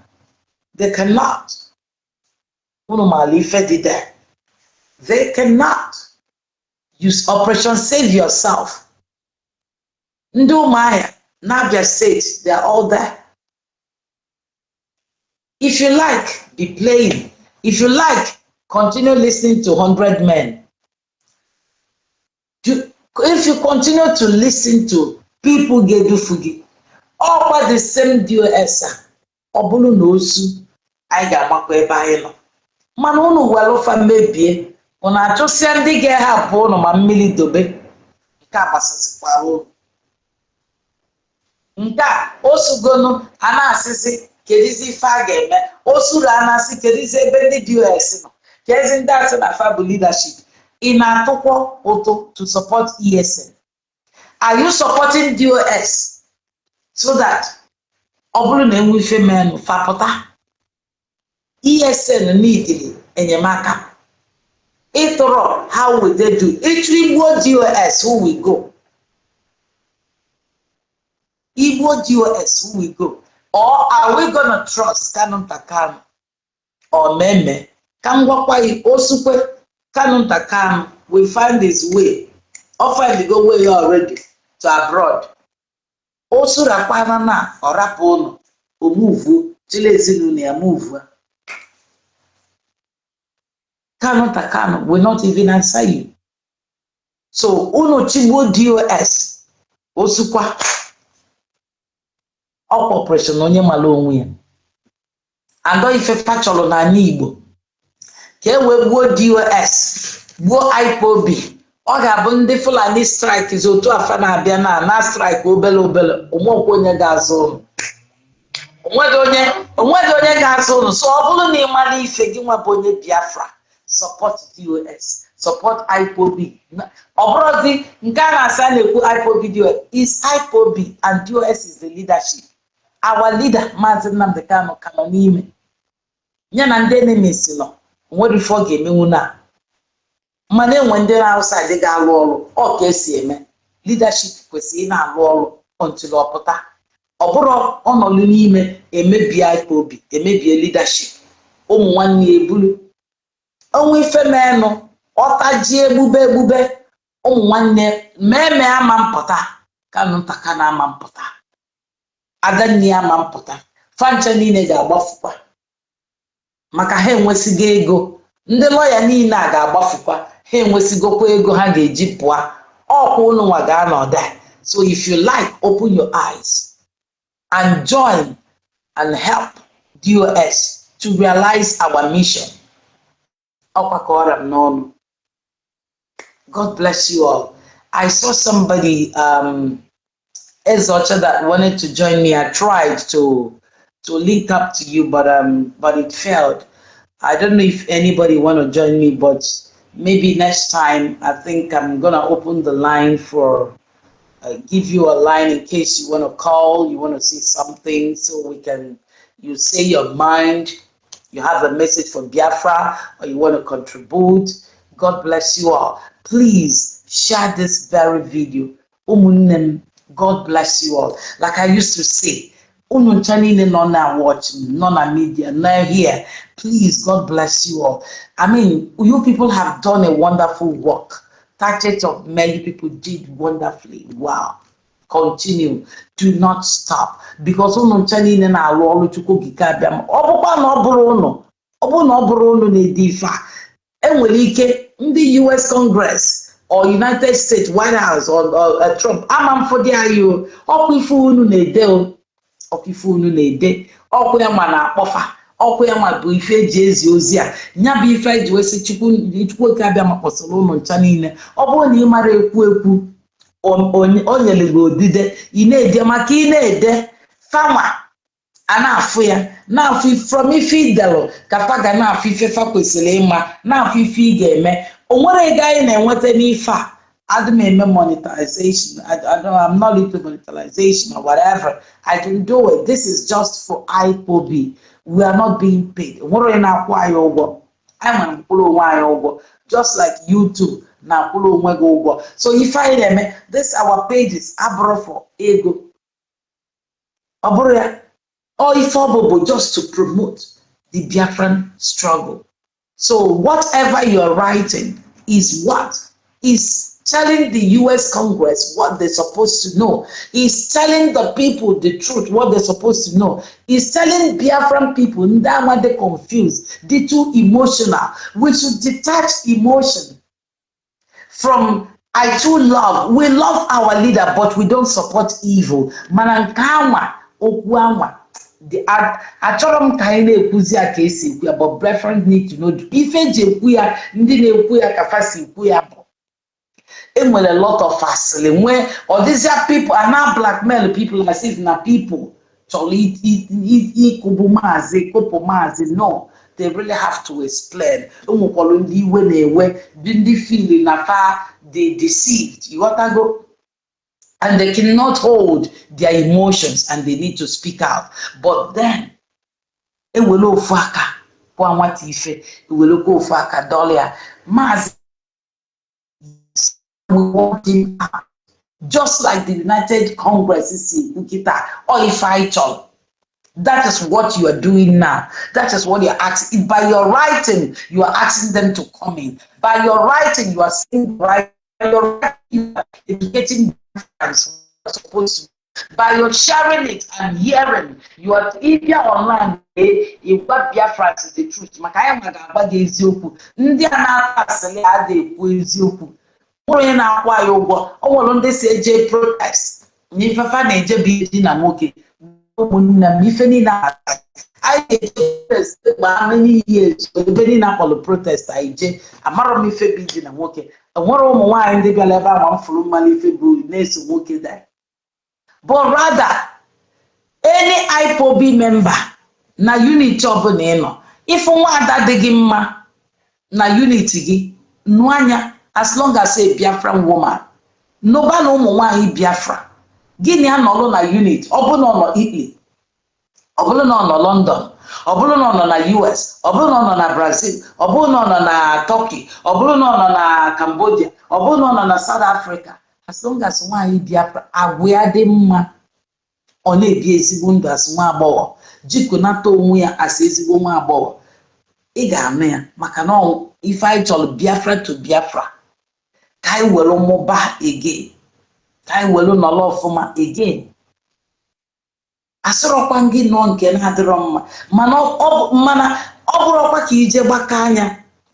they cannot. Unu maala ife dị there. They cannot use Operation Save Yourself. Ndị Ụmụahịa n'Abia State, they are all there. If you like, be playing. If you like, continue listening to 100 men. If you continue to listen to people ga-edufu gị, ọkwa the same DOS a, ọ bụrụ na osu anyị ga-amakwa ebe anyị nọ. Mana unu welụfa mebie, unu achụsịa ndị ga-ehapụ unu ma mmiri dobe. Nke a gbasasịkwara unu. Nke a osugonu a na-asịsị, kedizi ife a ga-eme? Osuru a na-asị, kedizi ebe ndị DOS nọ? Kezi ndị asị na fa bụ leadership? Ị na-atụkwọ ụtụ to support ESN? Are you supporting DOS so that ọ bụrụ na enwe ife menụ, fapụta? ESN neediri enyemaka. Ịtụrụ, how will they do? Ịchụ igbuo DOS, who will go? Igbo DOS, who will go? Or are we gonna trust Kanunta Kanu or Meme? Ka m gwakwa gị, osukwe Kanunta Kanu will find his way. Ọ find go way already to abroad. O surakwana na ọ rapụ ụnụ, o muvuo chịrị ezinụlọ ya muvuo. Kanunta Kanu will not even answer you. So unu chigbuo DOS, osukwa ọkwa operation onye mara onwe ya. Andọ ife fa chọrọ n'ala Igbo ka e wee gbuo DOS, gbuo IPOB. Ọ ga-abụ ndị Fulani strike otu afa na-abịa na strike obere obere. Onwekwa onye ga-azụ ụnụ, onweghị onye ga-azụ ụnụ. So ọ bụrụ na ị mara ife gị nwa bụ onye Biafra, support DOS, support IPOB. Ọ bụrụzi nke a na-asị a na-ekwu IPOB DOS is IPOB and DOS is the leadership. Our leader, Maazị Nnamdi Kanu, ka nọ n'ime ya na ndị enemies nọ. Onwere ife ọ ga-emenwu na mana enwe ndị na outside ga-alụ ọrụ. Ọ ka esi eme leadership kwesịrị ị na-alụ ọrụ until ọ pụta. Ọ bụrụ ọnọdụ n'ime emebie IPOB, emebie leadership, ụmụ nwanne ya eburu onwe ife menụ, ọtaji egbube egbube ụmụ nwanne meme ama mpụta. Kanunta Kanu ama mpụta, adanne ya ama mpụta, fancha niile ga-agbafukwa maka ha enwesigo ego. Ndị lọya niile a ga-agbafukwa, ha enwesigokwa ego ha ga-eji pụọ. Ọkwa unu nwa ga-anọ there. So if you like, open your eyes and join and help DOS to realize our mission. Ọkwa ka ọra m n'ọnụ. God bless you all. I saw somebody, Ezocha, that wanted to join me. I tried to link up to you, but it failed. I don't know if anybody want to join me, but maybe next time. I think I'm gonna open the line for give you a line in case you want to call, you want to say something, so we can you say your mind. You have a message for Biafra, or you want to contribute. God bless you all. Please share this very video. Ụmụnne m, God bless you all. Like I used to say, unu ncha niile nọ na watch, nọ na media, nọ here, please, God bless you all. I mean, you people have done a wonderful work. 30th of May, you people did wonderfully. Wow. Continue. Do not stop. Because unu ncha niile na-alụ ọrụ Chukwu Okike abịa ma ọ bụkwa na ọ bụrụ unu, ọ bụrụ na ọ bụrụ unu na-ede ife a, enwere ike ndị US Congress or United States White House or Trump ama mfọdụ anyị o. Ọkwa ife unu na-ede o, ọkwa ife unu na-ede, ọkwa ya ma na-akpọfa, ọkwa ya ma bụ ife eji ezi ozi a nya bụ ife eji wesị Chukwu Chukwu Okike abịa ma kpọsịrị unu ncha niile. Ọ bụrụ na ị mara ekwu ekwu, O nyere gị odide ị na-ede, maka ị na-ede fama a na-afụ ya, na-afụ from ife idelụ ka fa ga na-afụ ife fa kwesịrị ịma, na-afụ ife ị ga-eme. O nwere ego anyị na-enweta n'ife a. Adị m eme monetization. I don't, I'm not into monetization or whatever. I don't do it. This is just for IPOB. We are not being paid. Nwere onye na-akwụ anyị ụgwọ. Anyị nwere mkpụrụ onwe anyị ụgwọ, just like YouTube na-akwụrụ onwe gị ụgwọ. So ife anyị na-eme, this our pages, abụrụ for ego. Ọ bụrụ ya, ọ ife ọ bụ just to promote the Biafran struggle. So whatever you're writing is what is telling the US Congress what they're supposed to know, is telling the people the truth, what they're supposed to know, is telling Biafran people ndị ama dị confused, dị too emotional. We should detach emotion from I too love. We love our leader, but we don't support evil. Mana nke anwa, okwu anwa, achọrọ m ka anyị na-ekwuzi ya ka esi ekwu ya, but Biafrans need to know ife eji ekwu ya. Ndị na-ekwu ya ka fa si ekwu ya bụ enwere lot of asịrị nwee ọ dịzịa people a na blackmail people as if na people chọrọ ịkụgbu Maazị, kụpụ Maazị. No, they really have to explain. Enwekwara ndị iwe na-ewe, dị ndị feel na fa they deceived, ịghọtago, and they cannot hold their emotions and they need to speak out. But then ewere ofu aka kwa nwata ife, ewerekwa ofu aka dọlịa Maazị. We want him out. Just like the United Congress si ekwu kịta, ọ ife anyị chọrọ. That is what you are doing now. That is what you're asking. By your writing, you are asking them to come in. By your writing, you are saying right. By your writing, you are educating friends supposed to. By your sharing it and hearing, you are, if you're online, ịgwa Biafra is the truth. Maka anyị ma ga-agba gị eziokwu. Ndị a na-ata asịrị adịghị ekwu eziokwu. Nwere onye na-akwụ anyị ụgwọ. Ọ nwere ndị si eje protest na ifefa na-eje bụ iji na nwoke. Ụmụnne m, ife niile anyị ga-eje protest gbaa many years, ebe niile akpọrọ protest anyị jee, amarọ m ife bụ iji na nwoke. Enwere ụmụ nwaanyị ndị bịara ebe ahụ m fụrụ mmanụ ife bụ na-eso nwoke da. But rather, any IPOB member na unit ọbụla ị nọ, ịfụ nwaada dị gị mma na unit gị, nụ anya, as long as a Biafran woman, nụba na ụmụ nwaanyị Biafra gịnị anọlụ na unit, ọ bụrụ na ọ nọ Italy, ọ bụrụ na ọ nọ London, ọ bụrụ na ọ nọ na US, ọ bụrụ na ọ nọ na Brazil, ọ bụrụ na ọ nọ na Turkey, ọ bụrụ na ọ nọ na Cambodia, ọ bụrụ na ọ nọ na South Africa, as long as nwaanyị Biafra agwa ya dị mma, ọ na-ebi ezigbo ndụ as nwa agbọghọ, jikọnata onwe ya as ezigbo nwa agbọghọ, ị ga-anụ ya, maka na ife anyị chọrọ, Biafra to Biafra, ka anyị were mụba again, ka anyị were nọrọ ọfụma again. Asịrọkwa gị nọ nke na-adịrọ mma, mana ọ bụrụkwa ka ije gbakọ anya,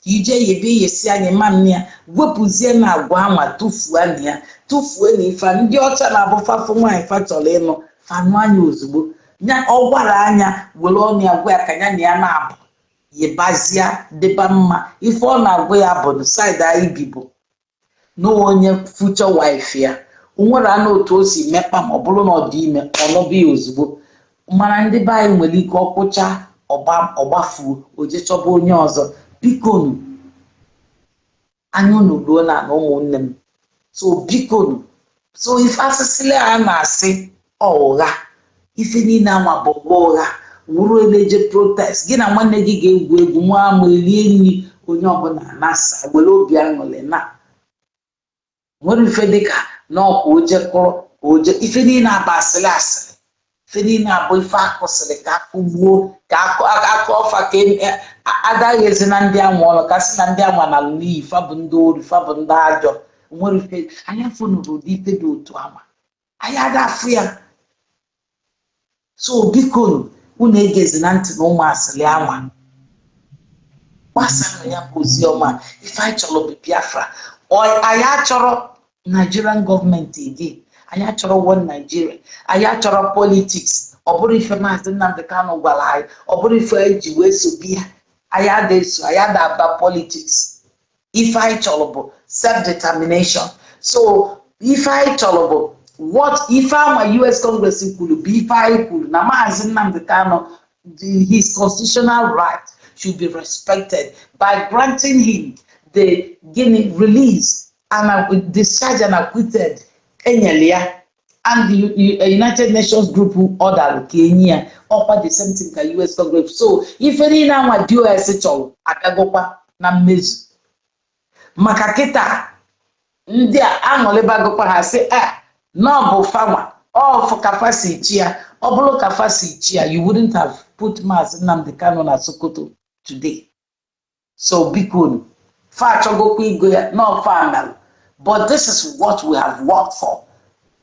ka ije yebe yesi anyị ma nne ya wepụzie na agwa anwa, tụfuo na ya, tụfuo na ife ndị ọcha na-abụ fafụ nwaanyị fa chọrọ ịnụ, fanụ anya ozugbo ya ọ gwara anya, were ọnụ ya gwa ya ka ya na ya na-abụ yibazia dịba mma. Ife ọ na-agwa ya bụ side anyị bibu na onye future wife ya nwere anụ otu o si mekpa, ma ọ bụrụ na ọ dị ime, ọnụbụ ya ozugbo. Mana ndị be anyị nwere ike ọkwụcha ọgbafuo, o jee chọba onye ọzọ. Bikonu, anya unu ruo na ụmụnne m. So bikonu, so ife asịsịlị a na-asị ọ ụgha, ife niile anwa bụ ụgha. Wuru eje protest, gị na nwanne gị ga-egwu egwu, nwa ama erie nri, onye ọbụla na-asa were obi aṅụrị na nwere ife dịka na ọkwa oje kụrụ oje. Ife niile abụ asịrị asịrị, ife niile abụ ife akụsịrị ka akụgbuo, ka akụ ọfa, ka agaghị ezi na ndị anwa ọrụ, ka sị na ndị anwa na n'iyi, fa bụ ndị ori, fa bụ ndị ajọ. Nwere ife anya fụnụrụ ụdị ife dị otu ama anyị ada afụ ya. So biko, unu egezi na ntị na ụmụ asịrị anwa. Gbasara ya bụ ozi ọma. Ife anyị chọrọ bụ Biafra. Anyị achọrọ Nigerian gọọmenti again. Anyị achọrọ one Nigeria. Anyị achọrọ politics. Ọ bụrụ ife Maazị Nnamdi Kanu gwara anyị, ọ bụrụ ife anyị ji wee sobi ya, anyị ada eso, anyị ada aba politics. Ife anyị chọrọ bụ self determination. So Ife anyị chọrọ bụ what ife ama US Congress kwuru bụ ife anyị kwuru na Maazị Nnamdi Kanu, his constitutional right should be respected by granting him the gịnị, release and discharge and acquitted enyere ya, and the United Nations group order ka enyi ya ọkwa the same thing ka US Congress. So ife niile anwa DOS chọrọ abịagokwa na mmezu, maka kịta ndị a aṅụrịbagokwa ha sị a na ọ bụ fanwa ọ ka fa si chi ya. Ọ bụrụ ka fa si chi ya, you wouldn't have put Maazị Nnamdi Kanu na Sokoto today. So biko, fa achọgokwa igo ya na ọfa amalụ, but this is what we have worked for.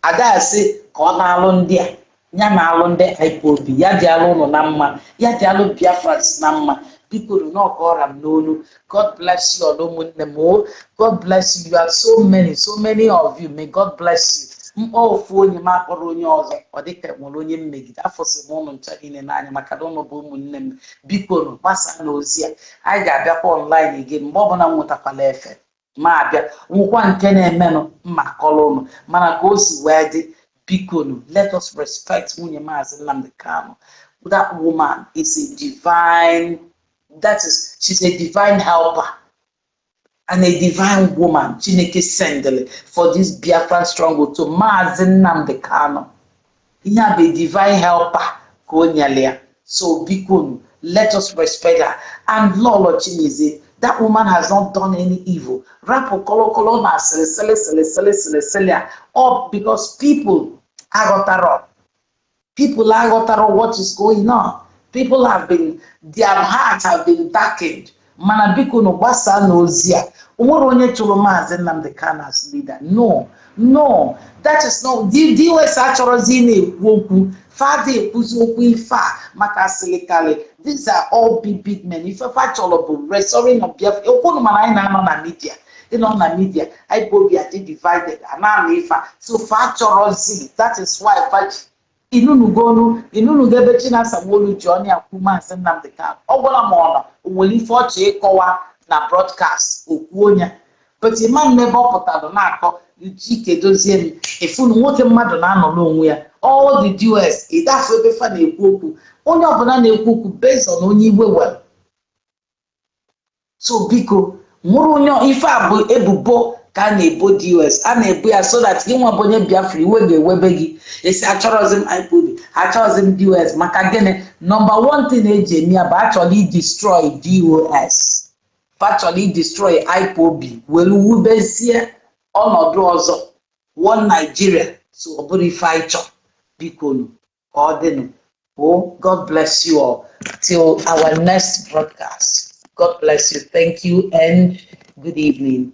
Ada asị ka ọ na-alụ ndị a, ya na-alụ ndị IPOB, ya dị alụ ụnụ na mma, ya dị alụ Biafrans na mma. Biko, n'ọka ọra m n'olu. God bless you all, ụmụnne m o. God bless you. You are so many, so many of you. May God bless you. Mkpọ ofu onye m akpọrọ onye ọzọ, ọ dịka nwere onye mmegide. Afọsị m ụnụ ncha niile n'anya, maka na ụnụ bụ ụmụnne m. Biko nụ, gbasaa n'ozi a. Anyị ga-abịakwa online again mgbe ọbụla m nwetakwala efe ma abịa nwụkwa nke na-emenụ mma kọrọ ụnụ. Mana ka o si wee dị, biko nụ, let us respect nwunye Maazị Nnamdi Kanu. That woman is a divine, that is, she's a divine helper and a divine woman Chineke sendele for this Biafran struggle to Maazị Nnamdi Kanu. Ihe a bụ a divine helper ka o nyere ya. So biko nụ, let us respect her and Lolo Chimezie. That woman has not done any evil. Rapụ kolokolo na asịrị sịlị sịlị sịlị sịlị sịlị a, all because people aghọtara, people aghọtara what is going on. People have been, their hearts have been darkened. Mana biko nụ, gbasaa n'ozi a. O nwere onye chụrụ Maazị Nnamdi Kanu as leader? No, no, that is not the DOS. Achọrọzi ị na-ekwu okwu fada, ekwuzi okwu ife a maka asịlịkarị. These are all big big men. Ife fa chọrọ bụ restoring of Biafra. Okwunu, mana anyị na-anọ na media, ịnọ na media, IPOB adị divided, a na-anọ ife a. So fa chọrọzi, that is why fa ji inunugonu inunugo ebe Chinasa Nworu ji ọnụ ya kwu Maazị Nnamdi Kanu. Ọ gwara m ọ nọ o nwere ife ọchị ịkọwa na broadcast okwu onye, but ịma m n'ebe ọ pụtara na-akọ Chike Dozie m efunu nwoke mmadụ na-anọrọ onwe ya. All the DOS ịdafụ ebe fa na-ekwu okwu, onye ọbụla na-ekwu okwu based on onye iwe were. So biko, nwụrụ onye ife a bụ ebubo ka a na-ebo DOS, a na-ebo ya so that gị nwa bụ onye Biafra, iwe ga-ewebe gị esi achọrọzi m IPOB, achọrọzi m DOS. Maka gịnị? Number one thing eji eme ya bụ achọrọ idestroy DOS, achọrọ idestroy IPOB, were wubezie ọnọdụ ọzọ, one Nigeria. So ọ bụrụ ife anyị chọrọ, biko nụ, ka ọ dịnụ. Oh, God bless you all till our next broadcast. God bless you. Thank you and good evening.